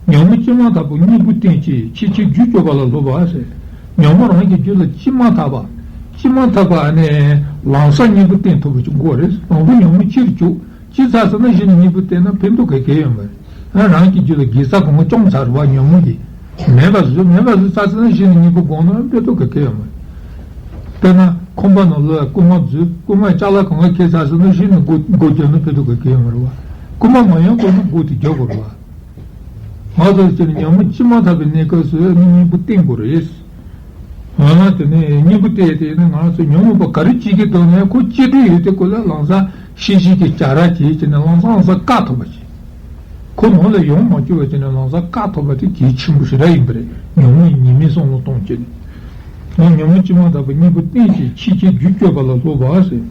ཉོན་མོངས་ཕྱི་མ་དག་པའི་གཉེན་པོ་བསྟེན་ཅིང་ཕྱིན་ཆད་རྒྱུད་གཅོད་པ་ལ་སློབ་པ་ཟེར། ཉོན་མོངས་རང་གི་རྒྱུད་ལ་ཕྱི་མ་དག་པ། ཕྱི་མ་དག་པ་ནས་ལམ་སང་གཉེན་པོ་བསྟེན་ཐུབ་པ་ཅིག་དགོས་རེད། དང་པོ་ཉོན་མོངས་ཕྱིར་བཅོས། ཅི་ཚར་ཟེར་ན་གཞི་ནས་གཉེན་པོ་བསྟེན་ན་ཕན་ཐོགས་ག་གེ་ཡོད་མ་རེད། ཨ་རང་གི་རྒྱུད་ལ་དགེ་རྩ་གང་ག་བཅོམ་ཚར་བ་ཉོན་མོངས་ཀྱིས། མེད་པ་བཟོས་མེད་པ་བཟོས་ཚར་ཟེར་ན་གཞི་ནས་གཉེན་པོ་སྒོམ་ན་ཕན་ཐོགས་ག་གེ་ཡོད་མ་རེད། དཔེར་ན་ཁང་པ་ནང་ལ་རྐུན་མ་འཛུལ། རྐུན་མས་ཅ་ལག་གང་ག་ཁྱེར་ཚར་ཟེར་ན་གཞི་ནས་སྒོ་སྒོ་རྒྱག་ན་ཕན་ཐོགས་ག་གེ་ཡོད་མ་རེད་བ། རྐུན་མ་མ་ཡོང་གོང་ན་སྒོ་དེ་རྒྱག་དགོས་རེད་བ། ང་ཚོ་ཅིག་ཉོན་མོངས་ཕྱི་མ་དག་པའི་གནས་སྐབས་སུ་ནི་གཉེན་པོ་བསྟེན་དགོས་རེད། ང་དེ་ནས་གཉེན་པོ་བསྟེན་དེ་ནི་ང་ཚོ་ཉོན་མོངས་པ་ག་རེ་བྱེད་ཀྱི་འདུག་ནས་ཁོ་ཅི་འདྲ་ཡོད་དེ་ཁོ་ལ་ལམ་སང་ཤེས་བཞིན་གྱི་བྱ་ར་བྱེད་ཀྱི་ནས་ལམ་སང་ལམ་སང་བཀག་ཐུབ་པ་བྱེད། ཁོ་ནང་ལ་ཡོང་མ་བཅུག་པ་བྱས་ནས་ལམ་སང་བཀག་ཐུབ་པ་དེ་གལ་ཆེན་པོ་ཞེ་དྲག་ཡིན་པ་རེད། ཉོན་མོངས་ཉེས་དམིགས་བསམ་བློ་གཏོང་བྱེད་ནས། ང་ཉོན་མོངས་ཕྱི་མ་དག་པའི་གཉེན་པོ་བསྟེན་ཅིང་ཕྱིན་ཆད་རྒྱུད་གཅོད་པ་ལ་སློབ་པ་ཟེར།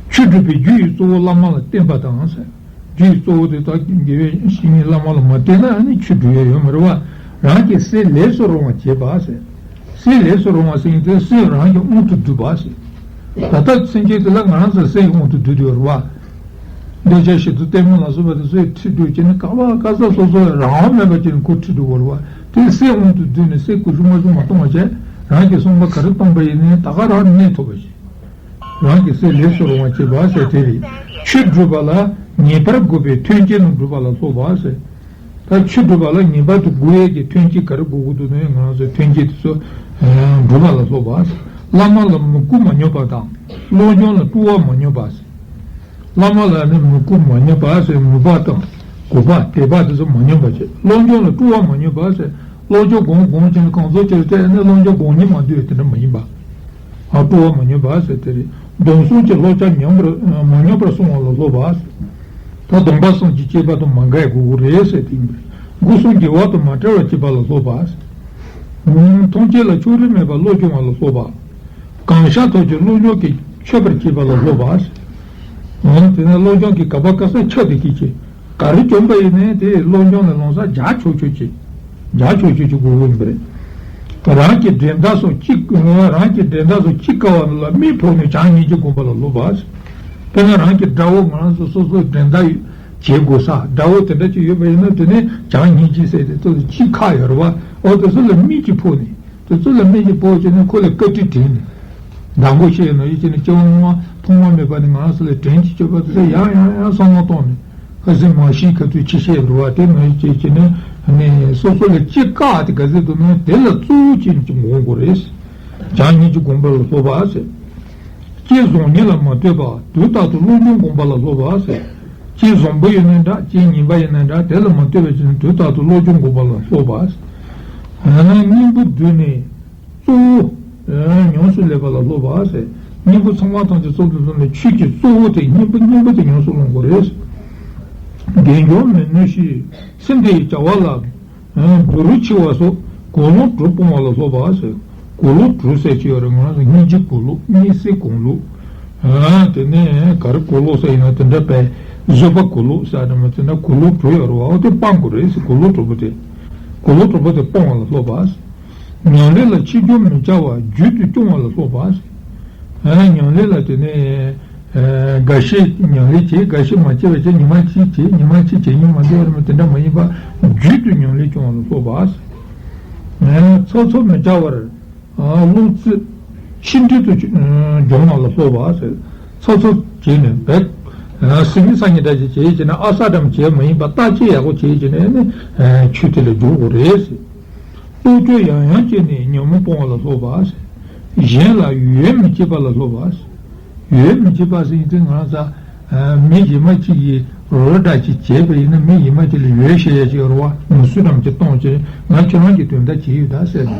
ཆོས་སྒྲུབ་པའི་རྒྱུ་ཡི་གཙོ་བོ་བླ་མ་ལ་བརྟེན་པ་དང་ཟེར། རྒྱུ་ཡི་གཙོ་བོ་དེ་དག་དགེ་བའི་བཤེས་གཉེན་བླ་མ་ལ་མ་བརྟེན་ན་ཨ་ནི་ཆོས་སྒྲུབ་ཡ་ཡོད་མ་རེད་བ། རང་གི་སེམས་ལས་སུ་རུང་བ་བྱེད་པ་ཟེར། སེམས་ལས་སུ་རུང་བ་ཟེར་མཁན་དེ་སེམས་རང་གི་དབང་དུ་སྡུད་པ་ཟེར། ད་ལྟ་སེམས་ཅན་དེ་ལ་ང་རང་ཚོ་སེམས་དབང་དུ་སྡུད་དེ་ཡོད་རེད་བ། འདོད་ཆགས་ཞེ་སྡང་གཏི་མུག་ལ་སོགས་པ་དེ་ཚོས་ཁྲིད་སྡོད་བྱས་ནས་ག་བ་ག་ས་སོ་སོ་རང་དབང་མེད་པ་བྱས་ནས་ཁོ་ཁྲིད་འགྲོ་གི་རེད་བ། དེ་སེམས་དབང་དུ་བསྡུས་ནས་སེམས་ཀུ་ཤུ་མ་ཤུ་མ་གཏོང་བ་བྱས། རང་གི་བསམ་པ་ག་རེ་བཏང་པ་ཡིན་ནའི་ད་ག་རང་གནས་ཐུབ་པ་ཞིག་རང་གི་སེམས་ལས་སུ་རུང་བ་བྱེད་པ་ཟེར་དེ་རེད། ཆོས་སྒྲུབ་པ་ལ་ངེས་པར་དགོས་པའི་མཐུན་རྐྱེན་རྣམས་སྒྲུབ་པ་ལ་སློབ་པ་ཟེར། ད་ཆོས་སྒྲུབ་པ་ལ་ངེས་པར་དུ་དགོས་ཡས་ཀྱི་མཐུན་རྐྱེན་ག་རེ་དགོས་ཀྱི་འདུག་ནའི་ང་རང་ཚོའི་མཐུན་རྐྱེན་དེ་ཚོ་སྒྲུབ་པ་ལ་སློབ་པ་ཟེར། བླ་མ་ལ་མོས་གུས་མ་ཉམས་པ་དང་། བློ་སྦྱོང་ལ་སྤྲོ་བ་མ་ཉམས་པ་ཟེར། བླ་མ་ལ་ནི་མོས་གུས་མ་ཉམས་པ་ཟེར། མོས་པ་དང་གུས་པ་དད་པ་དེ་ཚོ་མ་ཉམས་པ་བྱེད། བློ་སྦྱོང་ལ་སྤྲོ་བ་མ་ཉམས་པ་ཟེར། བློ་སྦྱོང་སྒོམ་སྒོམ་བྱས་ནས་གང་ཚོད་ཅིག་བལྟས་ནས་བློ་སྦྱོང་སྒོམ་ཉིད་མ་འདུས་དེ་འདྲ་མ་ཡིན་པ། ཨ་སྤྲོ་བ་མ་ཉམས་པ་ཟེར་དེ་རེད། སྡོམ་གསུམ་གྱི་བློ་སྦྱོང་ཉམས་པར་མ་ཉམས་པར་སོང་བ་ལ་སློབ་པ། ད་སྡོམ་པ་གསུམ་གྱི་བཅས་པ་དང་མ་འགལ་དགོས་ཀྱི་རེད་ཟེར་དེ་ཡིན་པས། སྒོ་གསུམ་དགེ་བ་དང་མ་བྲལ་བར་བྱེད་པ་ལ་སློབ་པ། ཐམས་ཅད་ལ་ཕྱོགས་རིས་མེད་པར་བློ་སྦྱོང་བ་ལ་སློབ་པ། གང་ཤར་ཐོབ་ཀྱི་བློ་སྦྱོང་གིས་ཆོད་པར་བྱེད་པ་ལ་སློབ་པ། འོ་དེ་ནས་བློ་སྦྱོང་གིས་ག་པ་ག་ས་ཆོད་དེ་སྐྱེ་ཅིག་ག་རེ་བྱུང་བ་ཡིན་ནའི་དེ་བློ་སྦྱོང་ལ་ལོང་ས་རྒྱ་ཆོག་ཆོག་ཅིག་རྒྱ་ཆོག་ཆོག་ཅིག་དགོས་ཀྱི་ཡིན་པ་རེད། རང་གི་འགྲན་ཟླ་སོགས་ཅི་རང་གི་འགྲན་ཟླ་སོགས་ཅི་དཀའ་བ་ལ་དམིགས་ཕོག་ནས་བྱམས་སྙིང་རྗེ་སྒོམ་པ་ལ་སློབ་པ། དཔེར་ན་རང་གི་དགྲ་བོ་ང་རང་ཚོ་སོ་སོའི་འགྲན་ཟླ་བྱེད་དགོས་ས་དགྲ་བོ་དེ་འདྲ་ཅིག་ཡོད་པ་ཡིན་ན་དེ་ནས་བྱམས་སྙིང་རྗེ་ཟེར་ཏེ་ཏོག་ཙམ་ཅིག་ཁག་ཡོད་རེད་བ། འོ་དེ་ཚོ་ལ་དམིགས་ཀྱིས་ཕོག་ནས། དེ་ཚོ་ལ་དམིགས་ཀྱིས་ཕོག་བྱས་ནས་ཁོ་ལ་བཀའ་དྲིན་དྲན་ནས། བདག་པོ་ཆེ་ཡིན་ནོ་ཡིད་ཀྱི་ནི་སྐྱེ་བ་སྔོན་མ་ཐོག་མ་མེད་པ་ནས་ང་རང་ཚོ་ལ་དྲིན་གྱིས་སྐྱོབ་པ་དེ་ཚོ་ཡང་ཡང་ཡང་བསམ་བློ་བཏང་ནས་ཁ་སེང་མ་ཤི་ཁ་ཐུག་ཆེ་བཤད་འགྲོ་བ་དེ་ནོ་ཡིད་ཀྱི་ཀྱི་ནི་ནི་སོ་སོ་ལ་ཅི་བཀག་དེ་ག་ཚོད་འདུག་ན་དེ་ལ་གཙོ་བོ་ཅན་གྱི་འགོང་དགོས་རེད། བྱམས་སྙིང་རྗེ་སྒོམ་པ་ལ་སློབ་པ་ཟེར། ལྕེ་བཟང་ངན་ལ་མ་ལྟོས་པར་དུས་རྟག་ཏུ་བློ་སྦྱོང་སྒོམ་པ་ལ་སློབ་པ་ཟེར། ལྕེ་བཟང་པོ་ཡིན་ན་འདྲ་ལྕེ་ངན་པ་ཡིན་ན་འདྲ་དེ་ལ་མ་ལྟོས་པའི་ཕྱིར་དུས་རྟག་ཏུ་བློ་སྦྱོང་སྒོམ་པ་ལ་སློབ་པ། སྙིང་པོ་བསྡུས་ནས་གཙོ་བོ་ཉམས་སུ་ལེན་པ་ལ་སློབ་པ་ཟེར། སྙིང་པོ་ཚང་མ་ཐམས་ཅད་གཙོ་བོ་དུ་བཟུང་ནས་ཆོས་ཀྱི་གཙོ་བོ་དེ་སྙིང་པོ་སྙིང་པོ་དེ་ཉམས་སུ་ལེན་དགོས་རེད། དགེ་སྦྱོར་མི་ནུས་ཤིང་ཚེ་འདིའི་བྱ་བ་ལ། འདུ་རུ་ཆེ་བ་སོགས་གོས་ལོག་དྲུག་སྤོང་བ་ལ་སློབ་པ་ཟེར། གོས་ལོག་དྲུག་ཟེར་གྱི་ཡོད་རེད། ང་ཚོ་སྙིང་རྗེ་གོས་ལོག་གཉིད་སད་གོས་ལོག་དེ་ནས་ག་རེ་གོས་ལོག་ཟེར་ཡིན་ན་དེ་འདྲ་པས་བཟོད་པ་གོས་ལོག་ཟེར་དེ་མ་དེ་འདྲ་གོས་ལོག་དྲུག་ཡོད་རེད་བ། འོ་དེ་སྤང་དགོས་རེད་ཟེར། གོས་ལོག་དྲུག་པོ་དེ་གོས་ལོག་དྲུག་པོ་དེ་སྤོང་བ་ལ་སློབ་པ་ཟེར། ཉམས་ལེན་ལ་ཆེ་ཆུང་མི་བྱ་བར་རྒྱུན་དུ་སྐྱོང་བ་ལ་སློབ་པ་ཟེར། ཨ་ཉམས་ལེན་ལ་དེ་ནས་ཨ་འགའ་ཤས་ཉམས་ལེན་བྱེད། འགའ་ཤས་མ་བྱེད་པ་བྱེད། ཉི་མ་གཅིག་བྱེད། ཉི་མ་གཅིག་བྱེད་ཉིན་མ་འདི་བར་མ་དེ་འདྲ་མ་ཡིན་པ་རྒྱུན་དུ་ཉམས་ལེན་སྐྱོང་བ་ལ་སློབ་པ་ཟེར། ཨ་ཚོགས་ཚོགས་མི་བྱ་བར་ཨ་བློ་རྩེ་ཆེ་འབྲིང་དུ་སྦྱོང་བ་ལ་སློབ་པ་ཟེར། ཚོགས་ཚོགས་བྱས་ནས་བས་ཨ་སེམས་ཉིད་སང་ཉིན་འདྲ་ཞིག་བྱེད་ཀྱི་ན་ཨ་ས་འགྲམ་བྱེད་མ་ཡིན་པ་བརྟག་དཔྱད་ཡག་པོ་བྱེད་ཀྱི་ན་ནི་ཨ་ཆོས་དེ་ལ་འཇུག་དགོས་རེད་ཟེར། བློ་སྐྱོད་ཡང་ཡང་བྱས་ནས་ཉོན་མོངས་སྤོང་བ་ལ་སློབ་པ་ཟེར། གཞན་ལ་འོས་མི་བྱེད་པ་ལ་སློབ་པ་ཟེར། འོས་མི་བྱེད་པ་ཟེར་ཡིན་དུས་ང་ཚ་མི་གཞན་མ་གཅིག་གིས་རོགས་འདྲ་ཅིག་བྱས་པ་ཡིན་ན་མི་གཞན་མ་གཅིག་ལ་འོས་བྱེད་ཡ་ཅིག་ཡོད་རེད་བ། ངུ་སུ་རམ་གྱི་གཏོང་བྱེད་ང་ཁྱོད་རང་གི་དོན་དག་བྱེད་ཡོད་ད་ཟེར་ནས།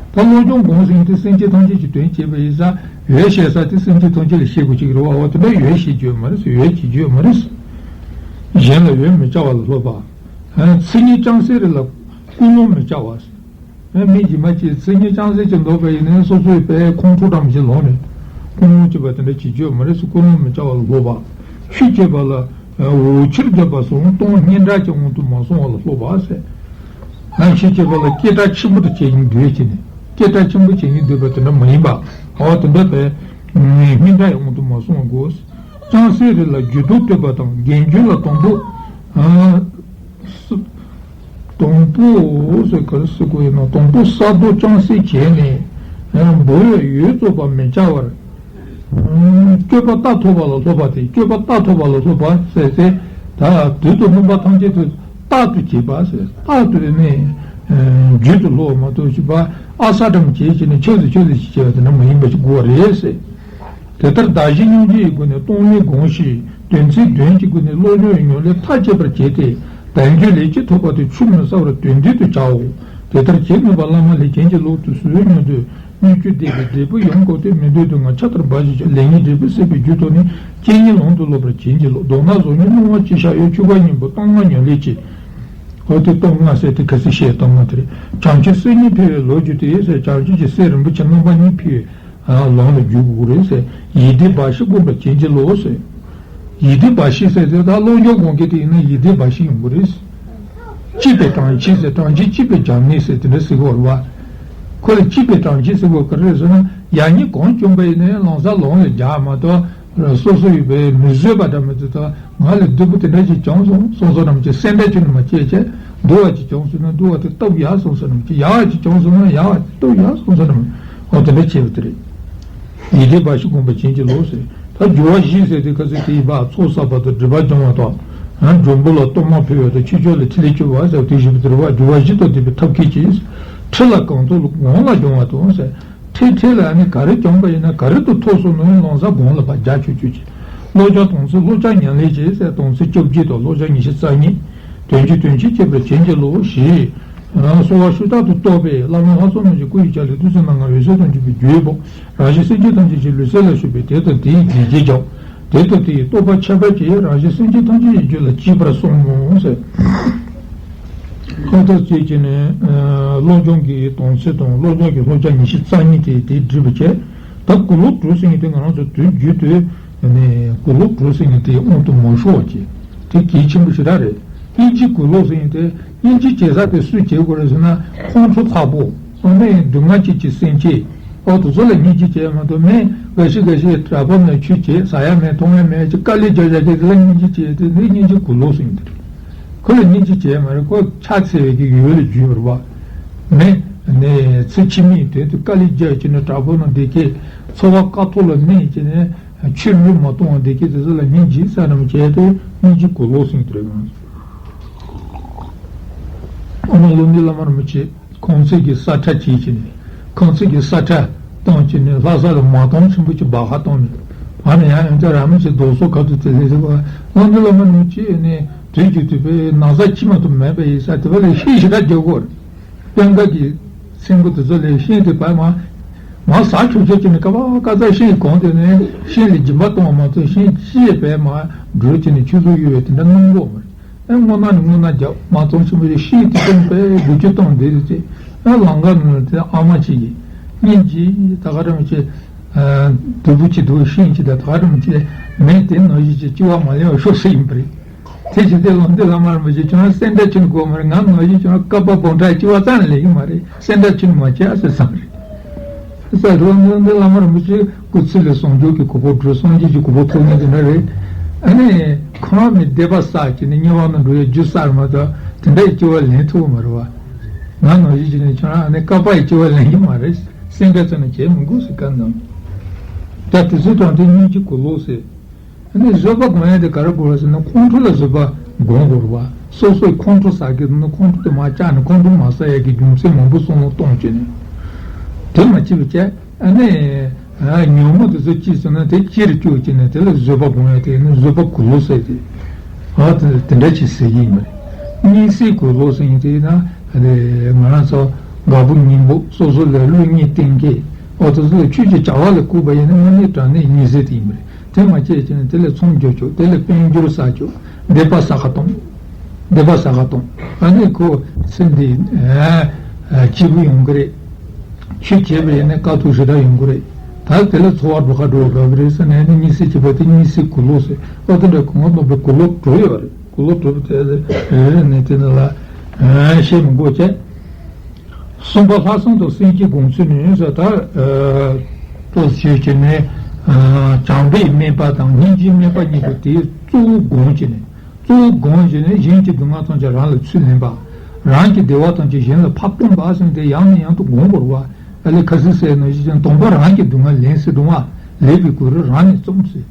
ད་བློ་སྦྱོང་སྒོམ་ཟེར་ཡིན་དུས་སེམས་ཅན་ཐམས་ཅད་ཀྱི་དོན་བྱེད་པ་ཡིན་ས་འོས་བྱེད་ས་དེ་སེམས་ཅན་ཐམས་ཅད་ལ་བྱེད་དགོས་ཅིག་རེད་བ། འོ་དེ་འདྲ་འོས་བྱེད་རྒྱུ་ཡོད་མ་རེད་ཟེར། འོས་བྱེད་རྒྱུ་ཡོད་མ་རེད་ཟེར། གཞན་ལ་འོས་མི་བྱ་བ་ལ་སློབ་པ། མཚན་ཉིད་ཅུང་ཟད་རེ་ལ་ཀུན་སློང་མི་བྱ་བ་ཟེར། མི་གཞན་མ་གཅིག་མཚན་ཉིད་ཅུང་ཟད་ཅིག་འདོད་པ་ཡིན་ན་སོ་སོའི་པའི་ཁོང་ཁྲོ་འདྲ་མི་ཞིག་ལངས་ནས་ཀུན་སློང་སྐྱེས་པ་དེ་འདྲ་བྱེད་རྒྱུ་ཡོད་མ་རེད་ཟེར། ཀུན་སློང་མི་བྱ་བ་ལ་སློབ་པ། ཆོས་བྱེད་པ་ལ་འོ་ཕྱིར་རྒྱབ་པ་སོང་སྟོང་སྙན་གྲགས་ཀྱི་དབང་དུ་མ་སོང་བ་ལ་སློབ་པ་ཟེར། ཆོས་བྱེད་པ་ལ་སྐད་གྲགས་ཆེན་པོ་དུ་བྱེད་སྙིང་འདོད་བྱས་ནས་སྐད་གྲགས་ཆེན་པོ་བྱེད་སྙིང་འདོད་པ་དེ་འདྲ་མ་ཡིན་པ། འོ་དེ་འདྲ་པའི་སྙན་གྲགས་ཀྱི་དབང་དུ་མ་སོང་བ་དགོས། ཅུང་ཟད་རེ་ལ་རྒྱུད་དུ་ལྟོས་པ་དང་རྒན་རྒྱུད་ལ་དང་པོ། དང་པོ་ཟེར་ག་རེ་ཟེར་དགོས་ཡིན་ན་དང་པོ་གསར་གཏོད་ཅུང་ཟད་བྱས་ནས་འབུལ་བའི་འོས་རྫོགས་པ་མི་བྱ་བར། སྤྱོད་པ་རྟག་ཐོབ་པ་ལ་སློབ་པ་སྟེ་སྤྱོད་པ་རྟག་ཐོབ་པ་ལ་སློབ་པ་ཟེར་ཏེ། ད་དུས་དང་རྣམ་པ་ཐམས་ཅད་དུ་རྟག་ཏུ་བྱེད་པ་ཟེར། རྟག་ཏུ་ནི་རྒྱུན་དུ་སློབ་པ་མ་གཏོགས་བྱེད་པ་ཨ་ས་འགྲམ་བྱེད་ཀྱི་ནི་ཆོས་སུ་ཆོས་སུ་ཞིག་བྱེད་པ་དེ་འདྲ་མ་ཡིན་པ་ཞིག་དགོས་པ་རེད་ཟེར། དེ་ལྟར་གདགས་གཞི་སྙིང་རྗེ་ཡི་སྒོ་ནས་སྟོང་ཉིད་སྒོམ་ཞིང་དོན་ཚན་བདུན་གྱི་སྒོ་ནས་བློ་སྦྱོང་བའི་ཉམས་ལེན་མཐའ་ཆད་པར་བྱས་ཏེ་དལ་འབྱོར་ལས་ཀྱི་ཐོབ་པ་དེ་ཆུད་མི་ཟ་བར་དོན་འདུས་དུ་བྱའོ། དེ་ལྟར་བྱེད་ནུས་པ་བླ་མ་ལས་བྱིན་གྱིས་རློབ་ཏུ་གསོལ་སྙམ་དུ་སྨོན་ཅི་འདེབས་པའི་འབྲས་བུ་ཡོངས་བསྐོར་ཏེ་མི་འདོད་དུ་ང་ཕྱག་ལྟར་འབའ་ཞིག་ཀྱང་ལེགས་ཉེས་འབྲས་བུ་སྲིད་པའི་རྒྱུ་ཐོག་ནས་རྐྱེན་ངན་ལམ་དུ་སློབ་པར་བྱིན་གྱིས་རློབས། མདོར་ན་གཟུགས་བརྙན་སྣང་བ་ཅི་ཤར་ཡང་ཆོས་སྐུ་སྙིང་པོ་སྟོང་ལྔ་ཉམས་ལེན་གྱིས། འོ་དེ་སྟོང་ལྔ་ཟེར་དེ་ག་ཚོད་བཤད་སྟོང་ལྔ་དེ་རེད། བྱང་ཆུབ་སེམས་གཉིས་འཕེལ་བའི་ལོ་རྒྱུས་དེ་ཟེར། བྱང་ཆུབ་ཀྱི་སེམས་རིན་པོ་ཆེ་རྣམ་པ་གཉིས་འཕེལ་བའི་ལམ་ལ་འཇུག་དགོས་རེད་ཟེར། ཡིད་བདེ་འབའ་ཞིག་སྒོམ་པར་བྱིན་གྱིས་རློབས་ཟེར། ཡིད་བདེ་འབའ་ཞིག་ཟེར་དེ་ད་བློ་སྦྱོང་སྒོམ་མཁན་དེ་ཡིན་ན་ཡིད་བདེ་འབའ་ཞིག་ཡོང་གི་རེད། སྐྱིད་པའི་གྲང་ཁྱེར་ཟེར། གྲང་ཁྱེར་སྐྱིད་པའི་རྒྱ་མཚོ་ཟེར་དེ་འདྲ་ཟེར་གི་ཡོད་རེད་བ། ཁོ་ལ་སྐྱིད་པའི་གྲང་ཁྱེར་ཟེར་བ་ག་རེ་རེད་ཟེར་ན་ཡང་སྙིང་གང་བྱུང་བ་ཡིན་ནའི་ལང་ཚོ་ལོང་ལ་རྒྱག་མ་གཏོགས། སོ་སོ་ཡོད་པའི་མི་བཟོད་པ་འདྲ་མི་འདུག་ད་ང་ལ་སྡུག་པོ་དེ་འདྲ་ཞིག་བྱུང་སོང་སོང་སོང་ནམ་ཅི་སེམས་ཁྲལ་ཁྱོན་ནས་མ་བྱེད་བྱས། སྡུག་པ་ཅིག་བྱུང་སོང་ན་སྡུག་པ་དེ་སྟབས་ཡག་སོང་སོང་ནམ་ཅི་ཡག་པ་ཅིག་བྱུང་སོང་ན་ཡག་པ་དེ་སྟབས་ཡག་སོང་སོང་ནམ། འོ་དེ་འདྲ་བྱས་པ་དེ་རེད། ཡིད་བདེ་འབའ་ཞིག་སྒོམ་པར་བྱིན་གྱིས་རློབས་ཟེར། ད་སྦྱོར་བ་བཞི་ཟེར་དུས་ག་ཚོད་དེ་ཡིན་པ་ཚོགས་བསགས་པ་དང་སྒྲིབ་པ་སྦྱང་བ་དང་། འགྲོ་འབུལ་ལ་གཏོར་མ་ཕུལ་བ་དང་ཆོས་སྤྱོད་ལ་ཕྲིན་ལས་བཅོལ་བ་ཟེར་བ་དེ་བཞི་པོ་དེ་རེད་བ། སྦྱོར་བ་བཞི་དང་ལྡན་པའི་ཐབས་མཁས་ཀྱིས། ཁྲིད་ལ་གང་ཐོབ་ལ་གང་ལ་སྦྱོང་བ་དང་ཟེར། ཁྲིད་ཁྲིད་ལ་ནི་ག་རེ་བྱུང་བ་ཡིན་ན་ག་རེ་དུ་ཐོབ་སོང་ན་ལོང་ས་གོང་ལ་ཕར་རྒྱག་ཆོག་ཆོག་ཅིག་བློ་སྦྱོང་དོན་ཚན་བློ་སྦྱོང་ཉམས་ལེན་བྱེད་ཟེར། དོན་ཚན་བཅོ་བརྒྱད་དང་བློ་སྦྱོང་ཉི་ཤུ་རྩ་གཉིས། དོན་གྱིས་དོན་གྱིས་སྐྱེད་པར་བྱིན་གྱིས་རློབས་ཞེས། གསོལ་བ་ཤུགས་དྲག་ཏུ་བཏབ་པས། བླ་མ་ལྷ་ཚོགས་རྣམས་ཀྱི་སྐུ་ཡི་ཕྱག་ལས་བདུད་རྩི་སྣ་ལྔ་འོད་ཟེར་དང་བཅས་པའི་རྒྱུ་ཡི་བུ། རང་གཞན་སེམས་ཅན་ཐམས་ཅད་ཀྱི་ལུས་སེམས་ལ་ཞུགས་པས། དེ་དང་དེ་ཡི་རྒྱུན་གྱིས་བརྒྱན། དེ་དང་དེ་ཡི་རྟོགས་པ་ཁྱད་པར་གྱིས། རང་གཞན་སེམས་ཅན་ཐམས་ཅད་ཀྱི་རྒྱུད་ལ་སྐྱེས་པར་གསུངས་ཟེར། ཨོ་ད་ཅེས་བྱས་ནས་ཀློང་སྦྱོང་གི་དོན་ཚན་དང་ཀློང་སྦྱོང་གི་ལྷོ་བྱང་ཉི་ཤུ་རྩ་གཉིས་དེ་དེ་འགྲིག་པ་བྱས། ད་གུ་ལུ་གྲུ་ཟེར་མཁན་དེ་ང་རང་ཚོ་དུས་རྒྱུན་དུ་ནས་གུ་ལུ་གྲུ་ཟེར་མཁན་དེ་དབང་དུ་མ་ཤོར་བ་བྱས། དེ་གལ་ཆེན་པོ་ཞེ་དྲག་རེད། སྙིང་རྗེ་གུ་ལུ་ཟེར་མཁན་དེ་སྙིང་རྗེ་བྱེད་ས་དེ་སུས་བྱེད་དགོས་རེད་ཟེར་ན། ཁོང་ཁྲོ་ཚ་པོ། ཨ་ནི་སྡུག་བསྔལ་ཅན་གྱི་སེམས་ཅན། ཨོ་དེ་ཚོ་ལ་སྙིང་རྗེ་བྱེད་མ་གཏོགས། མི་འགའ་ཤས་འགའ་ཤས་དྲག་པོ་ནས་ཆོས་བྱེད་ཟ་ཡ་མེད་འཐུང་ཡ་མེད་ཅིག་དཀའ་ལས་རྒྱག་བཞག་མཁན་དེ་ལ་སྙིང་རྗེ་བྱེད་དེ། འདི་སྙིང་རྗེ་གུ་ལུ་ཟེར་མཁན་དེ་རེད། ཁོ་ལ་སྙིང་རྗེ་བྱེད་མ་རེད། ཁོ་ཕྱག་འཚལ་བའི་གི་ཡུལ་ལ་གྱུར་པ་རེད་པ། མི་ནས་ཚེ་ཕྱི་མའི་དོན་དུ་དཀའ་ལས་རྒྱག་བྱས་ནས་དྲག་པོ་ནང་བསྡད་མཁན། འཚོ་བ་དཀའ་ཐུབ་ལ་གནས་བྱས་ནས་ཆོས་བློས་མ་གཏོང་བ་བསྡད་མཁན་དེ་ཚོ་ལ་སྙིང་རྗེ་ས་རམ་བྱས་ཏེ་སྙིང་རྗེ་གུ་ལུ་ཟེར་མཁན་དེ་རེད། ཨ་ནི་ལྷོ་འདྲེ་བླ་མ་རིན་པོ་ཆེ་ཁང་ཚན་གྱི་ས་ཁྲ་བྱས་བྱས་ནས། ཁང་ཚན་གྱི་ས་ཁྲ་བཏང་བྱས་ནས་ལྷ་ས་ལ་མ་དོན་ཆེན་པོ་ཅིག་སྦ་ཁ་བཏང་ནས། ཨ་ནི་ཡང་ཡང་བསྐྱར་ར་མི་ཆེ་རྡོ་སོལ་ཁ་ཐུག་དེ་ལས་ཟེར་བ། ལྷོ་འདྲེ་བླ་མ་རིན་པོ་ཆེ་ནས་དུས་རྒྱུན་དུ་པའི་ན་བཟའ་ཕྱི་མ་དུ་མེད་པ་ཡིན་ས་དེ་བ་ལས་ཤེས་ཞེ་དྲག་རྒྱག་གོ། དཔོན་ཁག་གི་སེང་གོ་དེ་ཚོ་ལས་ཤེས་དེ་བ་མ་མ་ཟ་ཆོག་ཆོག་བྱས་ནས་ཀ་བ་ཀ་ཚ་ཤེས་གོང་དེ་ནས་ཤེས་ལས་སྦྱིན་པ་གཏོང་བ་མ་གཏོགས། ཤེས་ཅི་ཡས་བས་མ་འགྲོ་བྱས་ནས་ཆུ་ཚོད་གཡོལ་བའི་དེ་འདྲ་གནང་གོ་མ་རེད། ཨེ་སྔོ་ནག་ནི་སྔོ་ནག་རྒྱབ་མ་གཏོང་ཆེན་པོ་ཞིག་ཤེས་དེ་གཏོང་པའི་དགུ་ཆུ་གཏོང་བསྡད་དེ། ཨེ་ལང་ཀ་ནི་དེ་ཨ་མ་ཅིག་གིས་སྙིང་རྗེ་ད་ག་རང་བྱས། དུ་བུ་ཅིག་དུ་ཤིང་ཅིག་དང་ད་ག་རང་བྱས། མེད་དེ་ནང་བཞིན་ཅིག་སྐྱེ་བ་མ་ལེན་པ་ཤོག་ཟེར་ཡིན་པ་རེད། དེ་བཞིན་དེ་ལོ་འདི་བླ་མ་རིན་པོ་ཆེ་ཁྱོད་རང་སེམས་ཁྲལ་ཆེན་དགོས་མ་རེད། ང་ནང་བཞིན་ཁྱོད་རང་བསྐལ་པ་བོང་ཁྲ་སྐྱེ་བ་རྩ་ནས་ལེན་གྱི་མ་རེད། སེམས་ཁྲལ་ཆེན་མ་བྱེད་ཨ་ཟེར་བསམ་རེད། ས་ལོ་འདི་བླ་མ་རིན་པོ་ཆེ་སྐུ་ཚེ་ལས་བཟང་སྤྱོད་ཀྱི་གོ་འཕང་སྒྲུབ། སངས་རྒྱས་ཀྱི་གོ་འཕང་ཐོབ་མཁན་དེ་འདྲ་རེད། ཨ་ནི་ཁོ་རང་མི་སྡིག་པ་བསགས་བྱས་ནས་དམྱལ་བ་ནང་འགྲོ་ཡའི་རྒྱུ་བསགས་མ་གཏོགས་དེ་འདྲ་ཡི་སྐྱེ་བ་ལེན་ཐུབ་མ་རེད་བ། ང་ནང་བཞིན་བྱས་ནས་ཁྱོད་རང་ཨ་ནི་བསྐལ་པ་ཡི་སྐྱེ་བ་ལེན་གྱི་མ་རེད། སེམས་ཁྲལ་ཚོ་ནས་བྱེད་མི་དགོས་ཟེར་བཀའ་གནང་། ད་དེ་ཚོའི་དོན་དེ་སྙིང་རྗེ་གུ་ལུ་ཟེར། ཨ་ནི་བཟོད་པ་སྒོམ་ཡ་དེ་ག་རེ་དགོས་རེད་ཟེར་ན། ཁོང་ཁྲོ་ལ་བཟོད་པ་སྒོམ་དགོས་རེད་བ། སོ་སོའི་ཁོང་ཁྲོ་ཟ་གི་འདུག་ན་ཁོང་ཁྲོ་དེ་མར་བཅག་ནས་ཁོང་ཁྲོ་མ་ཟ་ཡ་གི་རྒྱུ་མཚན་མང་པོ་བསམ་བློ་གཏོང་བྱས་ནས། དེ་མ་བྱས་པ་བྱས། ཨ་ནི་ཉོན་མོངས་དེ་ཚོ་སྐྱེས་སོང་ན་དེ་ཅེར་བཅུག་བྱས་ནས་དེ་ལ་བཟོད་པ་སྒོམ་ཡ་དེ་ནི་བཟོད་པ་གུ་ལུ་ཟེར་ཏེ། ཨ་དེ་དེ་འདྲ་ཅིག་ཟེར་གྱི་ཡིན་པ་རེད། གཉིད་སད་གུ་ལུ་ཟེར་མཁན་དེ་ན་ང་རང་ཚོ་དགའ་པོ་ངན་པོ་སོ་སོ་ལ་བློ་གཉིས་བསྟེན་མཁན། ཨོ་དེ་ཚོ་ལ་ཆོས་ཀྱི་བྱ་བ་ལ་བཀུག་པ་ཡིན་ན་དངོས་གནས་དྲང་གནས་གཉིད་སད་དེ་ཡིན་པ་རེད། དེ་མ་བྱས་བྱས་ནས་དེ་ལ་མཚམས་སྦྱོར་བྱོས། དེ་ལ་དཔལ་འབྱོར་བསགས་བྱོས། སྡིག་པ་བསགས་ཁ་གཏོང་། སྡིག་པ་བསགས་ཁ་གཏོང་། ཨ་ནི་ཁོ་ཚེ་འདི་ཨ་ཨ་སྐྱིད་པོ་ཡོང་གི་རེད། ཆོས་བྱས་པ་ཡིན་ན་དཀའ་ཐུབ་ཞེ་དྲག་ཡོང་གི་རེད། ད་དེ་ལ་འཚོ་བ་འགྲོ་ཁ་འགྲོ་དགའ་གི་རེད་ཟེར་ནས་ནི་གཉིད་སད་བྱེད་པ་དེ་གཉིད་སད་གུ་ལུ་ཟེར། ཨོ་དེ་འདྲ་གོང་མ་རྣམ་པའི་གུ་ལུ་གྲུབ་ཡོད་རེད། གུ་ལུ་གྲུབ་དེ་རེ་རེ་ནས་དེ་ནི་ལ་ཨ་བཤད་མི་དགོས་བྱས། གསུམ་པ་ལྷག་བསམ་དང་སེམས་བསྐྱེད་སྒོམ་ཚུལ་ནི་ཟེར། ད་ཨ་ཏོག་ཙམ་བྱས་ནས་ཨ་བྱམས་པའི་སྨོན་པ་དང་སྙིང་རྗེའི་སྨོན་པ་གཉིས་པོ་དེ་གཙོ་བོ་སྒོམ་བྱས་ནས། གཙོ་བོ་སྒོམ་བྱས་ནས་གཞན་གྱི་སྡུག་བསྔལ་ཐམས་ཅད་རང་ལ་ཚུར་ལེན་པ། རང་གི་བདེ་བ་ཐམས་ཅད་གཞན་ལ་ཕར་སྟོན་པ་ཟེར་དེ་ཡང་ནས་ཡང་དུ་སྒོམ་དགོས་རེད་བ། ཨ་ལས་ཁ་སང་ཟེར་ནང་བཞིན་ཅན་དང་པོ་རང་གི་སྡུག་བསྔལ་ལེན་ཟེར་འདུག་བ། ལེན་པའི་གུ་རུ་རང་ནས་རྩོམ་ཟེར།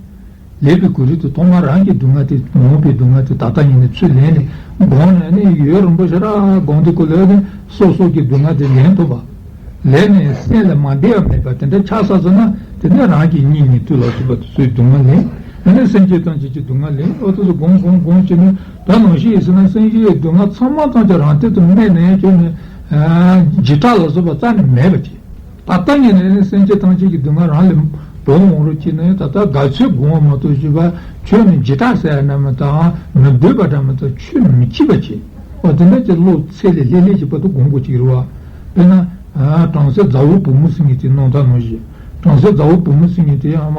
ལེན་པའི་གུ་རུ་དེ་ཐོག་མར་རང་གི་སྡུག་བསྔལ་དེ་མ་འོངས་པའི་སྡུག་བསྔལ་དེ་ད་ལྟ་ཉིད་ནས་ཚུར་ལེན་ནས་སྒོམ་ནས་ནི་ཡུན་རིང་པོ་ཞེ་དྲག་སྒོམ་དུས་སྐབས་ལ་ནི་སོ་སོ་གི་སྡུག་བསྔལ་དེ་ལེན་ཐུབ་པ། ལེན་ནས་སེམས་ལ་མ་བདེ་བ་མེད་པ་དེ་འདྲ་ཆགས་ས་ཚོ་ན་དེ་ནས་རང་གི་གཉིད་ཉལ་དུས་ལ་སོགས་པ་དེ་ཚོའི་སྡུག་བསྔལ་ལེན། ཨ་ནི་སེམས་ཅན་ཐམས་ཅད་ཀྱི་སྡུག་བསྔལ་ལེན། ཨོ་དེ་ཚོ་སྒོམ་སྒོམ་སྒོམ་བྱས་ནས་ད་ནང་བཞིན་ཡིན་ཟེར་ན་སེམས་ཅན་གྱི་སྡུག་བསྔལ་ཚང་མ་ཐམས་ཅད་རང་སྟེང་དུ་གནས་ནས་བྱས་ནས་ཨ་འཇིགས་སྐྲག་ལ་སོགས་པ་རྩ་ནས་མེད་པ་བྱས། ད་ལྟ་ཉིད་ནས་ནི་སེམས་ཅན་ཐམས་ཅད་ཀྱི་སྡུག་བསྔལ་རང་ལ་བོར་འོང་རོགས་བྱས་ནས་ད་ལྟ་དགའ་ཚོད་སྒོམ་པ་མ་གཏོགས་ཞུས་པ་ཁྱོད་ནི་འཇིགས་སྐྲག་ཟེར་ཡ་འདྲ་མ་དང་མི་འདོད་པ་འདྲ་མ་དང་ཆོས་མི་བྱེད་པ་བྱས། ཨོ་དེ་འདྲ་ཅིག་བློ་ཚད་ལས་ལྷོད་ལྷོད་ཅིག་བར་དུ་སྒོམ་དགོས་ཀྱི་རེད་བ། དཔེར་ན། ཨ་བྲམ་ཟེ་རྫ་བོ་བུ་མོ་ཟེར་མཁན་དེ་རྣམ་ཐར་ནང་བཞིན། བྲམ་ཟེ་རྫ་བོ་བུ་མོ་ཟེར་མཁན་དེ་ཨ་མ།